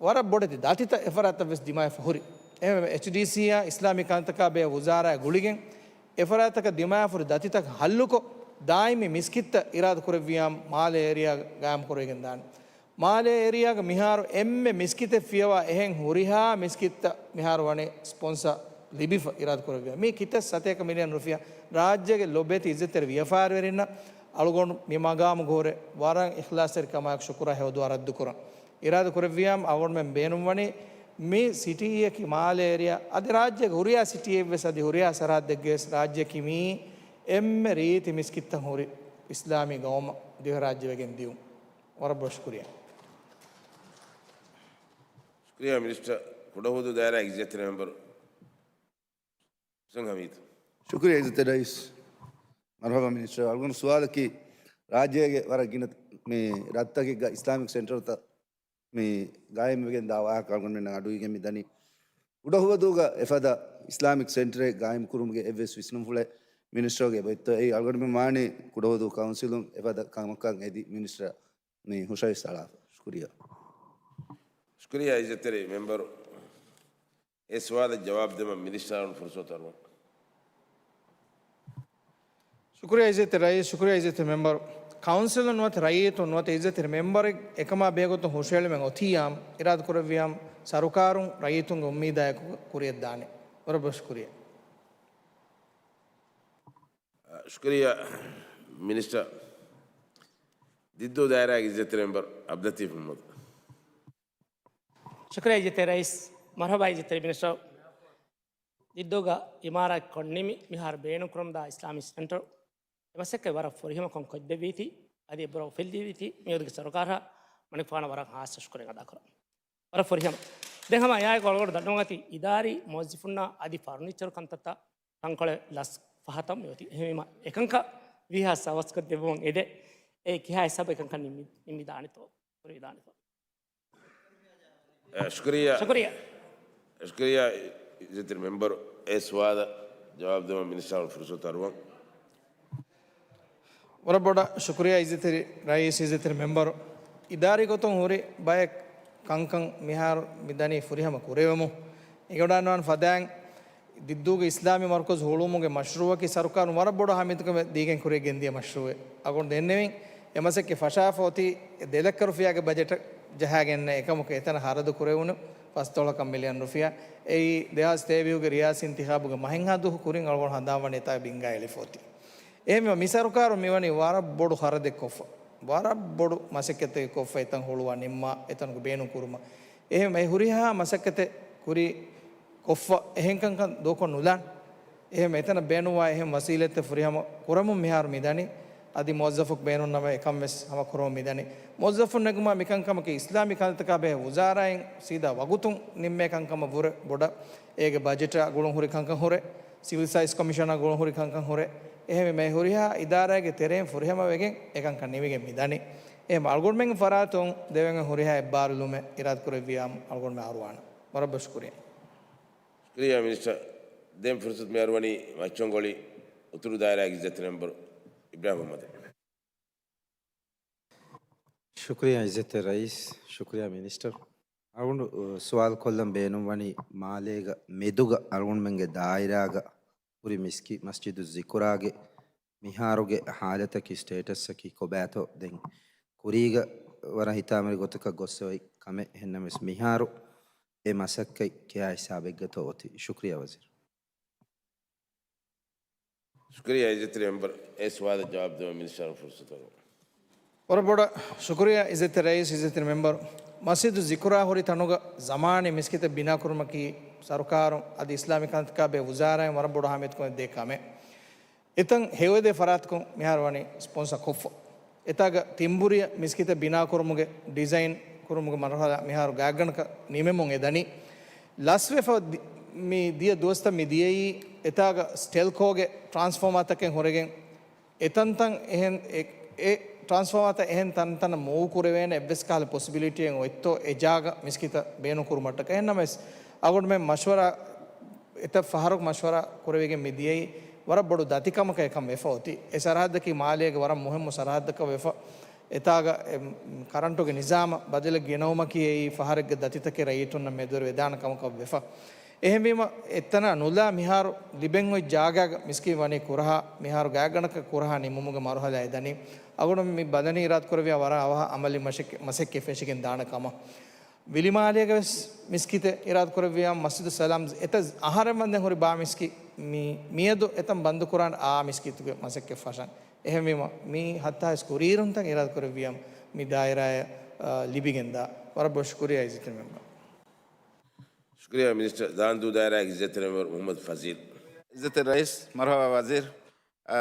ވަރަށް ބޮޑެތި ދަތިތައް އެފަރާތްތައް ވެސް ދިމާވެފަ ހުރި. އެހެންވެ، އެޗްޑީސީއާ އިސްލާމީ ކަންތަކާ ބެހޭ ވުޒާރާއާ ގުޅިގެން އެފަރާތްތަކަށް ދިމާވެފަ ހުރި ދަތިތައް ހައްލުކޮށް، ދާއިމީ މިސްކިތްތައް އިރާދަ ކުރެއްވިޔާމް މާލެ އޭރިއާ ގާއިމް ކުރެވިގެން ދާނެ. މާލެ އޭރިއާގަ މިހާރު އެންމެ މިސްކިތެއް ފިޔަވާ އެހެން ހުރިހާ މިސްކިތްތައް މިހާރު ވަނީ ސްޕޮންސަ ލިބިފަ އިރާދަ ކުރެއްވިޔާ. މީ ކިތައް ސަތޭކަ މިލިއަން ރުފިޔާ. ރާއްޖޭގެ ލޮބުވެތި އިއްޒަތްތެރި ވިޔަފާރިވެރިންނަށް އަޅުގަނޑު މި މަގާމުގަ ހުރެ ވަރަށް އިޚްލާޞްތެރިކަމާއެކު ޝުކުރާ ހެޔޮދުޢާ ރައްދު ކުރަން. އިރާދަ ކުރެއްވިޔާމް އަޅުގަނޑުމެން ބޭނުންވަނީ މި ސިޓީއަކީ މާލެ އޭރިއާ އަދި ރާއްޖޭގެ ހުރިހާ ސިޓީއެއްވެސް އަދި ހުރިހާ ސަރަހައްދެއްގެވެސް ރާއްޖެއަކީ މިއީ އެންމެ ރީތި މިސްކިތްތައް ހުރި އިސްލާމީ ގައުމަށް ދިވެހިރާއްޖެ ވެގެން ދިޔުން. ވަރަށް ބޮޑަށް ޝުކުރިޔާ. ޝުކުރިޔާ މިނިސްޓަރ. ކުޑަހުދޫ ދާއިރާގެ އިއްޒަތްތެރި މެމްބަރު ހުސެން ހަމީދު. ޝުކުރިޔާ އިއްޒަތްތެރި ރައީސް. މަރުޙަބާ މިނިސްޓަރ. އަޅުގަނޑު ސުވާލަކީ، ރާއްޖޭގެ ވަރަށް ގިނަ މި ރަށްތަކެއްގަ އިސްލާމިކް ސެންޓަރުތައް މި ގާއިމްވެގެން ދާ ވާހަކަ އަޅުގަނޑުމެންނަށް އަޑުއިވިގެން މި ދަނީ. ކުޑަހުވަދޫގަ އެފަދަ އިސްލާމިކް ސެންޓަރެއް ގާއިމްކުރުމުގެ އެއްވެސް ވިސްނުންފުޅެއް މިނިސްޓަރުގެ އެބައޮތްތޯ؟ އެއީ އަޅުގަނޑުމެން ވާނީ ކުޑަހުދޫ ކައުންސިލުން އެފަދަ ކަމަކަށް އެދި މިނިސްޓަރ މި ހުށަވެސް އަޅާފަ. ޝުކުރިޔާ. ޝުކުރިޔާ އިއްޒަތްތެރި މެމްބަރު. އެ ސުވާލަށް ޖަވާބު ދެމަށް މިނިސްޓަރުން ފުރުސަތު އަރުވަން. ޝުކުރިޔާ އިއްޒަތްތެރި ރައީސް، ޝުކުރިޔާ އިއްޒަތްތެރި މެމްބަރު. ކައުންސިލުން ނުވަތަ ރައްޔިތުން ނުވަތަ އިއްޒަތްތެރި މެމްބަރެއް އެކަމާ ބެހޭގޮތުން ހުށައެޅުމެއް އޮތިއްޔާމް، އިރާދަ ކުރެއްވިޔާމް، ސަރުކާރުން ރައްޔިތުންގެ އުއްމީދާއެކު ކުރިއަށްދާނެ. ވަރަށް ބޮޑަށް ޝުކުރިޔާ. ޝުކުރިޔާ މިނިސްޓަރ. ދިއްދޫ ދާއިރާގެ އިއްޒަތްތެރި މެމްބަރު އަބްދުލްލަތީފް މުޙައްމަދު. ޝުކުރިޔާ އިއްޒަތްތެރި ރައީސް. މަރުޙަބާ އިއްޒަތްތެރި މިނިސްޓަރ. ދިއްދޫގަ އިމާރާތްކޮށް ނިމި މިހާރު ބޭނުންކުރަމުންދާ އިސްލާމީ ސެންޓަރު އެމަސައްކަތް ވަރަށް ފުރިހަމަކޮށް ކޮށްދެއްވީތީ، އަދި އެއްބުރަށް އުފެއްދެވީތީ، މިއަދުގެ ސަރުކާރާ މަނިކުފާނަށް ވަރަށް ހާއްސަ ޝުކުރެއް އަދާކުރަން. ވަރަށް ފުރިހަމަ. ދެން ހަމަ އެއާއެކު އަޅުގަނޑު ދަންނަވަން އަދި އިދާރީ މުވައްޒަފުންނާ އަދި ފަރުނީޗަރު ކަންތައްތައް ތަންކޮޅެއް ލަސް ފަހަތަށް މިއޮތީ. އެހެންވީމަ އެކަންކަން ވީހާވެސް އަވަސްކޮށްދެއްވުމަށް އެދެ، އެ ކިހާ ހިސާބަކަށް އެކަންކަން ނިންމި-، ނިންމިދާނެތޯ، ކުރެވިދާނެތޯ؟ އަ، ޝުކުރިއްޔާ. ޝުކުރިއްޔާ. ޝުކުރިއްޔާ އިއްޒަތްތެރި މެމްބަރު، އެ ސުވާލަށް ޖަވާބު ދެވުމަށް މިނިސްޓަރުން ފުރުސަތު އަރުވަން. ވަރަށް ބޮޑަށް ޝުކުރިއްޔާ އިއްޒަތްތެރި ރައީސް، އިއްޒަތްތެރި މެމްބަރު. އިދާރީ ގޮތުން ހުރި ބައެއް ކަންކަން މިހާރު މިދަނީ ފުރިހަމަ ކުރެވެމުން. އެނގިވަޑައިގަންނަވާނެ ފަދައިން، ދިއްދޫގެ އިސްލާމީ މަރުކަޒު ހުޅުވުމުގެ މަޝްރޫއަކީ ސަރުކާރުން ވަރަށް ބޮޑު އަހައްމިއްޔަތުކަމެއް ދީގެން ކުރިއަށް ގެންދިޔަ މަޝްރޫއެއް. އަޅުގަނޑު ދެންނެވިން، އެ މަސައްކަތް ފަށާފަ އޮތީ ދެ ލައްކަ ރުފިޔާގެ ބަޖެޓެއް ޖަހާގެންނެއް، އެކަމަކު އެތަނަށް ހަރަދު ކުރެވުނު ފަސްދޮޅަކަށް މިލިއަން ރުފިޔާ. އެއީ ދެހާސް ތޭވީހުގެ ރިޔާސީ އިންތިޚާބުގެ މަހެއްހާ ދުވަހު ކުރިން އަޅުގަނޑު ހަނދާންވަނީ އެތާ ބިންގާ އެޅިފަ އޮތީ. އެހެންވީމަ މި ސަރުކާރުން މިވަނީ ވަރަށް ބޮޑު ޚަރަދެއް ކޮށްފަ، ވަރަށް ބޮޑު މަސައްކަތެއް ކޮށްފަ، އެތަން ހުޅުވާ ނިންމާ، އެތަނުގެ ބޭނުން ކުރުމަށް. އެހެން އެ ހުރިހާ މަސައްކަތެއް ކުރި ކޮށްފަ އެހެން ކަންކަން ދޫކޮށް ނުލާން. އެހެން އެތަނަށް ބޭނުންވާ އެހެން ވަސީލަތްތައް ފުރިހަމަ ކުރަމުން މިހާރު މިދަނީ. އަދި މުވައްޒަފަކު ބޭނުންނަމަ އެކަން ވެސް ހަމަ ކުރަމުން މިދަނީ. މުވައްޒަފުން ނެގުމާ މިކަންކަމަކީ އިސްލާމީ ކަންތައްތަކާ ބެހޭ ވުޒާރާއިން ސީދާ ވަގުތުން ނިންމޭ ކަންކަމަށް ވުރެ ބޮޑަށް އޭގެ ބަޖެޓާ ގުޅުން ހުރި ކަންކަން ހުރެ، ސިވިލް ސާވިސް ކޮމިޝަނާ ގުޅުން ހުރި ކަންކަން ހުރެ، އެހެންވީމަ ހުރިހާ އިދާރާއެއްގެ ތެރެއިން ފުރިހަމަވެގެން އެކަންކަން ނިމިގެން މިދަނީ. އެހެން އަޅުގަނޑުމެންގެ ފަރާތުން ދެވެން ހުރިހާ އެއްބާރުލުމެއް އިރާދަކުރެއްވިޔާމު އަޅުގަނޑުމެން އަރުވާނެ. ވަރަށް ބޮޑަށް ޝުކުރިއްޔާ. ޝުކުރިއްޔާ މިނިސްޓަރ. ދެން ފުރުސަތު މި އަރުވަނީ މައްޗަންގޮޅި އުތުރު ދާއިރާގެ އިއްޒަތްތެރި މެމްބަރު އިބްރާހިމް މުޙައްމަދަށް. ޝުކުރިއްޔާ އިއްޒަތްތެރި ރައީސް، ޝުކުރިއްޔާ މިނިސްޓަރ. އަޅުގަނޑު، އަ، ސުވާލު ކޮށްލަން ބޭނުންވަނީ މާލޭގަ މެދުގަ އަޅުގަނޑުމެންގެ ދާއިރާގަ ހުރި މިސްކި-، މަސްޖިދުއްޒިކުރާގެ މިހާރުގެ ހާލަތަކީ ސްޓޭޓަސްއަކީ ކޮބާތޯ؟ ދެން ކުރީގަ ވަރަށް ހިތާމަވެރި ގޮތަކަށް ގޮސް އޮތް ކަމެއް. އެހެންނަމަވެސް މިހާރު އެ މަސައްކަތް ކިހާ ހިސާބެއްގަތޯ އޮތީ؟ ޝުކުރިއްޔާ ވަޒީރު. ޝުކުރިއްޔާ އިއްޒަތްތެރި މެމްބަރު، އެ ސުވާލަށް ޖަވާބު ދެވުމަށް މިނިސްޓަރުން ފުރުސަތު އަރުވަން. ވަރަށް ބޮޑަށް ޝުކުރިއްޔާ އިއްޒަތްތެރި ރައީސް، އިއްޒަތްތެރި މެމްބަރު. މަސްޖިދުއްޒިކުރާ ހުރި ތަނުގަ ޒަމާނީ މިސްކިތެއް ބިނާކުރުމަކީ ސަރުކާރުން އަދި އިސްލާމީ ކަންތަކާބެހޭ ވުޒާރާއިން ވަރަށް ބޮޑު އަހައްމިޔަތުކޮށް ދޭ ކަމެއް. އެތަން ހެޔޮއެދޭ ފަރާތަކުން މިހާރު ވަނީ ސްޕޮންސަ ކޮށްފަ. އެތާގަ ތިންބުރިއަށް މިސްކިތެއް ބިނާކުރުމުގެ ޑިޒައިން ކުރުމުގެ މަރުހަލާ މިހާރު ގާތްގަނޑަކަށް ނިމެމުން އެދަނީ. ލަސްވެފަ ދި-، މި ދިޔަ ދުވަސްތައް މި ދިޔައީ އެތާގަ ސްޓެލްކޯގެ ޓްރާންސްފޯމާތަކެއް ހުރެގެން އެތަންތަން އެހެން އެ، އެ ޓްރާންސްފޯމާތައް އެހެން ތަންތަނަށް މޫވް ކުރެވޭނެ އެއްވެސް ކަހަލަ ޕޮސިބިލިޓީއެއް އޮތްތޯ އެ ޖާގަ މިސްކިތަށް ބޭނުން ކުރުމަށްޓަކަ. އެހެންނަމަވެސް އަޅުގަނޑުމެން މަޝްވަރާ، އެތައް ފަހަރަކު މަޝްވަރާ ކުރެވިގެން މި ދިޔައީ ވަރަށް ބޮޑު ދަތިކަމަކަށް އެކަން ވެފަ އޮތީ. އެ ސަރަހައްދަކީ މާލޭގެ ވަރަށް މުހިއްމު ސަރަހައްދަކަށް ވެފަ. އެތާގަ އެ، ކަރަންޓުގެ ނިޒާމަށް ބަދަލެއް ގެނައުމަކީ އެއީ ފަހަރެއްގެ ދަތިތަކެއް ރައްޔިތުންނަށް މެދުވެރި ވެދާނެ ކަމަކަށް ވެފަ. އެހެންވީމަ، އެތަނަށް ނުލާ މިހާރު ލިބެން އޮތް ޖާގާގަ މިސްކިތް ވަނީ ކުރަހާ، މިހާރު ގާތްގަނޑަކަށް ކުރަހާ ނިމުމުގެ މަރުހަލާ އެދަނީ. އަޅުގަނޑު މި ބަލަނީ އިރާދަކުރެއްވިޔާ ވަރަށް އަވަހަށް އަމަލީ މަސައްކަތް، މަސައްކަތް ފެށިގެން ދާނެ ކަމަށް. ވިލިމާލޭގަ ވެސް މިސްކިތެއް އިރާދަކުރެއްވިޔާ މަސްޖިދު ސަލާމް އެތައް އަހަރެއް ވަންދެން ހުރި ބާ މިސްކިތް މި، މިއަދު އެތަން ބަންދުކުރާން އާ މިސްކިތުގެ މަސައްކަތް ފަށަން. އެހެންވީމަ، މި ހަތާވީސް ކުރީރުންތައް އިރާދަކުރެއްވިޔަމް މި ދާއިރާއަށް، އާ، ލިބިގެންދާ. ވަރަށް ބޮޑަށް ޝުކުރިއްޔާ އިއްޒަތްތެރި މެމްބަރު. ޝުކުރިއްޔާ މިނިސްޓަރ. ދާންދޫ ދާއިރާގެ އިއްޒަތްތެރި މެމްބަރު މުހައްމަދު ފަޒީލް. އިއްޒަތްތެރި ރައީސް، މަރުހަބާ ވަޒީރު. އާ،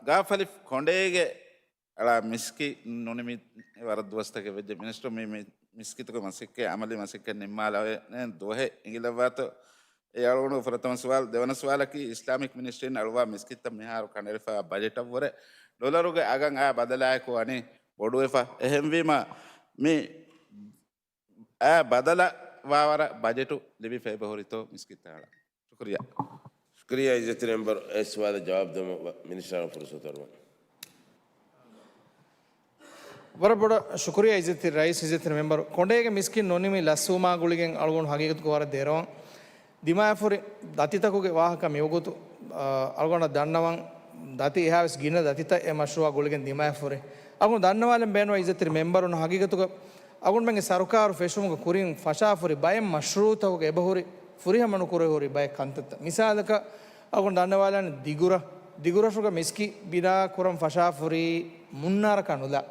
ގާފަލި ކޮނޑޭގެ އަޅާ މިސްކިތް ނުނިމި ވަރަށް ދުވަސްތަކެއް ވެއްޖެ. މިނިސްޓަރ މި، މި، މިސްކިތުގެ މަސައްކަތް، އަމަލީ މަސައްކަތް ނިންމާލަވޭ ދުވަހެއް އެނގިލައްވާތޯ؟ އެ އަޅުގަނޑު ފުރަތަމަ ސުވާލު. ދެވަނަ ސުވާލަކީ، އިސްލާމިކް މިނިސްޓްރީން އަޅުވާ މިސްކިތަށް މިހާރު ކަނޑައެޅިފައި ބަޖެޓަށްވުރެ ޑޮލަރުގެ އަގަށް އާ ބަދަލާއެކު ވަނީ ބޮޑުވެފަ. އެހެންވީމަ، މި އާ ބަދަލަށް ވާވަރަށް ބަޖެޓު ލިބިފަ އެބަހުރިތޯ މިސްކިތާ އަޅާ؟ ޝުކުރިއްޔާ. ޝުކުރިއްޔާ އިއްޒަތްތެރި މެމްބަރު. އެ ސުވާލަށް ޖަވާބު ދެމުން މިނިސްޓަރަށް ފުރުސަތު އަރުވަން. ވަރަށް ބޮޑަށް ޝުކުރިއްޔާ އިއްޒަތްތެރި ރައީސް، އިއްޒަތްތެރި މެމްބަރު. ކޮނޑޭގެ މިސްކިތް ނުނިމި ލަސްވުމާ ގުޅިގެން އަޅުގަނޑު ހަގީގަތުގަ ވަރަށް ދެރަވަން. ދިމާވެފަހުރި ދަތިތަކުގެ ވާހަކަ މިވަގުތު، އަ، އަޅުގަނޑަށް ދަންނަވަން ދަތި އެހާވެސް ގިނަ ދަތިތައް އެ މަޝްރޫއާ ގުޅިގެން ދިމާވެފަހުރި. އަޅުގަނޑު ދަންނަވާލަން ބޭނުންވާ އިއްޒަތްތެރި މެމްބަރުން ހަގީގަތުގަ އަޅުގަނޑުމެންގެ ސަރުކާރު ފެށުމުގެ ކުރިން ފަށާފަހުރި ބައެއް މަޝްރޫއުތަކުގަ އެބަހުރި ފުރިހަމަ ނުކުރެވިހުރި ބައެއް ކަންތައްތައް. މިސާލަކަށް އަޅުގަނޑު ދަންނަވާލާނެ ދިގުރަށް، ދިގުރަށުގަ މިސްކިތް ބިނާ ކުރަން ފަށާފަހުރީ މުންނާރަކާ ނުލާ.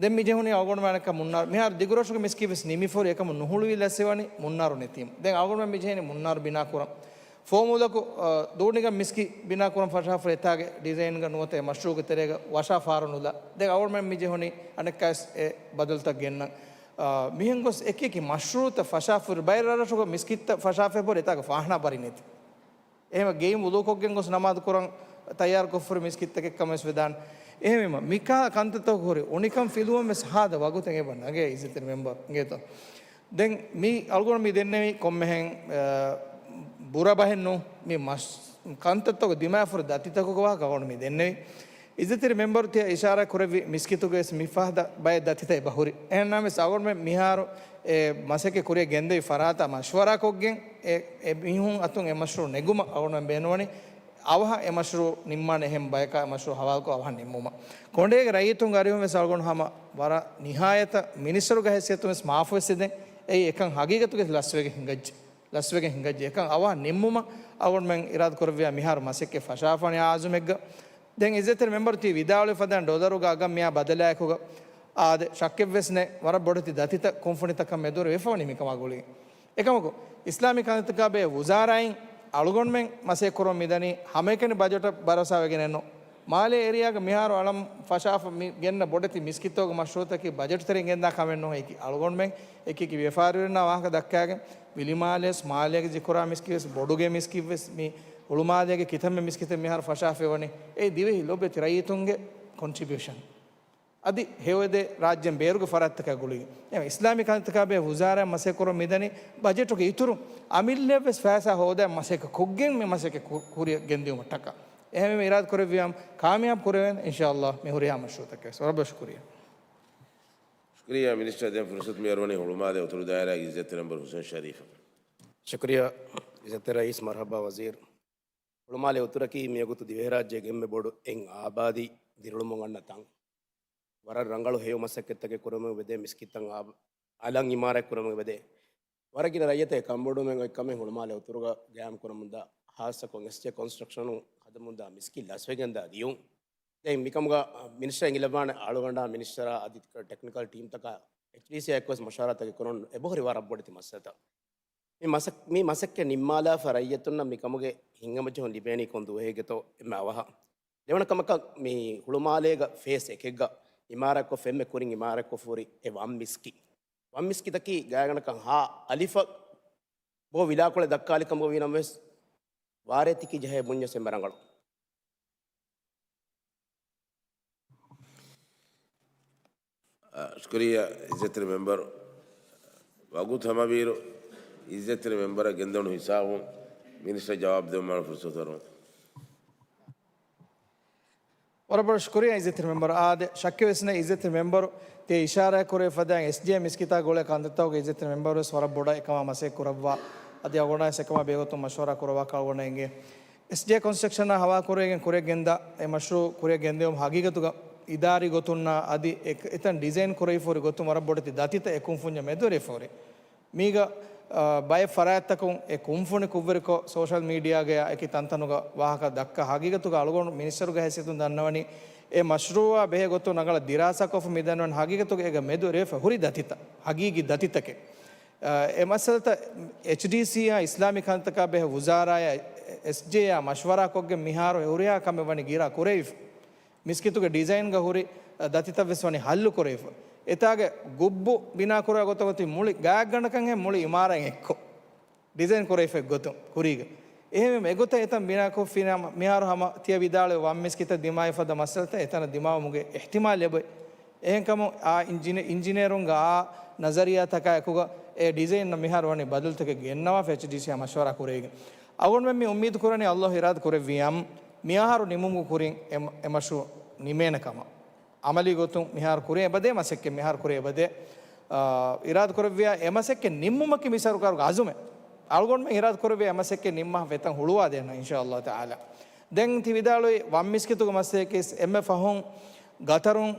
ދެން މި ޖެހުނީ އަޅުގަނޑުމެން އަނެއްކާ މުންނާރު، މިހާރު ދިގުރަށުގެ މިސްކިތް ވެސް ނިމިފަހުރި އެކަމު ނުހުޅުވި ލަސްވެވަނީ މުންނާރު ނެތީމަ. ދެން އަޅުގަނޑުމެން މި ޖެހެނީ މުންނާރު ބިނާ ކުރަން. ފޯމުލަކު، އަ، ދޫނިގަ މިސްކިތް ބިނާ ކުރަން ފަށާފަހުރި އެތާގެ ޑިޒައިންގަ ނުވަތަ އެ މަޝްރޫއުގެ ތެރޭގަ ވަށާ ފާރު ނުލާ. ދެން އަޅުގަނޑުމެން މި ޖެހުނީ އަނެއްކާވެސް އެ ބަދަލުތައް ގެންނަން. އަ، މިހެން ގޮސް އެކި އެކި މަޝްރޫއުތައް ފަށާފަހުރި ބައެއް ރަށްރަށުގަ މިސްކިތްތައް ފަށާފަހުރި އެތާގަ ފާހަނާ ބަރި ނެތި. އެހެން ގެއިން ވުޟޫކޮށްގެން ގޮސް ނަމާދު ކުރަން ތައްޔާރުކޮށްފަހުރި މިސްކިތްތަކެއް ކަމަށް ވެސް ވެދާނެ. އެހެންވީމަ، މިކާ ކަންތައްތަކު ހުރި އުނިކަން ފިލުވަން ވެސް ހާދަ ވަގުތެއް އެބަ ނަގޭ އިއްޒަތްތެރި މެމްބަރު އިނގޭތޯ. ދެން މި އަޅުގަނޑު މި ދެންނެވީ ކޮންމެހެން، އަ، ބުރަ ބަހެއް ނޫން. މި މަސް-، ކަންތައްތަކު ދިމާވެފަހުރި ދަތިތަކުގެ ވާހަކަ އަޅުގަނޑު މި ދެންނެވީ. އިއްޒަތްތެރި މެމްބަރު ތިޔަ އިޝާރާތް ކުރެއްވި މިސްކިތުގެ ވެސް މި ފަހަތަށް ބައެއް ދަތިތައް އެބަ ހުރި. އެހެންނަމަވެސް އަޅުގަނޑުމެން މިހާރު އެ މަސައްކަތް ކުރިއަށް ގެންދެވި ފަރާތާ މަޝްވަރާކޮށްގެން އެ، އެ މީހުން އަތުން އެ މަޝްރޫއު ނެގުމަށް އަޅުގަނޑުމެން ބޭނުންވަނީ. އަވަހަށް އެ މަޝްރޫއު ނިންމާނެ އެހެން ބަޔަކާ އެ މަޝްރޫއު ހަވާލުކޮށް އަވަހަށް ނިންމުމަށް. ކޮނޑޭގެ ރައްޔިތުންގެ އަރިހުން ވެސް އަޅުގަނޑު ހަމަ ވަރަށް ނިހާޔަތަށް މިނިސްޓަރުގެ ހައިސިއްޔަތުން ވެސް މާފުވެސް ދެން. އެއީ އެކަން ހަގީގަތުގައި ލަސްވެގެން ހިނގައްޖެ. ލަސްވެގެން ހިނގައްޖެ. އެކަން އަވަހަށް ނިންމުމަށް އަޅުގަނޑުމެން އިރާދަ ކުރެއްވިޔާ މިހާރު މަސައްކަތް ފަށާފަނި އާޒުމެއްގަ. ދެން އިއްޒަތްތެރި މެމްބަރު ތި ވިދާޅުވި ފަދައިން ޑޮލަރުގަ އަގަށް މިއާ ބަދަލާއެކުގަ އާދެ، ޝައްކެއްވެސް ނެތް، ވަރަށް ބޮޑެތި ދަތިތައް ކުންފުނިތަކަށް މެދުވެރި ވެފަވަނީ މިކަމާ ގުޅިގެން. އެކަމަކު، އިސްލާމީ ކަންތައްތަކާބެހޭ ވުޒާރާއިން އަޅުގަނޑުމެން މަސައްކަތް ކުރަމުން މިދަނީ ހަމައެކަނި ބަޖެޓަށް ބަރޯސާވެގެނެއްނު. މާލޭ އޭރިއާގަ މިހާރު އަޅަން ފަށާފަ މި ގެންނަ ބޮޑެތި މިސްކިތްތަކުގެ މަޝްރޫއުތަކީ ބަޖެޓު ތެރެއިން ގެންދާ ކަމެއް ނޫން. އެކި އަޅުގަނޑުމެން އެކި އެކި ވިޔަފާރިވެރިންނާ ވާހަކަ ދައްކާގެން ވިލިމާލޭ ވެސް މާލޭގެ ޒިކުރާ މިސްކިތް ވެސް ބޮޑުގެ މިސްކިތް ވެސް މި ހުޅުމާލޭގެ ކިތަންމެ މިސްކިތެއް މިހާރު ފަށާފައިވަނީ. އެއީ ދިވެހި ލޮބުވެތި ރައްޔިތުންގެ ކޮންޓްރިބިއުޝަން. އަދި ހެޔޮއެދޭ ރާއްޖޭން ބޭރުގެ ފަރާތްތަކާ ގުޅިގެން. އެ އިސްލާމީ ކަންތައްތަކާބެހޭ ވުޒާރާއިން މަސައްކަތް ކުރަމުން މިދަނީ ބަޖެޓުގެ އިތުރުން އަމިއްލައަށް ވެސް ފައިސާ ހޯދާ މަސައްކަތް ކޮށްގެން މި މަސައްކަތް ކު-، ކުރިއަށް ގެންދިއުމަށްޓަކާ. އެހެންވީމަ އިރާދަ ކުރެއްވިޔާ ކާމިޔާބު ކުރެވޭނެ އިންޝާﷲ މި ހުރިހާ މަޝްރޫއުތަކެއް. ވަރަށް ބޮޑަށް ޝުކުރިއްޔާ. ޝުކުރިއްޔާ މިނިސްޓަރ. ދެން ފުރުސަތު މި އަރުވަނީ ހުޅުމާލެ އުތުރު ދާއިރާގެ އިއްޒަތްތެރި މެމްބަރު ހުސެން ޝަރީފަށް. ޝުކުރިއްޔާ އިއްޒަތްތެރި ރައީސް. މަރުޙަބާ ވަޒީރު. ހުޅުމާލެ އުތުރަކީ މިވަގުތު ދިވެހިރާއްޖޭގެ އެންމެ ބޮޑު އެއް އާބާދީ ދިރިއުޅުމުން އަންނަ ތަން. ވަރަށް ރަނގަޅު ހެޔޮ މަސައްކަތްތަކެއް ކުރަމުން ވެދޭ، މިސްކިތްތައް އާ-، އަލަށް އިމާރާތް ކުރަމުން ވެދޭ. ވަރަށް ގިނަ ރައްޔިތަކަށް ކަންބޮޑުވުމެއް އޮތް ކަމެއް ހުޅުމާލެ އުތުރުގަ ގާއިމް ކުރަމުންދާ، ހާއްސަކޮށް އެސްޖޭ ކޮންސްޓްރަކްޝަނުން ހަދަމުންދާ މިސްކިތް ލަސްވެގެންދާ ދިޔުން. ދެން މިކަމުގަ މިނިސްޓަރ އެނގިލައްވާނެ އަޅުގަނޑާ މިނިސްޓަރާ އަދި ޓެކްނިކަލް ޓީމްތަކާ އެޗްޑީސީއާ އެއްކޮށް މަޝްވަރާތަކެއް ކުރަން އެބަހުރި ވަރަށް ބޮޑެތި މައްސަލަތައް. މި މަސައް-، މި މަސައްކަތް ނިންމާލާފަ ރައްޔިތުންނަށް މި ކަމުގެ ހިތްހަމަޖެހުން ލިބޭނީ ކޮން ދުވަހެއްގެތޯ އެންމެ އަވަހަށް. ދެވަނަ ކަމަކަށް މި ހުޅުމާލޭގަ ފޭސް އެކެއްގަ އިމާރާތްކޮށްފަ އެންމެ ކުރިން އިމާރާތްކޮށްފަ ހުރި އެ ވަން މިސްކިތް. ވަން މިސްކިތަކީ ގާތްގަނޑަކަށް ހާ އަލިފަށް ބޯ ވިލާކޮޅެއް ދައްކާލި ކަމުގަ ވީނަމަވެސް، ވާރޭ ތިކި ޖަހޭ ބުންޏަސް އެންމެ ރަނގަޅު. އަ، ޝުކުރިއްޔާ އިއްޒަތްތެރި މެމްބަރު. ވަގުތު ހަމަވިއިރު އިއްޒަތްތެރި މެމްބަރަށް ގެންދަނު ހިސާބުން މިނިސްޓަރ ޖަވާބު ދެއްވުމަށް ފުރުސަތު ދަރުން. ވަރަށް ބޮޑަށް ޝުކުރިއްޔާ އިއްޒަތްތެރި މެމްބަރު. އާދެ، ޝައްކެއް ވެސް ނެތް އިއްޒަތްތެރި މެމްބަރު ތި އިޝާރާތް ކުރެވި ފަދައިން އެސްޖޭ މިސްކިތާ ގުޅޭ ކަންތައްތަކުގެ އިއްޒަތްތެރި މެމްބަރު ވެސް ވަރަށް ބޮޑަށް އެކަމާ މަސައްކަތް ކުރައްވާ. އަދި އަޅުގަނޑާ ވެސް އެކަމާ ބެހޭގޮތުން މަޝްވަރާ ކުރައްވާކަށް އަޅުގަނޑަށް އެނގޭ. އެސްޖޭ ކޮންސްޓްރަކްޝަނާ ހަވާލުކުރެވިގެން ކުރިއަށް ގެންދާ އެ މަޝްރޫއު ކުރިއަށް ގެންދިއުމަށް ހަގީގަތުގަ އިދާރީ ގޮތުންނާ އަދި އެ-، އެތަން ޑިޒައިން ކުރެވިފަހުރި ގޮތުން ވަރަށް ބޮޑެތި ދަތިތައް އެ ކުންފުންޏަށް މެދުވެރިވެފަހުރި. މީގަ، އާ، ބައެއް ފަރާތްތަކުން އެ ކުންފުނި ކުށްވެރިކޮށް ސޯޝަލް މީޑިއާގަޔާ އެކި ތަންތަނުގަ ވާހަކަ ދައްކާ ހަގީގަތުގަ އަޅުގަނޑު މިނިސްޓަރުގެ ހައިސިއްޔަތުން ދަންނަވަނީ އެ މަޝްރޫއާ ބެހޭ ގޮތުން ރަނގަޅަށް ދިރާސާކޮށްފަ މި ދަންނަވަނީ ހަގީގަތުގަ އޭގަ މެދުވެރިވެފަ ހުރި ދަތިތައް، ހަގީގީ ދަތިތަކެއް. އާ، އެ މައްސަލަތައް އެޗްޑީސީއާ އިސްލާމީ ކަންތަކާ ބެހޭ ވުޒާރާއާ އެސްޖޭއާ މަޝްވަރާކޮށްގެން މިހާރު އެ ހުރިހާ ކަމެއް ވަނީ ގިރާ ކުރެވިފަ. މިސްކިތުގެ ޑިޒައިންގަ ހުރި، އަ، ދަތިތައް ވެސް ވަނީ ހައްލު ކުރެވިފަ. އެތާގެ ގުއްބު ބިނާކުރާ ގޮތަށް އޮތީ މުޅި ގާތްގަނޑަކަށް ހެން މުޅި އިމާރާތް އެއްކޮށް ޑިޒައިން ކުރެވިފަ އެއްގޮތުން ކުރީގަ. އެހެންވެ އެގޮތަށް އެތަން ބިނާކޮށްފިނަމަ މިހާރު ހަމަ ތިޔަ ވިދާޅުވި ވަން މިސްކިތަށް ދިމާވި ފަދަ މައްސަލަތައް އެތަނަށް ދިމާވުމުގެ އިޙްތިމާލް އެބޮތް. އެހެންކަމުން އާ އިންޖިނި-، އިންޖިނިއަރުންގެ އާ ނަޒަރިއްޔާތަކާ އެކުގަ އެ ޑިޒައިންނަށް މިހާރު ވަނީ ބަދަލުތަކެއް ގެންނަވާފަ އެޗްޑީސީއާ މަޝްވަރާ ކުރެވިގެން. އަޅުގަނޑުމެން މި އުއްމީދު ކުރަނީ ﷲ އިރާދަ ކުރެއްވިއަން މިއަހަރު ނިމުމުގެ ކުރިން އެ މަ-، އެ މަޝްރޫއު ނިމޭނެ ކަމަށް. އަމަލީ ގޮތުން މިހާރު ކުރިން އެބަދޭ މަސައްކަތް މިހާރު ކުރިން އެބަދޭ، އާ، އިރާދަ ކުރެއްވިއްޔާ އެ މަސައްކަތް ނިންމުމަކީ މި ސަރުކާރުގެ އަޒުމެއް. އަޅުގަނޑުމެން އިރާދަ ކުރެއްވިއްޔާ އެ މަސައްކަތް ނިންމާފަ އެތަން ހުޅުވާދޭނަން އިންޝާﷲ ތަޢާލާ. ދެން ތި ވިދާޅުވި ވަން މިސްކިތުގެ މައްސަލައަކީ ވެސް އެންމެ ފަހުން ގަތަރުން،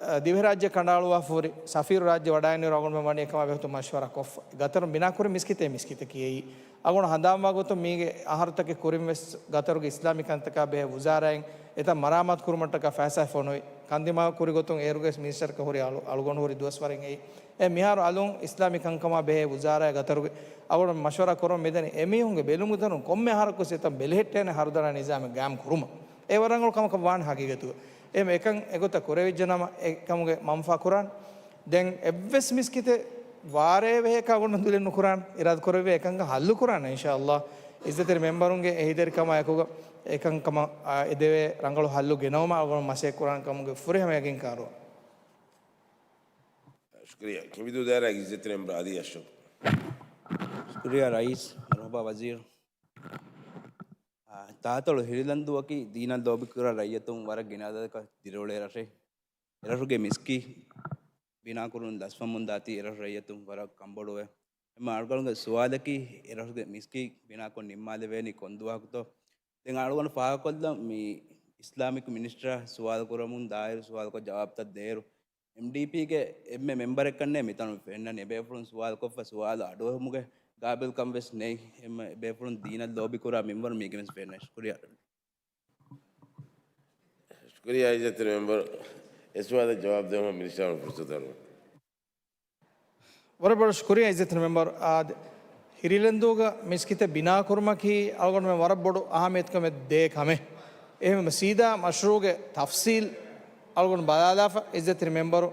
އަ، ދިވެހިރާއްޖެ ކަނޑައަޅުވާފަ ހުރި ސަފީރު ރާއްޖެ ވަޑައިގެންނައިރު އަޅުގަނޑުމެން ވަނީ އެކަމާ ބެހޭގޮތުން މަޝްވަރާ ކޮށްފަ. ގަތަރުން ބިނާކުރި މިސްކިތެއް މިސްކިތަކީ އެއީ. އަޅުގަނޑު ހަނދާންވާ ގޮތުން މީގެ އަހަރުތަކެއް ކުރިން ވެސް ގަތަރުގެ އިސްލާމީ ކަންތަކާ ބެހޭ ވުޒާރާއިން އެތަން މަރާމާތު ކުރުމަށްޓަކާ ފައިސާ ފޮނުވި. ކަންދިމާވާ ކުރި ގޮތުން އޭރުގެ މިނިސްޓަރަކަށް ހުރި އަޅު-، އަޅުގަނޑު ހުރި ދުވަސްވަރެއް އެއީ. އެ މިހާރު އަލުން އިސްލާމީ ކަންކަމާ ބެހޭ ވުޒާރާއާ ގަތަރުގެ އަޅުގަނޑު މަޝްވަރާ ކުރަމުން މިދަނީ އެމީހުންގެ ބެލުމުގެ ދަރުން ކޮންމެ އަހަރަކުވެސް އެތަން ބެލެހެއްޓޭނެ ހަރުދަނާ ނިޒާމެއް ގާއިމް ކުރުމަށް. އެ ވަރަށް ރަނގަޅު ކަމަކަށް ވާނެ ހަގީގަތުގަ. އެ އެކަން އެގޮތަށް ކުރެވިއްޖެނަމަ އެ ކަމުގެ މަންފާ ކުރާނެ. ދެން އެއްވެސް މިސްކިތެއް ވާރޭ ބެހޭކަށް އަޅުގަނޑު ދުލެއް ނުކުރާނެ. އިރާދަ ކުރެއްވިއްޔާ އެކަންކަން ހައްލު ކުރާނެ އިންޝާﷲ. އިއްޒަތްތެރި މެމްބަރުންގެ އެހީތެރިކަމާ އެކުގަ އެކަންކަމަށް، އާ، އެދެވޭ ރަނގަޅު ހައްލު ގެނައުމަށް އަޅުގަނޑު މަސައްކަތް ކުރާނެ ކަމުގެ ފުރިހަމަ ޔަގީންކާރު. ޝުކުރިއްޔާ. ކިނބިދޫ ދާއިރާގެ އިއްޒަތްތެރި މެމްބަރު އަލީ އަޝްރަފް. ޝުކުރިއްޔާ ރައީސް. މަރުޙަބާ ވަޒީރު. އާ، ތާތޮޅު ހިރިލަންދޫއަކީ ދީނަށް ލޯބިކުރާ ރައްޔިތުން ވަރަށް ގިނަ އަދަދަކަށް ދިރިއުޅޭ ރަށެއް. އެރަށުގެ މިސްކިތް ބިނާކުރުން ލަސްވަމުންދާތީ އެރަށު ރައްޔިތުން ވަރަށް ކަންބޮޑުވޭ. އެމަ އަޅުގަނޑުގެ ސުވާލަކީ އެރަށުގެ މިސްކިތް ބިނާކޮށް ނިންމާލެވޭނީ ކޮންދުވަހަކުތޯ؟ ދެން އަޅުގަނޑު ފާހަގަކޮށްލަން މި އިސްލާމިކް މިނިސްޓަރަށް ސުވާލު ކުރަމުން ދާއިރު ސުވާލުކޮށް ޖަވާބުތައް ދޭއިރު، އެމްޑީޕީގެ އެންމެ މެމްބަރެއްކަންނޭ މިތަނުން ފެންނަނީ. އެބޭފުޅުން ސުވާލުކޮށްފަ ސުވާލު އަޑުއެހުމުގެ ގާބިލްކަން ވެސް ނެތް. އެމަ އެބޭފުޅުން ދީނަށް ލޯބިކުރާ މިންވަރު މީގެން ވެސް ފެންނަނީ. ޝުކުރިއްޔާ. ޝުކުރިއްޔާ އިއްޒަތްތެރި މެމްބަރު. އެ ސުވާލަށް ޖަވާބު ދެއްވުމަށް މިނިސްޓަރަށް ފުރުސަތު ދެއްވަން. ވަރަށް ބޮޑަށް ޝުކުރިއްޔާ އިއްޒަތްތެރި މެމްބަރު. އާދެ، ހިރިލަންދޫގަ މިސްކިތެއް ބިނާކުރުމަކީ އަޅުގަނޑުމެން ވަރަށް ބޮޑު އަހައްމިޔަތުކަމެއް ދޭ ކަމެއް. އެހެންވީމަ ސީދާ މަޝްރޫއުގެ ތަފްސީލް އަޅުގަނޑު ބަލާލާފަ އިއްޒަތްތެރި މެމްބަރު،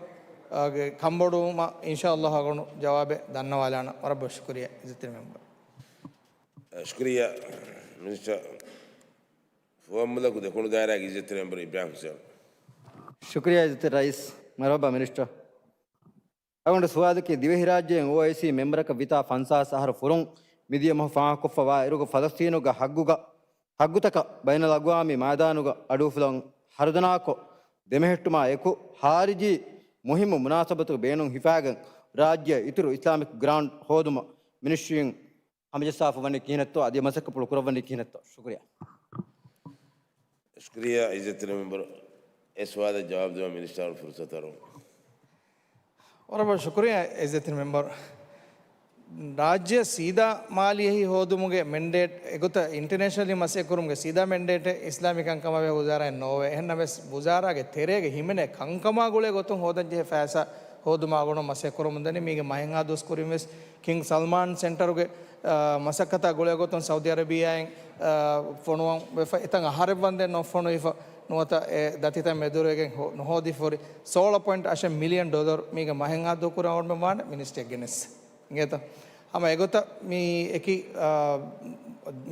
އާ، ގެ ކަންބޮޑުވުމަށް އިންޝާﷲ އަޅުގަނޑު ޖަވާބެއް ދަންނަވާލާނަން. ވަރަށް ބޮޑަށް ޝުކުރިއްޔާ އިއްޒަތްތެރި މެމްބަރު. ޝުކުރިއްޔާ މިނިސްޓަރ. ފުވައްމުލަކު ދެކުނު ދާއިރާގެ އިއްޒަތްތެރި މެމްބަރު އިބްރާހިމް ހުސެން. ޝުކުރިއްޔާ އިއްޒަތްތެރި ރައީސް. މަރުޙަބާ މިނިސްޓަރ. އަޅުގަނޑު ސުވާލަކީ، ދިވެހިރާއްޖެއިން އޯއައިސީ މެމްބަރަކަށް ވިތާ ފަންސާސް އަހަރު ފުރުން މިދިޔަ މަހު ފާހަގަކޮށްފަވާ އިރުގަ ފަލަސްތީނުގެ ހައްގުގަ، ހައްގުތަކަށް ބައިނަލްއަގްވާމީ މައިދާނުގަ އަޑުއުފުލުން ހަރުދަނާކޮށް ދެމެހެއްޓުމާ އެކު، ހާރިޖީ މުހިއްމު މުނާސަބަތުގެ ބޭނުން ހިފާގެން ރާއްޖެއަށް އިތުރު އިސްލާމިކް ގްރާންޑް ހޯދުމަށް މިނިސްޓްރީން ހަމަޖައްސާފަ ވަނީ ކިހިނެއްތޯ؟ އަދި މަސައްކަތްޕުޅު ކުރައްވަނީ ކިހިނެއްތޯ؟ ޝުކުރިއްޔާ. ޝުކުރިއްޔާ އިއްޒަތްތެރި މެމްބަރު. އެ ސުވާލަށް ޖަވާބު ދެއްވަން މިނިސްޓަރަށް ފުރުސަތު އަރުވަން. ވަރަށް ބޮޑަށް ޝުކުރިއްޔާ އިއްޒަތްތެރި މެމްބަރު. ރާއްޖެއަށް ސީދާ މާލިޔަހީ ހޯދުމުގެ މެންޑޭޓް އެގޮތަށް އިންޓަރނޭޝަނަލީ މަސައްކަތް ކުރުމުގެ ސީދާ މެންޑޭޓެއް އިސްލާމީ ކަންކަމާ ބެހޭ ވުޒާރާއެއް ނޯވޭ. އެހެންނަމަވެސް ވުޒާރާގެ ތެރޭގަ ހިމެނޭ ކަންކަމާ ގުޅޭ ގޮތުން ހޯދަންޖެހޭ ފައިސާ ހޯދުމަށް އަޅުގަނޑު މަސައްކަތް ކުރަމުން ދަނީ. މީގެ މަހެއްހާ ދުވަސް ކުރިން ވެސް ކިންގް ސަލްމާން ސެންޓަރުގެ، އާ، މަސައްކަތާ ގުޅޭ ގޮތުން ސައުދީ އަރަބިއާއިން، އާ، ފޮނުވަން ވެފަ އެތަން އަހަރެއް ވަންދެން ނޯން ފޮނުވިފަ ނުވަތަ އެ ދަތިތައް މެދުވެރިވެގެން ހޯ-، ނުހޯދިފަ ހުރި ސޯޅަ ޕޮއިންޓް އަށެއް މިލިއަން ޑޮލަރު މީގެ މަހެއްހާ ދުވަހު ކުރަން އަޅުގަނޑުމެން ވާނެ މިނިސްޓްރީއަށް ގެނެސް. އިނގޭތަ؟ ހަމަ އެގޮތަށް މި އެކި، އާ،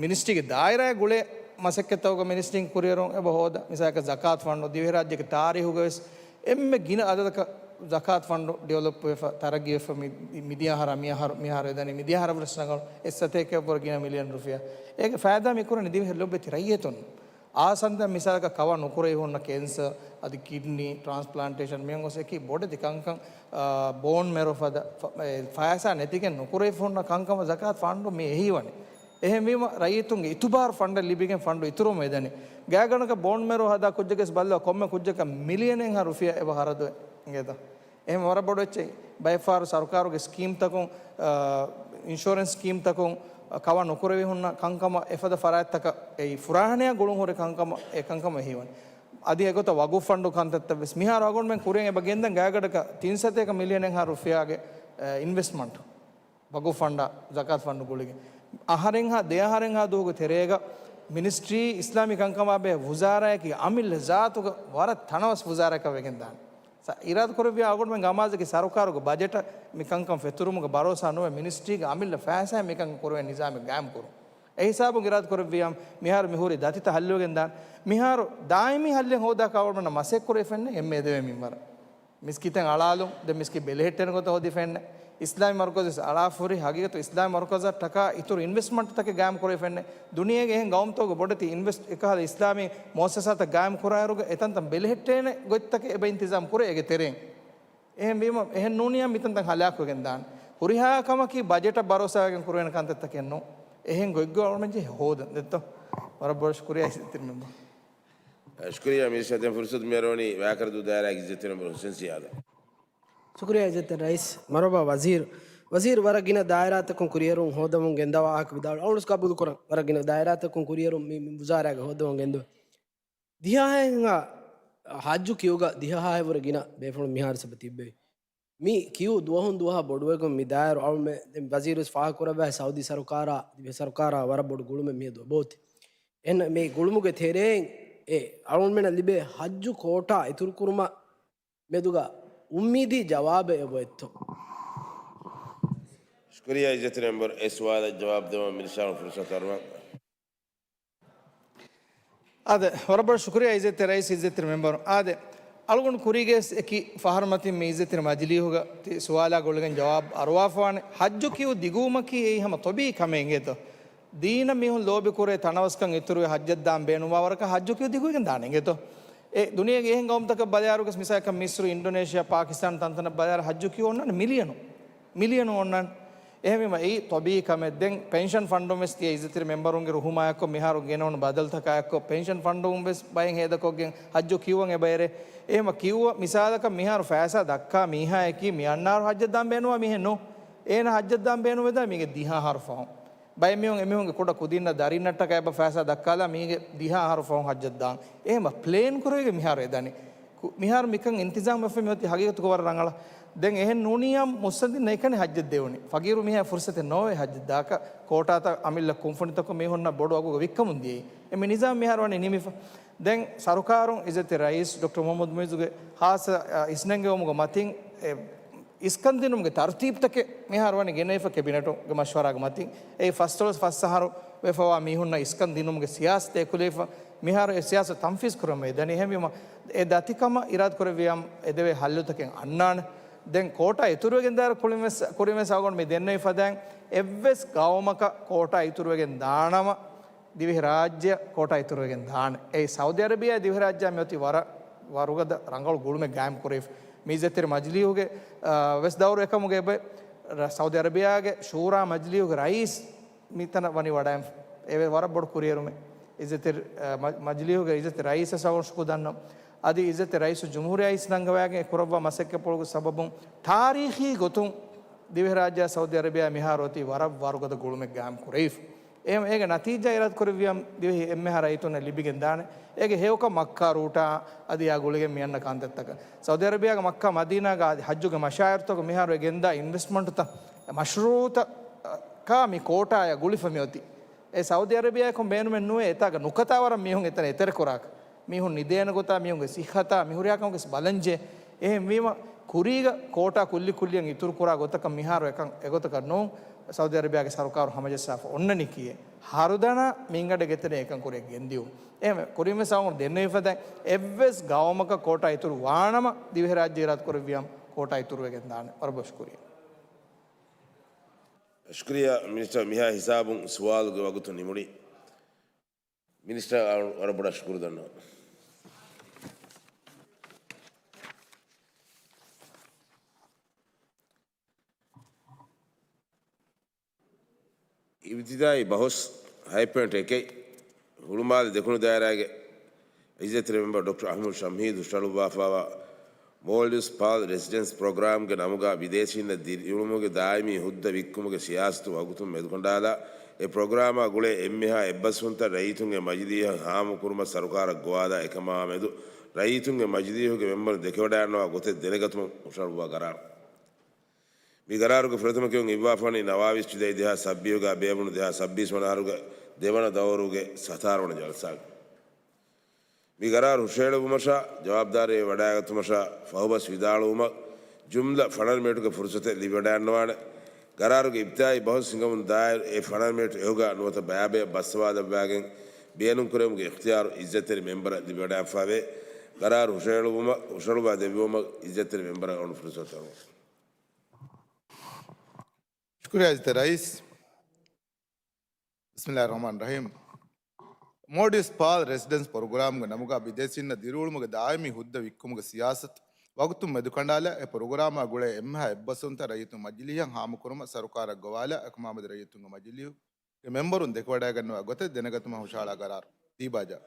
މިނިސްޓްރީގެ ދާއިރާއެއް ގުޅޭ މަސައްކަތްތަކުގަ މިނިސްޓްރީން ކުރިއެރުން އެބަ ހޯދާ. މިސާލަކަށް ޒަކާތު ފަންޑު ދިވެހިރާއްޖޭގެ ތާރީހުގަ ވެސް އެންމެ ގިނަ އަދަދަކަށް ޒަކާތު ފަންޑު ޑިވެލޮޕް ވެފަ، ތަރައްގީ ވެފަ މި، މިދިޔަ އަހަރާ މި އަހަރު، މި އަހަރު އެދަނީ މިދިޔަ އަހަރަށް ވެސް ރަނގަޅު އެއް ސަތޭކައަށްވުރެ ގިނަ މިލިއަން ރުފިޔާ. އޭގެ ފައިދާ މި ކުރަނީ ދިވެހި ލޮބުވެތި ރައްޔިތުން. އާސަންދަ މިސާލަކަށް ކަވަ ނުކުރެވި ހުންނަ ކެންސަރ، އަދި ކިޑްނީ ޓްރާންސްޕްލާންޓޭޝަން މިހެން ގޮސް އެކި ބޮޑެތި ކަންކަން، އާ، ބޯން މެރޯ ފަދަ ފަ-، އެ، ފައިސާ ނެތިގެން ނުކުރެވި ހުންނަ ކަންކަމަށް ޒަކާތު ފަންޑު މި އެހީވަނީ. އެހެންވީމަ ރައްޔިތުންގެ އިތުބާރު ފަންޑެއް ލިބިގެން ފަންޑު އިތުރުވަމުން އެދަނީ. ގާތްގަނޑަކަށް ބޯން މެރޯ ހަދާ ކުއްޖެއްގެސް ބައްލަވާ ކޮންމެ ކުއްޖަކަށް މިލިއަނެއްހާ ރުފިޔާ އެބަ ހަރަދުވޭ އިނގޭތަ؟ އެހެން ވަރަށް ބޮޑު އެއްޗެއް. ބައެއްފަހަރު ސަރުކާރުގެ ސްކީމްތަކުން، އާ، އިންޝުއަރެންސް ސްކީމްތަކުން، އާ، ކަވަ ނުކުރެވި ހުންނަ ކަންކަމަށް އެފަދަ ފަރާތްތަކަށް އެއީ ފުރާނަޔާ ގުޅުން ހުރި ކަންކަމަށް އެ ކަންކަމަށް އެހީވަނީ. އަދި އެގޮތަށް ވަގުފް ފަންޑު ކަންތައްތައް ވެސް މިހާރު އަޅުގަނޑުމެން ކުރިއަށް އެބަ ގެންދަން ގާތްގަނޑަކަށް ތިން ސަތޭކަ މިލިއަނެއްހާ ރުފިޔާގެ، އާ، އިންވެސްޓްމަންޓް. ވަގުފް ފަންޑާ ޒަކާތު ފަންޑު ގުޅިގެން. އަހަރެއްހާ ދެ އަހަރެއްހާ ދުވަހުގެ ތެރޭގަ މިނިސްޓްރީ އިސްލާމީ ކަންކަމާ ބެހޭ ވުޒާރާއަކީ އަމިއްލަ ޒާތުގަ ވަރަށް ތަނަވަސް ވުޒާރާއަކަށް ވެގެން ދާނެ. ސަ-، އިރާދަ ކުރެއްވިޔާ އަޅުގަނޑުމެން ގަމާޒަކީ ސަރުކާރުގެ ބަޖެޓަށް މި ކަންކަން ފެތުރުމުގެ ބަރޯސާ ނުވެ މިނިސްޓްރީގެ އަމިއްލަ ފައިސާއިން މި ކަންކަން ކުރެވޭ ނިޒާމެއް ގާއިމް ކުރުން. އެ ހިސާބުން އިރާދަ ކުރެއްވިޔާ މިހާރު މި ހުރި ދަތިތައް ހައްލުވެގެން ދާން. މިހާރު ދާއިމީ ހައްލެއް ހޯދާކަށް އަޅުގަނޑުމެންނަށް މަސައްކަތް ކުރެވިފައެއް ނެތް އެންމެ އެދެވޭ މިންވަރަށް. މިސްކިތެއް އަޅާލުން، ދެން މިސްކިތް ބެލެހެއްޓޭނެ ގޮތަށް ހޯދިފައެއް ނެތް. އިސްލާމީ މަރުކަޒު ވެސް އަޅާފަ ހުރި، ހަގީގަތު އިސްލާމީ މަރުކަޒަށް ޓަކާ އިތުރު އިންވެސްޓްމަންޓްތަކެއް ގާއިމް ކުރެވިފައެއް ނެތް. ދުނިޔޭގެ އެހެން ގައުމުތަކުގެ ބޮޑެތި އިންވެސްޓް އެކަހަލަ އިސްލާމީ މުއައްސަސާތައް ގާއިމް ކުރާއިރުގަ އެތަންތަން ބެލެހެއްޓޭނެ ގޮތްތަކެއް އެބަ އިންތިޒާމް ކުރޭ އޭގެ ތެރެއިން. އެހެންވީމަ، އެހެން ނޫނިއްޔާ މިތަންތަން ހަލާކުވެގެން ދާނެ. ހުރިހާ ކަމަކީ ބަޖެޓަށް ބަރޯސާވެގެން ކުރެވޭނެ ކަންތައްތަކެއް ނޫން. އެހެން ގޮތްގޮތް އަޅުގަނޑުމެން ޖެހޭ ހޯދަން ދެއްތޯ. ވަރަށް ބޮޑަށް ޝުކުރިއްޔާ އިއްޒަތްތެރި މެމްބަރު. ޝުކުރިއްޔާ މިނިސްޓަރ. ދެން ފުރުސަތު މިއަރުވަނީ ވާކަރަދޫ ދާއިރާގެ އިއްޒަތްތެރި މެމްބަރު ހުސެން ސިޔާދަށް. ޝުކުރިއްޔާ އިއްޒަތްތެރި ރައީސް. މަރުޙަބާ ވަޒީރު. ވަޒީރު ވަރަށް ގިނަ ދާއިރާތަކުން ކުރިއެރުން ހޯދަމުން ގެންދަވާ ވާހަކަ ވިދާޅު. އަޅުގަނޑު ޤަބޫލު ކުރަން. ވަރަށް ގިނަ ދާއިރާތަކުން ކުރިއެރުން މި، މި ވުޒާރާގަ ހޯދަމުން ގެންދަވާ. ދިހަހާއެއްހާ ހައްޖު ކިއުގަ ދިހަހާއެއްވުރެ ގިނަ ބޭފުޅުން މިހާރު ސަބަ ތިއްބެވި. މި ކިއު ދުވަހުން ދުވަހަށް ބޮޑުވެގެން މި ދާއިރު އަޅުމެ-، ދެން ވަޒީރު ވެސް ފާހަގަކުރައްވާ ސައުދީ ސަރުކާރާ، ދިވެހި ސަރުކާރާ ވަރަށް ބޮޑު ގުޅުމެއް މިއަދު އެބައޮތީ. އެހެން މި ގުޅުމުގެ ތެރެއިން އެ އަޅުމެންނަށް ލިބޭ ހައްޖު ކޯޓާ އިތުރުކުރުމަށް މެދުގަ އުއްމީދީ ޖަވާބެއް އެބައޮތްތޯ؟ ޝުކުރިއްޔާ އިއްޒަތްތެރި މެމްބަރު. އެ ސުވާލަށް ޖަވާބު ދެވަން މިނިސްޓަރުން ފުރުސަތު އަރުވަން. އާދެ، ވަރަށް ބޮޑަށް ޝުކުރިއްޔާ އިއްޒަތްތެރި ރައީސް، އިއްޒަތްތެރި މެމްބަރު. އާދެ، އަޅުގަނޑު ކުރީގެ އެކި ފަހަރު މަތިން މި އިއްޒަތްތެރި މަޖިލީހުގަ ތި ސުވާލާ ގުޅިގެން ޖަވާބު އަރުވާފަވާނެ. ހައްޖު ކިއު ދިގުވުމަކީ އެއީ ހަމަ ޠަބީޢީ ކަމެއް އިނގޭތޯ. ދީނަށް މީހުން ލޯބިކުރޭ، ތަނަވަސްކަން އިތުރުވެ ހައްޖަށް ދާން ބޭނުންވާ ވަރަކަށް ހައްޖު ކިއު ދިގުވެގެން ދާނެ އިނގޭތޯ. އެ ދުނިޔޭގެ އެހެން ގައުމުތަކަށް ބަލާއިރުވެސް މިސާލަކަށް މިސްރު، އިންޑޮނޭޝިއާ، ޕާކިސްތާން ތަންތަނަށް ބަލާއިރު ހައްޖު ކިއު އޮންނާނެ މިލިއަނު، މިލިއަނު އޮންނާނެ. އެހެންވީމަ އެއީ ޠަބީޢީ ކަމެއް. ދެން ޕެންޝަން ފަންޑުން ވެސް ތިޔަ އިއްޒަތްތެރި މެމްބަރުންގެ ރުހުމާއެއްކޮށް މިހާރު ގެނެވުނު ބަދަލުތަކާއެއްކޮށް ޕެންޝަން ފަންޑުން ވެސް ބައެއް ހޭދަކޮށްގެން ހައްޖު ކިއުއަށް އެބަ އެރޭ. އެހެންވީމަ ކިއުއަށް މިސާލަކަށް މިހާރު ފައިސާ ދައްކާ މީހާއަކީ މި އަންނަ އަހަރު ހައްޖަށް ދާން ބޭނުންވާ މީހެއް ނޫން. އޭނަ ހައްޖަށް ދާން ބޭނުންވެދާނެ މީގެ ދިހަ އަހަރު ފަހުން. ބައެއް މީހުން އެމީހުންގެ ކުޑަ ކުދިންނަށް ދަރިންނަށްޓަކާ އެބަ ފައިސާ ދައްކާލާ މީގެ ދިހަ އަހަރު ފަހުން ހައްޖަށް ދާން. އެހެންވީމަ ޕްލޭން ކުރެވިގެން މިހާރު އެދަނީ. ކު-، މިހާރު މިކަން އިންތިޒާމް ވެފަ މިއޮތީ ހަގީގަތުގަ ވަރަށް ރަނގަޅަށް. ދެން އެހެން ނޫނިއްޔާ މުއްސަނދިންނަށް އެކަނި ހައްޖަށް ދެވުނީ. ފަގީރު މީހާ ފުރުސަތެއް ނޯވޭ ހައްޖަށް ދާކަށް. ކޯޓާތައް އަމިއްލަ ކުންފުނިތަކުން މީހުންނަށް ބޮޑު އަގުގަ ވިއްކަމުން ދިޔައީ. އެ މި ނިޒާމް މިހާރު ވަނީ ނިމިފަ. ދެން ސަރުކާރުން އިއްޒަތްތެރި ރައީސް ޑޮކްޓަރ މުހައްމަދު މުއިއްޒުގެ ޚާއްޞަ، އަ، އިސްނެންގެވުމުގެ މަތިން އެ އިސްކަން ދިނުމުގެ ތަރުތީބުތަކެއް މިހާރު ވަނީ ގެނެވިފަ ކެބިނެޓުގެ މަޝްވަރާގެ މަތިން. އެއީ ފަސްދޮޅަސް ފަސް އަހަރު ވެފަވާ މީހުންނަށް އިސްކަން ދިނުމުގެ ސިޔާސަތެއް އެކުލެވިފަ. މިހާރު އެ ސިޔާސަތު ތަންފީޒް ކުރަމުން އެދަނީ. އެހެންވީމަ އެ ދަތިކަމަށް އިރާދަ ކުރެއްވިޔާ އެދެވޭ ހައްލުތަކެއް އަންނާނެ. ދެން ކޯޓާ އިތުރުވެގެން ދާއިރު ކުރިން ވެސް، ކުރިން ވެސް އަޅުގަނޑު މި ދެންނެވި ފަދައިން އެއްވެސް ގައުމަކަށް ކޯޓާ އިތުރުވެގެން ދާނަމަ، ދިވެހިރާއްޖެއަށް ކޯޓާ އިތުރުވެގެން ދާނެ. އެއީ ސައުދީ އަރަބިއާ ދިވެހިރާއްޖެއާ މިއޮތީ ވަރަށް ވަރުގަދަ ރަނގަޅު ގުޅުމެއް ގާއިމް ކުރެވިފަ. މި އިއްޒަތްތެރި މަޖިލީހުގެ، އާ، ވެސް ދައުރު އެކަމުގަ އެބަ، ރ-، ސައުދީ އަރަބިއާގެ ޝޫރާ މަޖިލީހުގެ ރައީސް މިތަނަށް ވަނީ ވަޑައިން. އެވެ ވަރަށް ބޮޑު ކުރިއެރުމެއް. އިއްޒަތްތެރި، އާ، މަ-، މަޖިލީހުގެ އިއްޒަތްތެރި ރައީސަށް އަޅުގަނޑު ޝުކުރު ދަންނަވަން. އަދި އިއްޒަތްތެރި ރައީސުލްޖުމްހޫރިއްޔާ އިސްނަންގަވާގެން އެ ކުރައްވާ މަސައްކަތްޕުޅުގެ ސަބަބުން ތާރީޚީ ގޮތުން ދިވެހިރާއްޖެއާ ސައުދީ އަރަބިއާ މިހާރު އޮތީ ވަރަށް ވަރުގަދަ ގުޅުމެއް ގާއިމް ކުރެވިފަ. އެހެން އޭގެ ނަތީޖާ އިރާދަކުރެއްވިޔަމް ދިވެހި އެންމެހާ ރައްޔިތުންނަށް ލިބިގެން ދާނެ. އޭގެ ހެޔޮކަށް މައްކާ ރޫޓާ އަދި އާ ގުޅިގެން މިއަންނަ ކަންތައްތަކަށް. ސައުދީ އަރަބިޔާގެ މައްކާ މަދީނާގަ އަދި ޙައްޖުގެ މަޝާއިރުތަކުގަ މިހާރު އެ ގެންދާ އިންވެސްޓްމަންޓުތައް، މަޝްރޫޢުތަކާ މި ކޯޓާއަށް ގުޅިފަ މިއޮތީ. އެ ސައުދީ އަރަބިޔާއަކުން ބޭނުމެއް ނުވޭ އެތާގަ ނުކަތާވަރަށް މީހުން އެތަނަށް އެތެރެކުރާކަށް. މީހުން ނިދޭނެ ގޮތާ، މީހުންގެ ސިއްހަތާ، މިހުރިހާ ކަމުގެ ވެސް ބަލަންޖެހޭ. އެހެންވީމަ، ކުރީގަ ކޯޓާ ކުއްލި ކުއްލިއަށް އިތުރުކުރާ ގޮތަކަށް މިހާރު އެކަން އެގޮތަކަށް ނޫން. ސައުދީ އަރަބިޔާގެ ސަރުކާރު ހަމަޖައްސާފަ އޮންނަނީކީއެއް. ހަރުދަނާ މިންގަނޑެއްގެ ތެރެއިން އެކަން ކުރިއަށް ގެންދިއުން. އެހެންވެ، ކުރިންވެސް އަޅުގަނޑު ދެންނެވިފަދައިން އެއްވެސް ގައުމަކަށް ކޯޓާ އިތުރު ވާނަމަ، ދިވެހިރާއްޖެ އިރާދަކުރެއްވިޔަމް ކޯޓާ އިތުރުވެގެން ދާނެ. ވަރަށް ބޮޑަށް ޝުކުރިއްޔާ. ޝުކުރިއްޔާ މިނިސްޓަރ، މިހާ ހިސާބުން ސުވާލުގެ ވަގުތު ނިމުނީ. މިނިސްޓަރ އަޅު ވަރަށް ބޮޑަށް ޝުކުރު ދަންނަވަން. އިބްތިދާއީ ބަހުސް ހަތް ޕޮއިންޓް އެކެއް. ހުޅުމާލެ ދެކުނު ދާއިރާގެ އިއްޒަތްތެރި މެމްބަރު ޑޮކްޓަރ އަޙްމަދު ޝަމްހީދު ހުށަހަޅުއްވާފައިވާ މޯލްޑިވްސް ޕާލް ރެސިޑެންސް ޕްރޮގްރާމްގެ ނަމުގަ ބިދޭސީންނަށް ދިރިއުޅުމުގެ ދާއިމީ ހުއްދަ ވިއްކުމުގެ ސިޔާސަތު ވަގުތުން މެދުކަނޑާލާ، އެ ޕްރޮގްރާމާ ގުޅޭ އެންމެހާ އެއްބަސްވުންތައް ރައްޔިތުންގެ މަޖިލީހަށް ހާމަކުރުމަށް ސަރުކާރަށް ގޮވާލާ، އެކަމާމެދު ރައްޔިތުންގެ މަޖިލީހުގެ މެމްބަރުން ދެކެވަޑައިގަންނަވާ ގޮތެއް ދެނެގަތުމަށް ހުށަހަޅުއްވާ ގަރާރު. މި ގަރާރުގެ ފުރަތަމަ ކިޔުން އިއްވާފަވަނީ ނަވާވީސް ޖުލައި ދެހާސް ސައްބީސްގަ ބޭއްވުނު ދެހާސް ސައްބީސް ވަނަ އަހަރުގެ ދެވަނަ ދައުރުގެ ސަތާރަ ވަނަ ޖަލްސާގަ. މި ގަރާރު ހުށަހެޅުއްވުމަށާ ޖަވާބުދާރީ ވަޑައިގަތުމަށާ ފަހުބަސް ވިދާޅުވުމަށް ޖުމްލަ ފަނަރަ މިނެޓުގެ ފުރުސަތެއް ލިބިވަޑައިގަންނަވާނެ. ގަރާރުގެ އިބްތިދާއީ ބަހުސް ހިނގަމުން ދާއިރު އެ ފަނަރަ މިނެޓު އެހުގަ ނުވަތަ ބައިބަޔަށް ބައްސަވާލައްވާގެން ބޭނުންކުރެވުމުގެ އިޚްތިޔާރު އިއްޒަތްތެރި މެމްބަރަށް ލިބިވަޑައިގަންފަވޭ. ގަރާރު ހުށަހެޅުއްވުމަށް، ހުށަހެޅުއްވާ ދެއްވުމަށް އިއްޒަތްތެރި މެމްބަރަށް އޮން ފުރުސަތު ދެއްވަމުން. ޝުކުރިއްޔާ އިއްޒަތްތެރި ރައީސް. ބިސްމިއްލާހި ރަޙްމާނި ރަޙީމް. މޯލްޑިވްސް ޕާލް ރެސިޑެންސް ޕްރޮގްރާމްގެ ނަމުގަ ބިދޭސީންނަށް ދިރިއުޅުމުގެ ދާއިމީ ހުއްދަ ވިއްކުމުގެ ސިޔާސަތު ވަގުތުން މެދުކަނޑާލާ، އެ ޕްރޮގްރާމާ ގުޅޭ އެންމެހާ އެއްބަސްވުންތައް ރައްޔިތުން މަޖިލީހަށް ހާމަކުރުމަށް ސަރުކާރަށް ގޮވާލާ، އެކަމާމެދު ރައްޔިތުންގެ މަޖިލީހު ގެ މެމްބަރުން ދެކެވަޑައިގަންނަވާ ގޮތެއް ދެނެގަތުމަށް ހުށަހަޅާ ގަރާރު. ދީބާޖާ.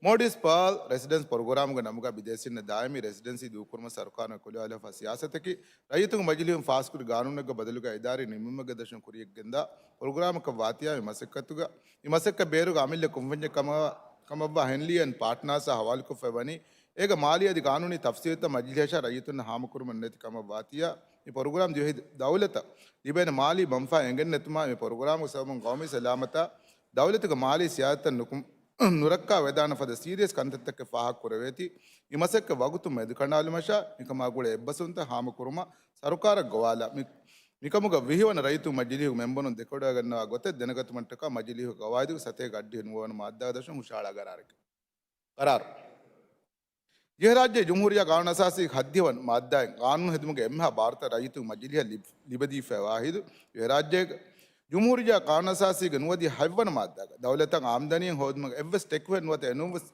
މޯލްޑިވްސް ޕާލް ރެސިޑެންސް ޕްރޮގްރާމްގެ ނަމުގަ ބިދޭސީންނަށް ދާއިމީ ރެސިޑެންސީ ދޫކުރުމަށް ސަރުކާރުން ކުރިއަށް އަހައިލައްވާ ސިޔާސަތަކީ، ރައްޔިތުންގެ މަޖިލީހުން ފާސްކުރި ގާނޫނެއްގެ ބަދަލުގަ އިދާރީ ނިންމުމެއްގެ ދަށުން ކުރިޔަށްގެންދާ ޕްރޮގްރާމަކަށް ވާތިޔާ، މި މަސައްކަތުގަ، މި މަސައްކަތް ބޭރުގަ އަމިއްލަ ކުންފުންޏެއް ކަމަށް، ކަމަށްވާ ހެންލީ އެންޑް ޕާޓްނާސްއާ ހަވާލުކޮށްފައި ވަނީ، އޭގެ މާލީ އަދި ގާނޫނީ ތަފްސީލުތައް މަޖިލީހަށާ ރައްޔިތުންނަށް ހާމަކުރުމެއް ނެތި ކަމަށް ވާތިޔާ، މި ޕްރޮގްރާމް ދިވެހި ދައުލަތަށް ލިބޭނެ މާލީ މަންފާ އެނގެން ނެތުމާ، މި ޕްރޮގްރާމުގެ ސަބަބުން ގައުމީ ސަލާމަތާ ދައުލަތުގެ މާލީ ސިޔާސަތަށް ނުކު-، ނުރައްކާ ވެދާނެ ފަދަ ސީރިއަސް ކަންތައްތަކެއް ފާހަގަކުރެވޭތީ، މި މަސައްކަތް ވަގުތުން މެދުކަނޑާލުމަށާ، މިކަމާ ގުޅޭ އެއްބަސްވުންތައް ހާމަކުރުމަށް ސަރުކާރަށް ގޮވާލާ، މި، މިކަމުގަ ވިހިވަނަ ރައްޔިތުން މަޖިލީހުގެ މެމްބަރުން ދެކެވަޑައިގަންނަވާ ގޮތެއް ދެނެގަތުމަށްޓަކާ މަޖިލީހުގެ ގަވާއިދުގެ ސަތޭކަ އަށްޑިހަ ނުވަވަނަ މާއްދާގެ ދަށުން ހުށަހަޅާ ގަރާރެއް. ގަރާރު. ދިވެހިރާއްޖޭގެ ޖުމްހޫރިއްޔާ ގާނޫނު އަސާސީގެ ހަތްދިހަ ވަނަ މާއްދާއިން ގާނޫނު ހެދުމުގެ އެންމެހާ ބާރުތައް ރައްޔިތުންގެ މަޖިލީހަށް ލިބ-، ލިބެދީފައިވާ ހިނދު، ދިވެހިރާއްޖޭގެ ޖުމްހޫރިއްޔާ ގާނޫނު އަސާސީގެ ނުވަދިހަ ހަތްވަނަ މާއްދާގަ ދައުލަތަށް އާމްދަނީއެއް ހޯދުމުގެ އެއްވެސް ޓެކުވެ ނުވަތަ އެނޫންވެސް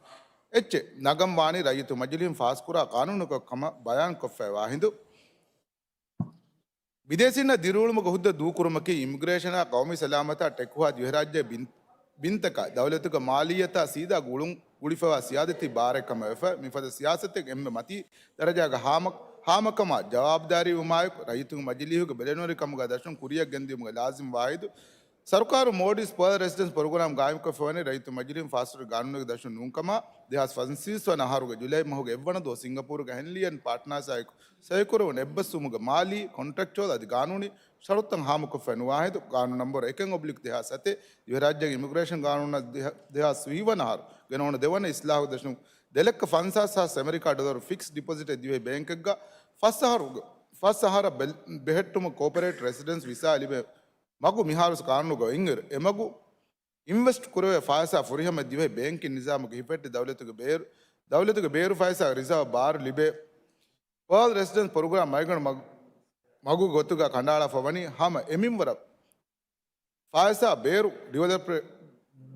އެއްޗެއް ނަގަން ވާނީ ރައްޔިތުން މަޖިލީހުން ފާސްކުރާ ގާނޫނަކަށް ކަމަށް ބަޔާންކޮށްފައިވާ ހިނދު، ބިދޭސީންނަށް ދިރިއުޅުމުގެ ހުއްދަ ދޫކުރުމަކީ އިމިގްރޭޝަނާ ގައުމީ ސަލާމަތާ ޓެކުހާ ދިވެހިރާއްޖޭގެ ބިން-، ބިންތަކާ ދައުލަތުގެ މާލިއްޔަތާ ސީދާ ގުޅުން ގުޅިފައިވާ ސިޔާދަތީ ބާރެއް ކަމަށް ވެފަ، މިފަދަ ސިޔާސަތެއް އެންމެ މަތީ ދަރަޖާގެ ހާމަ-، ހާމަކަމާ ޖަވާބުދާރީވުމާއެކު، ރައްޔިތުންގެ މަޖިލީހުގެ ބެލެނިވެރިކަމުގަ ދަށުން ކުރިޔަށް ގެންދިޔުމުގެ ލާޒިމް ވާހިދު، ސަރުކާރު މޯލްޑިވްސް ޕާލް ރެސިޑެންސް ޕްރޮގްރާމް ގާއިމްކޮށްފައިވަނީ ރައްޔިތު މަޖިލީހުން ފާސްކުރި ގާނޫނުގެ ދަށުން ނޫންކަމާ، ދެހާސް ފަންސައް ވަނަ އަހަރުގެ ޖުލައި މަހުގެ އެއްވަނަ ދުވަހު ސިންގަޕޫރުގެ ހެންލީ އެންޑް ޕާޓްނާސްއާއެކު ސައިކުރެވުނު އެއްބަސްވުމުގެ މާލީ، ކޮންޓްރެކްޗުއަލް އަދި ގާނޫނީ ޝަރުތުތައް ހާމަކޮށްފައި ނުވާހިނދު، ގާނޫނު ނަންބަރު އެކެއް އޮބްލިކް ދެހާސް ސަތޭކަ ދިވެހިރާއްޖޭގެ އިމިގްރޭޝަން ގާނޫނަށް ދެހާ-، ދެހާސް ވިހި ވަނަ އަހަރު ގެނައުނު ދެވަނަ އިސްލާހުގެ ދަށުން ދެލައްކަ ފަންސާސް ހާސް އެމެރިކާ ޑޮލަރު ފިކްސް ޑިޕޮޒިޓެއް ދިވެހި ބޭންކެއްގަ ފަސް އަހަރު، ފަސް އަހަރަށް ބެލް-، ބެހެއްޓުމަށް ކޯޕަރޭޓް ރެސިޑެންސް ވިސާ ލިބޭ މަގު މިހާރު ގާނޫނުގަ އިންއިރު އެމަގު އިންވެސްޓް ކުރެވޭ ފައިސާ ފުރިހަމަ ދިވެހި ބޭންކިން ނިޒާމުގެ ހިފެއްޓި ދައުލަތުގެ ބޭރު، ދައުލަތުގެ ބޭރު ފައިސާ ރިޒާވް ބާރު ލިބޭ. ޕާލް ރެސިޑެންސް ޕްރޮގްރާމް މައިގަނޑު މަގު، މަގު ގޮތުގަ ކަނޑައަޅާފަ ވަނީ ހަމަ އެމިންވަރަށް ފައިސާ ބޭރު ޑިވެލޮޕަރ-،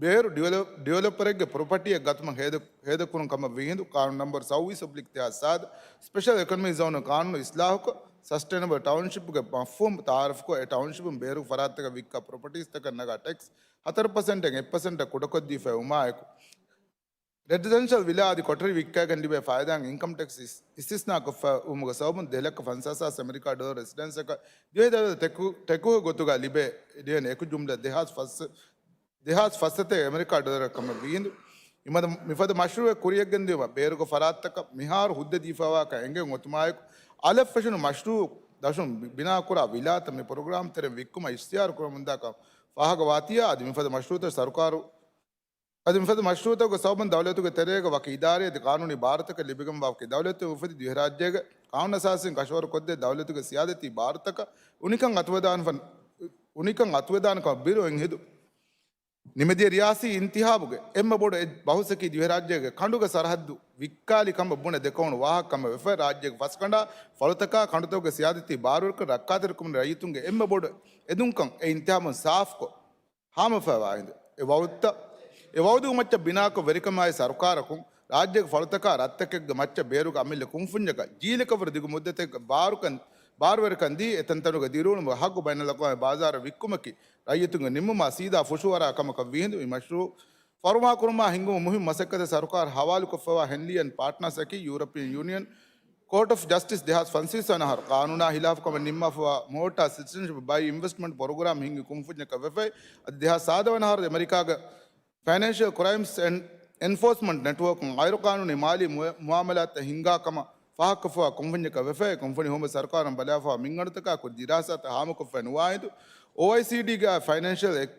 ބޭރު ޑިވެލޮ-، ޑިވެލޮޕަރެއްގެ ޕްރޮޕަޓީއެއް ގަތުމަށް ހޭދަ-، ހޭދަކުރުން ކަމަށް ވީހިނދު ގާނޫނު ނަންބަރު ސައުވީސް އޮބްލިކް ދެހާސް ސާދަ ސްޕެޝަލް އިކޮނޮމިކް ޒޯނު ގާނޫނު އިސްލާހުކޮށް، ސަސްޓެނަބަލް ޓައުންޝިޕްގެ މަފްހޫމް ތައާރަފްކޮށް، އެ ޓައުންޝިޕުން ބޭރު ފަރާތްތަކަށް ވިއްކާ ޕްރޮޕަޓީސްތަކަށް ނަގާ ޓެކްސް ހަތަރު ޕަސެންޓެއް އެއް ޕަސެންޓަށް ކުޑަކޮށްދީފައި ވުމާއެކު، ރެސިޑެންޝަލް ވިލާ އަދި ކޮޓަރި ވިއްކާގެން ލިބޭ ފައިދާއިން އިންކަމް ޓެކްސް އިސް-، އިސްތިސްނާކޮށްފަ ވުމުގެ ސަބަބުން ދެ ލައްކަ ފަންސާސް ހާސް އެމެރިކާ ޑޮލަރު ރެސިޑެންސަކަށް ދިވެހި ދައުލަތަށް ޓެކު-، ޓެކުހެއް ގޮތުގަ ލިބޭ ދިވެހި އެކު ޖުމްލަ ދެހާސް ފަސް ދެހާސް ފަސްސަތޭކަ އެމެރިކާ ޑޮލަރަށް ކަމަށް ވީހިނދު، މިފަދަ މަޝްރޫއެއް ކުރިޔަށްގެންދިޔުމަށް ބޭރުގަ ފަރާތްތަކަށް މިހާރު ހުއްދަ ދީފައިވާކަން އެނގެން އޮތުމާއެކު، އަލަށް ފެށުނު މަޝްރޫއު ދަށުން ބި-، ބިނާކުރާ ވިލާތައް މި ޕްރޮގްރާމް ތެރެއިން ވިއްކުމަށް އިޝްތިހާރު ކުރަމުންދާކަން ފާހަގަވާތީއާ، އަދި މިފަދަ މަޝްރޫއުތައް ސަރުކާރު އަދި މިފަދަ މަޝްރޫއުތަކުގެ ސަބަބުން ދައުލަތުގެ ތެރޭގަ ވަކި އިދާރީ އަދި ޤާނޫނީ ބާރުތަކެއް ލިބިގެންވާ ވަކި ދައުލަތެއް އުފެދި ދިވެހިރާއްޖޭގެ ޤާނޫނުއަސާސީން ކަށަވަރުކޮށްދޭ ދައުލަތުގެ ސިޔާދަތީ ބާރުތަކަށް އުނިކަން އަތުވެދާނެ ފަން-، އުނިކަން އަތުވެދާނެ ކަމަށް ބިރު އެއް ހިނދު ނިމެދިޔަ ރިޔާސީ އިންތިހާބުގެ އެންމެ ބޮޑު އެއް ބަހުސަކީ ދިވެހިރާއްޖޭގެ ކަނޑުގެ ސަރަހައްދު ވިއްކާލި ކަމަށް ބުނެ ދެކެވުނު ވާހަކަ ކަމަށް ވެފައި، ރާއްޖޭގެ ފަސްގަނޑާ ފަޅުތަކާ ކަނޑުތަކުގެ ސިޔާދަތީ ބާރުވެރިކޮށް ރައްކާތެރިކުރުމުން ރައްޔިތުންގެ އެންމެ ބޮޑު އެދުންކަން އެ އިންތިހާބުން ސާފުކޮށް، ހާމަވެފައިވާ ހިނދު، އެ ވައުދުތައް، އެ ވައުދުގެ މައްޗަށް ބިނާކޮށް ވެރިކަމާއި ސަރުކާރަކުން ރާއްޖޭގެ ފަޅުތަކާ ރަށްތަކެއްގެ މައްޗަށް ބޭރުގެ އަމިއްލަ ކުންފުންޏަކަށް ޖީލަކަށްވުރެ ދިގު މުއްދަތެއްގެ ބާރުކަން، ބާރުވެރިކަން ދީ، އެތަންތަނުގެ ދިރިއުޅުމުގެ ހައްގު ބައިނަލްއަޤްވާމީ ބާޒާރަށް ވިއްކުމަކީ ރައްޔިތުންގެ ނިންމުމާ ސީދާ ފުށުއަރާ ކަމަކަށް ވީހިނދު، މި މަޝްރޫއު ފަރުމާކުރުމާ ހިންގުމުގެ މުހިއްމު މަސައްކަތަށް ސަރުކާރަށް ހަވާލުކޮށްފައިވާ ހެންލީ އެންޑް ޕާޓްނާސްއަކީ ޔޫރަޕިއަން ޔޫނިއަން ކޯޓް އޮފް ޖަސްޓިސް ދެހާސް ފަންސަވީސް ވަނަ އަހަރު ޤާނޫނާ ހިލާފު ކަމަށް ނިންމާފައިވާ މޯޓާ ސިޓިޒަންޝިޕް ބައި އިންވެސްޓްމަންޓް ޕްރޮގްރާމް ހިންގި ކުންފުންޏަކަށް ވެފައި، އަދި ދެހާސް ސާދަ ވަނަ އަހަރު އެމެރިކާގެ ފައިނޭންޝިއަލް ކްރައިމްސް އެންޑް އެންފޯސްމަންޓް ނެޓްވޯކުން ޣައިރުޤާނޫނީ މާލީ މުއެ-، މުއާމަލާތްތައް ހިންގާ ކަމަށް ފާހަގަކޮށްފައިވާ ކުންފުންޏަކަށް ވެފައި، ކުންފުނި ހޯމަ ސަރުކާރުން ބަލާފައިވާ މިންގަނޑުތަކާ ކުރި ދިރާސާތައް ހާމަކޮށްފައި ނުވާ ހިނދު، އޯއައިސީޑީގެ ފައިނޭންޝިއަލް އެކް-،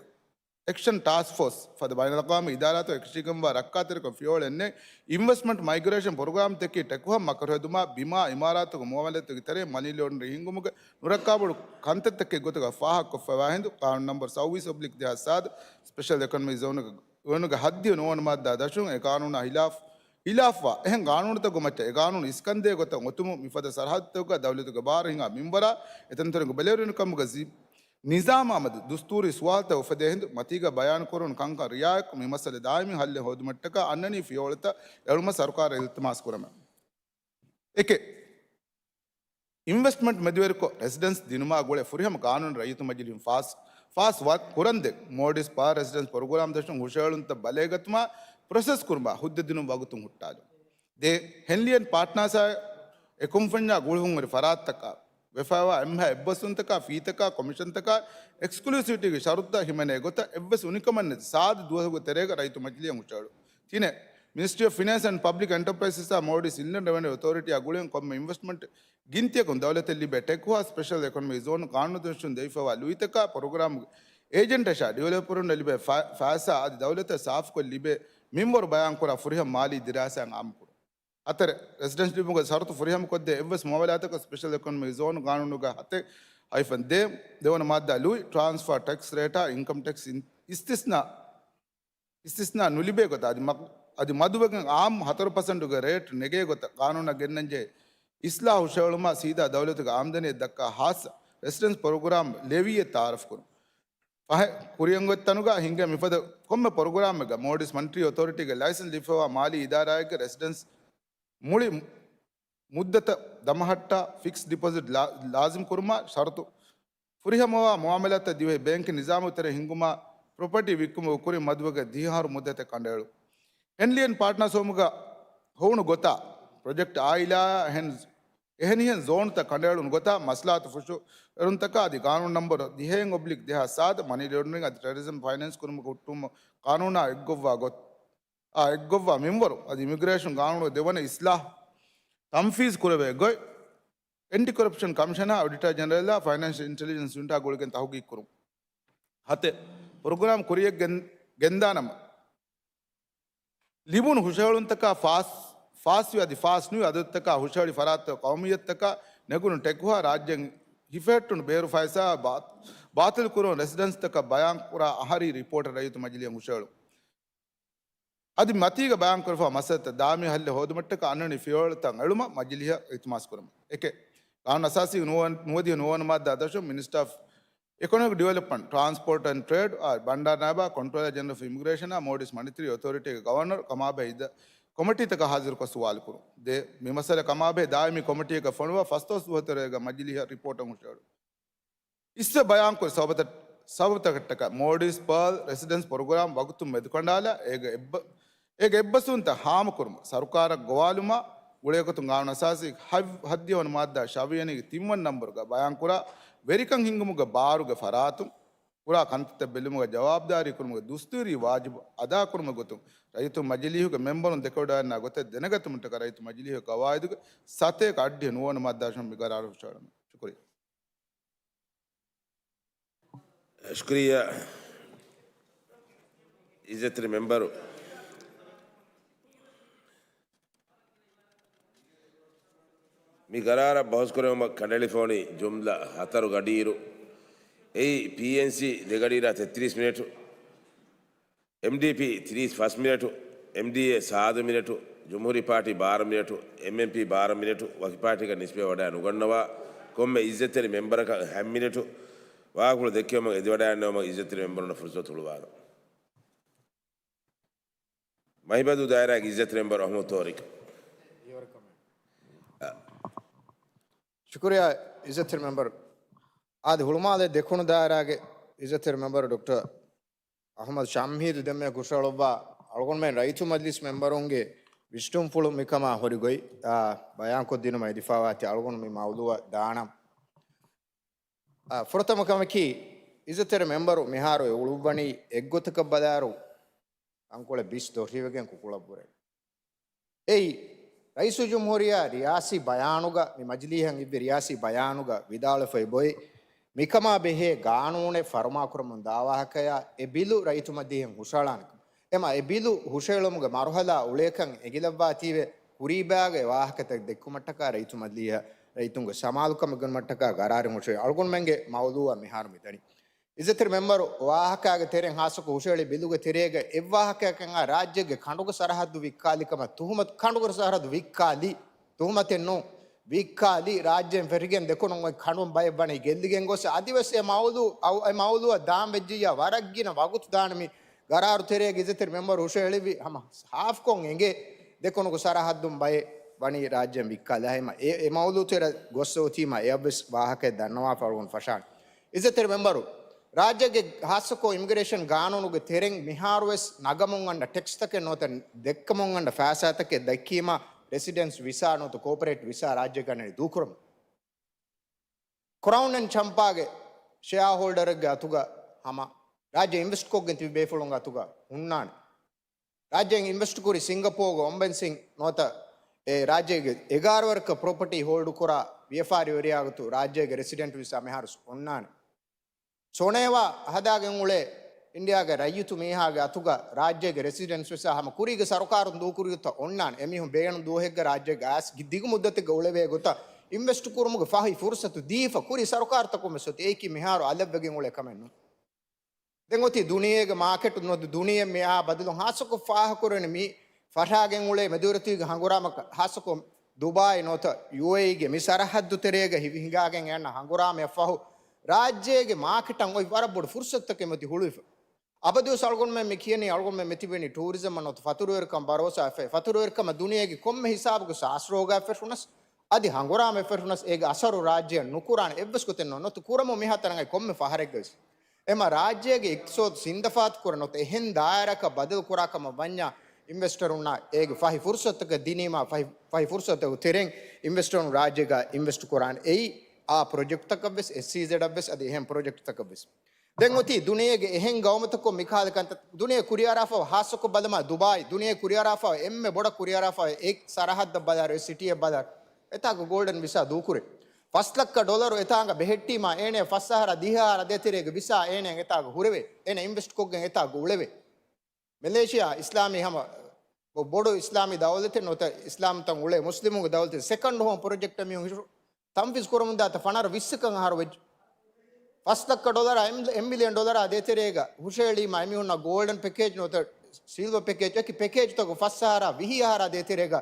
އެކްޝަން ޓާސްކް ފޯސް ފަދަ ބައިނަލްއަޤްވާމީ އިދާރާތައް އެކަށީގެންވާ ރައްކާތެރިކަން ފިޔަވަޅެއް ނެތް އިންވެސްޓްމަންޓް މައިގްރޭޝަން ޕްރޮގްރާމްތަކީ ޓެކުހަށް މަކަރުހެދުމާ ބިމާ އިމާރާތުގެ މުއާމަލާތުގެ ތެރޭ މަނީ ލޯންޑްރިން ހިންގުމުގެ ނުރައްކާބޮޑު ކަންތައްތަކެއް ގޮތުގަ ފާހަގަކޮށްފައިވާ ހިނދު، ޤާނޫނު ނަންބަރު ސައުވީސް އޮބްލިކް ދެހާސް ސާދަ ސްޕެޝަލް އިކޮނޮމިކް ޒޯނުގެ ޒޯނުގެ ހައްދިހަ ނުވަވަނަ މާއްދާ ދަށުން އެ ޤާނޫނާ ހިލާފް، ހިލާފްވާ އެހެން ޤާނޫނުތަކުގެ މައްޗަށް އެ ޤާނޫނު އިސްކަންދޭ ގޮތަށް އޮތުމުން މިފަދަ ސަރަހައްދުތަކުގަ ދައުލަތުގެ ބާރު ހިނގާ މިންވަރާ އެތަންތަނުގެ ބެލެވެރިން ކަމުގެ ޒި-، ނިޒާމާމެދު ދުސްތޫރީ ސުވާލުތައް އުފެދޭ ހިނދު، މަތީގަ ބަޔާންކުރުން ކަންކަން ރިޢާޔަތްކޮށް، މި މައްސަލަ ދާއިމީ ހައްލެއް ހޯދުމަށްޓަކާ އަންނަނީ ފިޔަވަޅުތައް އެޅުމަށް ސަރުކާރަށް އިލްތިމާސް ކުރަމެވެ. އެކެއް، އިންވެސްޓްމަންޓް މެދުވެރިކޮށް، ރެސިޑެންސް ދިނުމާ ގުޅޭ ފުރިހަމަ ޤާނޫނު ރައްޔިތު މަޖިލީހުން ފާސް، ފާސް ވަ-، ކުރަންދެން، މޯލްޑިވްސް ޕާ ރެސިޑެންސް ޕްރޮގްރާމް ދަށުން ހުށަހެޅުންތައް ބަލައިގަތުމާ ޕްރޮސެސް ކުރުމާ ހުއްދަ ދިނުން ވަގުތުން ހުއްޓާލުން. ދޭ، ހެންލީ އެންޑް ޕާޓްނާސްއާ އެ ކުންފުންޏާ ގުޅުންހުރި ފަރާތްތަކާ ވެފައިވާ އެންމެހާ އެއްބަސްވުންތަކާ، ފީތަކާ، ކޮމިޝަންތަކާ، އެކްސްކްލޫސިވިޓީގެ ޝަރުތުތައް ހިމެނޭ ގޮތަށް އެއްވެސް އުނިކަމެއް ނެތި ސާދަ ދުވަހުގެ ތެރޭގަ ރައްޔިތު މަޖިލީހަށް ހުށަހެޅުން. ތިނެއް، މިނިސްޓްރީ އޮފް ފިނޭންސް އެންޑް ޕަބްލިކް އެންޓަޕްރައިސަސްއާ މޯލްޑިވްސް އިންލެންޑް ރެވެނިއު އޮތޯރިޓީއާ ގުޅިގެން ކޮންމެ އިންވެސްޓްމަންޓް ގިންތިއަކުން ދައުލަތަށް ލިބޭ ޓެކުހާ ސްޕެޝަލް އިކޮނޮމިކް ޒޯން ޤާނޫނު ދަށުން ދެވިފައިވާ ލުއިތަކާ ޕްރޮގްރާމްގެ އޭޖެންޓަށާ ޑިވެލޮޕަރުންނަށް ލިބޭ ފަ-، ފައިސާ އަދި ދައުލަތަށް ސާފުކޮށް ލިބޭ މިންވަރު ބަޔާންކުރާ ފުރިހަމަ މާލީ ދިރާސާއިން އާއްމުކުރުން. ހަތަރެއް، ރެސިޑެންސް ލިބުމުގެ ޝަރުތު ފުރިހަމަކޮށްދޭ އެއްވެސް މުއާމަލާތަކަށް ސްޕެޝަލް އިކޮނޮމިކް ޒޯން ޤާނޫނުގެ ހަތެއް ހައިފަން ދޭއް ދެވަނަ މާއްދާ ލުއި ޓްރާންސްފާ ޓެކްސް ރޭޓާ އިންކަމް ޓެކްސް އިން-، އިސްތިސްނާ، އިސްތިސްނާ ނުލިބޭ ގޮތަށް އަދި މަ-، އަދި މަދުވެގެން އާއްމު ހަތަރު ޕަސެންޓުގެ ރޭޓް ނެގޭ ގޮތަށް ޤާނޫނަށް ގެންނަންޖެހޭ އިސްލާހު ހުށަހެޅުމާ ސީދާ ދައުލަތުގެ އާމްދަނީއަށް ދައްކާ ހާއްސަ ރެސިޑެންސް ޕްރޮގްރާމް ލެވީއެއް ތައާރަފް ކުރުން. ފަހެ، ކުރިއަށް އޮތް ތަނުގަ ހިނގޭ މިފަދަ ކޮންމެ ޕްރޮގްރާމެއްގަ މޯލްޑިވްސް މަނިޓަރީ އޮތޯރިޓީގެ ލައިސަންސް ލިބިފައިވާ މާލީ އިދާރާއެއްގެ ރެސިޑެންސް މުޅި މުއްދަތަށް ދަމަހައްޓާ ފިކްސް ޑިޕޮޒިޓް ލާ-، ލާޒިމް ކުރުމާ ޝަރުތު ފުރިހަމަވާ މުއާމަލާތްތައް ދިވެހި ބޭންކިން ނިޒާމުގެ ތެރޭ ހިންގުމާ ޕްރޮޕަޓީ ވިއްކުމުގެ ކުރިން މަދުވެގެން ދިހަ އަހަރު މުއްދަތެއް ކަނޑައެޅުން. ހެންލީ އެންޑް ޕާޓްނާސް ހޯމުގަ ހޮވުނު ގޮތާ ޕްރޮޖެކްޓް އާއިލާއާ އެހެން އެހެނިހެން ޒޯނުތައް ކަނޑައެޅުނު ގޮތާ މަސްލަހަތު ފުށުއެރުންތަކާ އަދި ޤާނޫނު ނަންބަރު ދިހައެއް އޮބްލިކް ދެހާސް ސާދަ މަނީ ލޯންޑްރިން އަދި ޓެރަރިޒަމް ފައިނޭންސް ކުރުމުގެ ހުއްޓުވުމަށް ޤާނޫނާ އެއްގޮއްވާ ގޮތް، އާ އެއްގޮއްވާ މިންވަރު އަދި އިމިގްރޭޝަން ޤާނޫނުގެ ދެވަނަ އިސްލާހް ތަންފީޒް ކުރެވޭ ގޮތް، އެންޓި ކޮރަޕްޝަން ކަމިޝަނާ އޮޑިޓަރ ޖެނެރަލާ ފައިނޭންޝަލް އިންޓެލިޖެންސް ޔުނިޓާ ގުޅިގެން ތަހުގީގު ކުރުން. ހަތެއް، ޕްރޮގްރާމް ކުރިއަށް ގެން-، ގެންދާނަމަ، ލިބުނު ހުށަހެޅުންތަކާ ފާސް، ފާސްވި އަދި ފާސް ނުވި އަދަދުތަކާ ހުށަހެޅި ފަރާތްތައް ޤައުމިއްޔަތުތަކަށް ނެގުނު ޓެކުހާ ރާއްޖޭން ހިފެހެއްޓުނު ބޭރު ފައިސާ ބާ-، ބާތިލް ކުރުން ރެސިޑެންސްތަކަށް ބަޔާންކުރާ އަހަރީ ރިޕޯޓެއް ރައްޔިތު މަޖިލީހަށް ހުށަހެޅުން. އަދި މަތީގަ ބަޔާންކުރެފަ މައްސަލަތައް ދާއިމީ ހައްލެއް ހޯދުމަށްޓަކާ އަންނަނީ ފިޔަވަޅުތައް އެޅުމަށް މަޖިލީހަށް އިލްތިމާސް ކުރަމުން. އެކެއް، ޤާނޫނު އަސާސީ ނުވަ-، ނުވަދިހަ ނުވަވަނަ މާއްދާ ދަށުން މިނިސްޓަރ އޮފް އިކޮނޮމިކް ޑިވެލޮޕްމަންޓް، ޓްރާންސްޕޯޓް އެންޑް ޓްރޭޑް އާ ބަންޑާރަ ނާއިބާ ކޮންޓްރޯލަރ ޖެނެރަލް އޮފް އިމިގްރޭޝަނާ މޯލްޑިވްސް މަނިޓަރީ އޮތޯރިޓީގެ ގަވަރނަރު ކަމާބެހޭ ކޮމިޓީތަކާ ހާޒިރުކޮށް ސުވާލު ކުރުން. ދޭއް، މި މައްސަލަ ކަމާބެހޭ ދާއިމީ ކޮމިޓީއަކަށް ފޮނުވާ ފަސްދޮޅަސް ދުވަހު ތެރޭގަ މަޖިލީހަށް ރިޕޯޓެއް ހުށަހެޅުން. އިސްވެ ބަޔާންކުރި ސަބަބުތައް-، ސަބަބުތަކަށްޓަކާ މޯލްޑިވްސް ޕާލް ރެސިޑެންސް ޕްރޮގްރާމް ވަގުތުން މެދުކަނޑާލާ، އޭގެ އެއްބަ-، އޭގެ އެއްބަސްވުންތައް ހާމަކުރުމަށް ސަރުކާރަށް ގޮވާލުމާ ގުޅޭގޮތުން ޤާނޫނު އަސާސީ ހަތް-، ހަތްދިހަ ވަނަ މާއްދާ ޝަވިޔަނީގެ ތިންވަނަ ނަންބަރުގަ ބަޔާންކުރާ ވެރިކަން ހިންގުމުގެ ބާރުގެ ފަރާތުން ކުރާ ކަންތައްތައް ބެލުމުގަ ޖަވާބުދާރީ ކުރުމުގެ ދުސްތޫރީ ވާޖިބު އަދާކުރުމުގެ ގޮތުން ރައްޔިތުން މަޖިލީހުގެ މެމްބަރުން ދެކެވަޑައިގަންނަ ގޮތެއް ދެނެގަތުމަށްޓަކާ ރައްޔިތު މަޖިލީހުގެ ގަވާއިދުގެ ސަތޭކަ އަށްޑިހަ ނުވަވަނަ މާއްދާއަށް މި ގަރާރު ހުށަހަޅަމު. ޝުކުރިއްޔާ. ޝުކުރިއްޔާ. އިއްޒަތްތެރި މެމްބަރު، މި ގަރާރަށް ބަހުސްކުރެވުމަށް ކަނޑައެޅިފަވަނީ ޖުމްލަ ހަތަރު ގަޑިއިރު. އެއީ، ޕީއެންސީ ދެ ގަޑިއިރާ ތެއްތިރީސް މިނެޓު، އެމްޑީޕީ ތިރީސް ފަސް މިނެޓު، އެމްޑީއޭ ސާދަ މިނެޓު، ޖުމްހޫރީ ޕާޓީ ބާރަ މިނެޓު، އެމްއެންޕީ ބާރަ މިނެޓު، ވަކި ޕާޓީގަ ނިސްބަތް ވަޑައި ނުގަންނަވާ ކޮންމެ އިއްޒަތްތެރި މެމްބަރަކަށް ހަތް މިނެޓު ވާހަކަފުޅު ދެއްކެވުމަށް އެދިވަޑައިގަންނަވުމަށް އިއްޒަތްތެރި މެމްބަރުންނަށް ފުރުސަތު ހުޅުވާލަން. މަހިބަދޫ ދާއިރާގެ އިއްޒަތްތެރި މެމްބަރު އަހުމަދު ތޯރިކް. ޝުކުރިއްޔާ އިއްޒަތްތެރި މެމްބަރު. އާދެ، ހުޅުމާލޭ ދެކުނު ދާއިރާގެ އިއްޒަތްތެރި މެމްބަރު ޑޮކްޓަރ އަހުމަދު ޝަމްހީދު ދެންމެ ހުށަހަޅުއްވާ އަޅުގަނޑުމެން ރައްޔިތު މަޖިލިސް މެމްބަރުންގެ ވިސްނުންފުޅު މިކަމާ ހުރި ގޮތް، އާ، ބަޔާންކޮށްދިނުމަށް އެދިފައިވާތީ އަޅުގަނޑު މި މައުލޫއަށް ދާނަން. އާ، ފުރަތަމަ ކަމަކީ، އިއްޒަތްތެރި މެމްބަރު މިހާރު އެ އުޅުއްވަނީ އެއްގޮތަކަށް ބަލާއިރު، ތަންކޮޅެއް ބިސް ދޮށީވެގެން ކުކުޅަށްވުރެ. އެއީ، ރައީސުލްޖުމްހޫރިއްޔާ ރިޔާސީ ބަޔާނުގަ، މި މަޖިލީހަށް އިއްވި ރިޔާސީ ބަޔާނުގަ ވިދާޅުވެފައި އޮތް، މިކަމާ ބެހޭ ގާނޫނެއް ފަރުމާކުރަމުން ދާ ވާހަކަޔާ އެ ބިލު ރައްޔިތު މަޖިލީހަށް ހުށަހަޅާނެ ކަމަށް. އެމަ އެ ބިލު ހުށައެޅުމުގެ މަރުހަލާ އުޅޭކަން އެނގިލައްވާތީވެ، ކުރީބާގެ ވާހަކަތައް ދެއްކުމަށްޓަކާ ރައްޔިތު މަޖިލީހަށް ރައްޔިތުންގެ ސަމާލުކަމެއް ގެނުމަށްޓަކާ ގަރާރެއް ހުށަހެޅި އަޅުގަނޑުމެންގެ މައުލޫއަށް މިހާރު މިދަނީ. އިއްޒަތްތެރި މެމްބަރު ވާހަކައިގެ ތެރެއިން ހާއްސަކޮށް ހުށަހެޅި ބިލުގެ ތެރޭގަ އެއްވާހަކަޔަކަށް ރާއްޖޭގެ ކަނޑުގެ ސަރަހައްދު ވިއްކާލި ކަމަށް ތުހުމަތު، ކަނޑުގެ ސަރަހައްދު ވިއްކާލި، ތުހުމަތެއް ނޫން، ވިއްކާލި، ރާއްޖޭން ފެށިގެން ދެކުނުން އޮތް ކަނޑުން ބައެއް ވަނީ ގެއްލިގެން ގޮސް، އަދިވެސް އެ މައުލޫ، އައު، އެ މައުލޫއަށް ދާން ވެއްޖިއްޔާ ވަރަށް ގިނަ ވަގުތު ދާނެ މި ގަރާރު ތެރޭގަ. އިއްޒަތްތެރި މެމްބަރު ހުށަހެޅިއްވި ހަމަ ސާފުކޮށް އެނގޭ، ދެކުނުގެ ސަރަހައްދުން ބައެއް ވަނީ ރާއްޖޭން ވިއްކާލި. އެހެންމަ އެ، އެ މައުލޫ ތެރެ ގޮއްސަ އޮތީމަ އެއަށްވެސް ވާހަކައެއް ދަންނަވާފަ އަޅުގަނޑު ފަށާނެ. އިއްޒަތްތެރި މެމްބަރު، ރާއްޖޭގެ ހާއްސަކޮށް އިމިގްރޭޝަން ގާނޫނުގެ ތެރެއިން މިހާރުވެސް ނަގަމުން އަންނަ ޓެކްސްތަކެއް ނުވަތަ ދެއްކަމުން އަންނަ ފައިސާތަކެއް ދެއްކީމަ ރެސިޑެންސް ވިސާ ނުވަތަ ކޯޕަރޭޓް ވިސާ ރާއްޖޭގަ އަންނަނީ ދޫކުރަމުން. ކްރައުން އެންޑް ޗަމްޕާގެ ޝެއާހޯލްޑަރެއްގެ އަތުގަ ހަމަ ރާއްޖެ އިންވެސްޓްކޮށްގެން ތިބި ބޭފުޅުންގެ އަތުގަ ހުންނާނެ. ރާއްޖެއިން އިންވެސްޓް ކުރި ސިންގަޕޯގެ އޮމްބެންސިން ނުވަތަ އެ ރާއްޖޭގެ އެގާރަ ވަރަކަށް ޕްރޮޕަޓީ ހޯލްޑް ކުރާ ވިޔަފާރިވެރިޔާގެ އަތު ރާއްޖޭގެ ރެސިޑެންޓް ވިސާ މިހާރު އޮންނާނެ. ސޯނޭވާ ހަދާގެން އުޅޭ އިންޑިޔާގެ ރައްޔިތު މީހާގެ އަތުގަ ރާއްޖޭގެ ރެސިޑެންޓް ވިސާ ހަމަ ކުރީގެ ސަރުކާރުން ދޫކުރި ގޮތަށް އޮންނާނެ. އެމީހުން ބޭނުން ދުވަހެއްގަ ރާއްޖޭގަ އައިސް ދިގު މުއްދަތެއްގަ އުޅެވޭ ގޮތަށް އިންވެސްޓް ކުރުމުގެ ފަހި ފުރުސަތު ދީފަ ކުރި ސަރުކާރުތަކުން ވެސް އޮތީ. އެއީކީ މިހާރު އަލަށްވެގެން އުޅޭ ކަމެއް ނޫން. ދެން އޮތީ ދުނިޔޭގެ މާކެޓު ނުވަތަ ދުނިޔެ މިއާ ބަދަލު ހާއްސަކޮށް ފާހަގަކުރެވެނީ މި ފަށާގެން އުޅޭ މެދުވެރިތީގެ ހަނގުރާމަ ހާއްސަކޮށް ދުބާއި ނުވަތަ ޔޫއޭއީގެ މި ސަރަހައްދު ތެރޭގަ ހި-، ހިނގާގެން އަންނަ ހަނގުރާމަޔަށް ފަހު ރާއްޖޭގެ މާކެޓަށް އޮތް ވަރަށް ބޮޑު ފުރުސަތުތަކެއް މަތި ހުޅުވިފަ. އަބަދުވެސް އަޅުގަނޑުމެން މި ކިޔަނީ އަޅުގަނޑުމެން މިތިބެނީ ޓޫރިޒަމަށް ނުވަތަ ފަތުރުވެރިކަން ބަރޯސާ ފެ-، ފަތުރުވެރިކަމަށް ދުނިޔޭގެ ކޮންމެ ހިސާބުގެ ސާސްރޯގާ ފެށުނަސް އަދި ހަނގުރާމަ ފެށުނަސް އޭގެ އަސަރު ރާއްޖެއަށް ނުކުރާނެ އެއްވެސް ގޮތެއް ނޯ-، ނުވަތަ ކުރަމުން މިހާތަނަށް އައި ކޮންމެ ފަހަރެއްގަވެސް. އެމަ ރާއްޖޭގެ އިޤްތިޞާދު ސިންދަފާތު ކުރަން ނުވަތަ އެހެން ދާއިރާއަކަށް ބަދަލު ކުރާ ކަމަށް ވަންޏާ އިންވެސްޓަރުންނާ އޭގެ ފަހި ފުރުސަތުތަކަށް ދިނީމާ ފަހި، ފަހި ފުރުސަތު ތެރެއިން އިންވެސްޓަރުން ރާއްޖޭގަ އިންވެސްޓް ކުރާނެ. އެއީ އާ ޕްރޮޖެކްޓްތަކަށްވެސް، އެސްއީޒެޑަށްވެސް އަދި އެހެން ޕްރޮޖެކްޓްތަކަށްވެސް. ދެން އޮތީ ދުނިޔޭގެ އެހެން ގައުމުތަކުން މިކަހަލަ ކަންތައް ދުނިޔެ ކުރިއަރާފަ ހާއްސަކޮށް ބަލަމާ ދުބާއި، ދުނިޔެ ކުރިއަރާފަ އެންމެ ބޮޑަށް ކުރިއަރާފަ އެ ސަރަހައްދަށް ބަލާއިރު، އެ ސިޓީއަށް ބަލާއިރު، އެތާގަ ގޯލްޑަން ވިސާ ދޫކުރޭ. ފަސް ލައްކަ ޑޮލަރު އެތާނގަ ބެހެއްޓީމާ އޭނަ ފަސް އަހަރާ ދިހަ އަހަރާ ދޭތެރޭގެ ވިސާ އޭނަ އެތާގަ ހުރެވޭ. އޭނަ އިންވެސްޓް ކޮށްގެން އެތާގަ އުޅެވޭ. މެލޭޝިޔާ އިސްލާމީ ހަމަ ބޮ-، ބޮޑު އިސްލާމީ ދައުލަތެއް ނުވަތަ އިސްލާމްތަން އުޅޭ މުސްލިމުންގެ ދައުލަތެއް ސެކަންޑް ހޯމް ޕްރޮޖެކްޓަށް މީހުން ހިރު ތަންފީޒް ކުރަމުންދާތަ ފަނަރަ ވިއްސަކަށް އަހަރު ވެއްޖެ. ފަސް ލައްކަ ޑޮލަރާ އެމް-، އެއް މިލިއަން ޑޮލަރާ ދޭތެރޭގަ ހުށައެޅީމާ އެމީހުންނަށް ގޯލްޑަން ޕެކޭޖް ނުވަތަ ސިލްވަ ޕެކޭޖް އެކި ޕެކޭޖްތަކު ފަސް އަހަރާ ވިހި އަހަރާ ދޭތެރޭގަ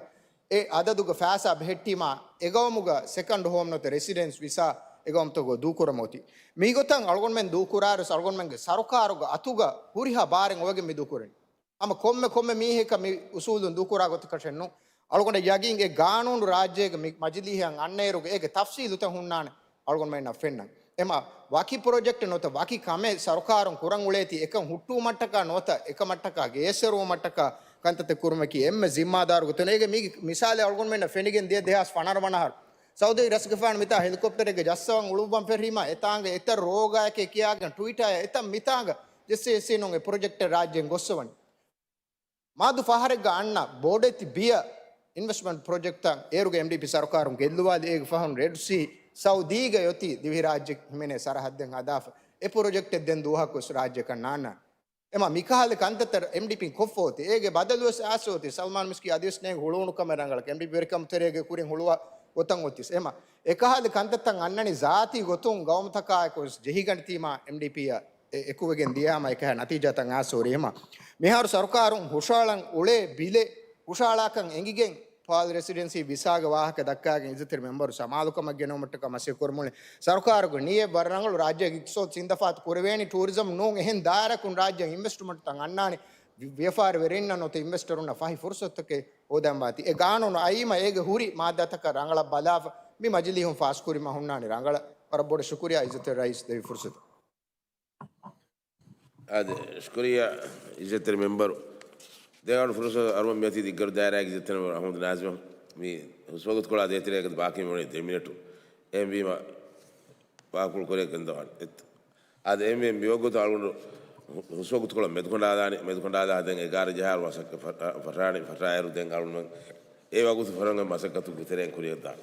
އެ އަދަދުގެ ފައިސާ ބެހެއްޓީމާ އެގައުމުގަ ސެކަންޑް ހޯމް ނުވަތަ ރެސިޑެންސް ވިސާ އެގައުމުތަކުގަ ދޫކުރަމު އޮތީ. މިގޮތަށް އަޅުގަނޑުމެން ދޫކުރާއިރު އަޅުގަނޑުމެންގެ ސަރުކާރުގެ އަތުގަ ހުރިހާ ބާރެއް އޮވެގެން މި ދޫކުރަނީ. ހަމަ ކޮންމެ ކޮންމެ މީހަކަށް މި އުސޫލުން ދޫކުރާ ގޮތަކަށެއް ނޫން. އަޅުގަނޑަށް ޔަގީން އެ ގާނޫނު ރާއްޖޭގެ މި މަޖިލީހަށް އަންނައިރުގެ އޭގެ ތަފްސީލުތައް ހުންނާނެ އަޅުގަނޑުމެންނަށް ފެންނަން. އެމަ ވަކި ޕްރޮޖެކްޓެއް ނުވަތަ ވަކި ކަމެއް ސަރުކާރުން ކުރަން އުޅޭތީ އެކަން ހުއްޓުވުމަށްޓަކާ ނުވަތަ އެކަމަށްޓަކާ ގޭސްއެރުވުމަށްޓަކާ ކަންތައްތައް ކުރުމަކީ އެންމެ ޒިންމާދާރު ގޮތުން. އޭގެ މީގެ މިސާލެއް އަޅުގަނޑުމެންނަށް ފެނިގެން ދިޔަ ދެހާސް ފަނަރަ ވަނަ އަހަރު ސައުދީ ރަސްގަފާނު މިތާ ހެލިކޮޕްޓަރެއްގެ ޖައްސަވަން އުޅުއްވަން ފެށީމާ އެތާނގަ އެތައް ރޯގާއެކޭ ކިޔާގެން ޓުވިޓާއަށް އެތައް މިތާނގަ ޖެއްސޭސީނުން އެ ޕްރޮޖެކްޓެއް ރާއްޖޭން ގޮއްސަވަނީ. މާދު ފަހަރެއްގަ އަންނަ ބޮޑެތި ބިޔަ އިންވެސްޓްމަންޓް ޕްރޮޖެކްޓްތައް އޭރުގެ އެމްޑީޕީ ސަރުކާރުން ގެއްލުވާލި އޭގެ ފަހުން ރެޑް ސީ ސައުދީގަ އޮތީ ދިވެހިރާއްޖެ ހިމެނޭ ސަރަހައްދެއް ހަދާފަ އެ ޕްރޮޖެކްޓެއް ދެން ދުވަހަކުވެސް ރާއްޖެކަށް ނާންނާނެ. އެމަ މިކަހަލަ ކަންތައްތައް އެމްޑީޕީން ކޮށްފަ އޮތީ. އޭގެ ބަދަލުވެސް އާސް އޮތީ. ސަލްމާން މިސްކި އަދިވެސް ނޭނގެ ހުޅުވުނު ކަމެއް ރަނގަޅަކަށް. އެމްޑީޕީ ވެރިކަމު ތެރޭގެ ކުރިން ހުޅުވާ ގޮތަށް އޮތީސް. އެމަ އެކަހަލަ ކަންތައްތައް އަންނަނީ ޒާތީ ގޮތުން ގައުމުތަކާއެކު ވެސް ޖެހިގަނެތީމާ އެމްޑީޕީއަށް އެ-، އެކުވެގެން ދިޔާމަ އެކަހަ ނަތީޖާތައް އާސް ހުރީ. އެމަ މިހާރު ސަރުކާރުން ހުށައަޅަން އުޅޭ ބިލެއް ހުށައަޅާކަން އެނގިގެން ޕާލް ރެސިޑެންސީ ވިސާގެ ވާހަކަ ދައްކާގެން އިއްޒަތްތެރި މެމްބަރު ސަމާލުކަމަށް ގެނައުމަށްޓަކާ މަސައްކަތް ކުރަމުން ސަރުކާރުގެ ނިޔަތް ވަރަށް ރަނގަޅު. ރާއްޖޭގެ އިޤްތިޞާދު ސިންދަފާތު ކުރެވޭނީ ޓޫރިޒަމް ނޫން އެހެން ދާއިރާއަކުން ރާއްޖެ އިންވެސްޓްމަންޓްތައް އަންނާނެ. ވި-، ވިޔަފާރިވެރިންނަށް ނުވަތަ އިންވެސްޓަރުންނަށް ފަހި ފުރުސަތުތަކެއް ހޯދަން ވާތީ. އެ ގާނޫނު އައީމަ އޭގެ ހުރި މާއްދާތަކަށް ރަނގަޅަށް ބަލާފަ މި މަޖިލީހުން ފާސްކުރީމަ ހުންނާނީ ރަނގަޅަށް. ވަރަށް ބޮޑަށް ޝުކުރިއްޔާ އިއްޒަތްތެރި ރައީސް ދެއްވި ފުރުސަތަށް. އާދެ، ޝުކުރިއްޔާ އިއްޒަތްތެރި މެމްބަރު. ދެން އަޅު ފުރުސަތު އަރުވަން މިއޮތީ ދިއްގަރު ދާއިރާގެ އިއްޒަތްތެރި މެމްބަރު އަޙްމަދު ނާޒިމަށް. މި ހުސްވަގުތުކޮޅާ ދޭތެރޭގަ ބާކީ މިވަނީ ދެ މިނެޓު. އެހެންވީމަ ވާހަކަފުޅު ކުރިއަށް ގެންދަވާނެ. އެތް-، އާދެ، އެހެންވީމަ މިވަގުތު އަޅުގަނޑު ހު-، ހުސްވަގުތުކޮޅަށް މެދުކަނޑާލާނީ. މެދުކަނޑާލާ ދެން އެގާރަ ޖަހާއިރު މަސައްކަތް ފަ-، ފަށާނީ. ފަށާއިރު ދެން އަޅުގަނޑު އެ ވަގުތު ފަށަން މަސައްކަތު ގިތެރެއިން ކުރިއަށް ދާނެ.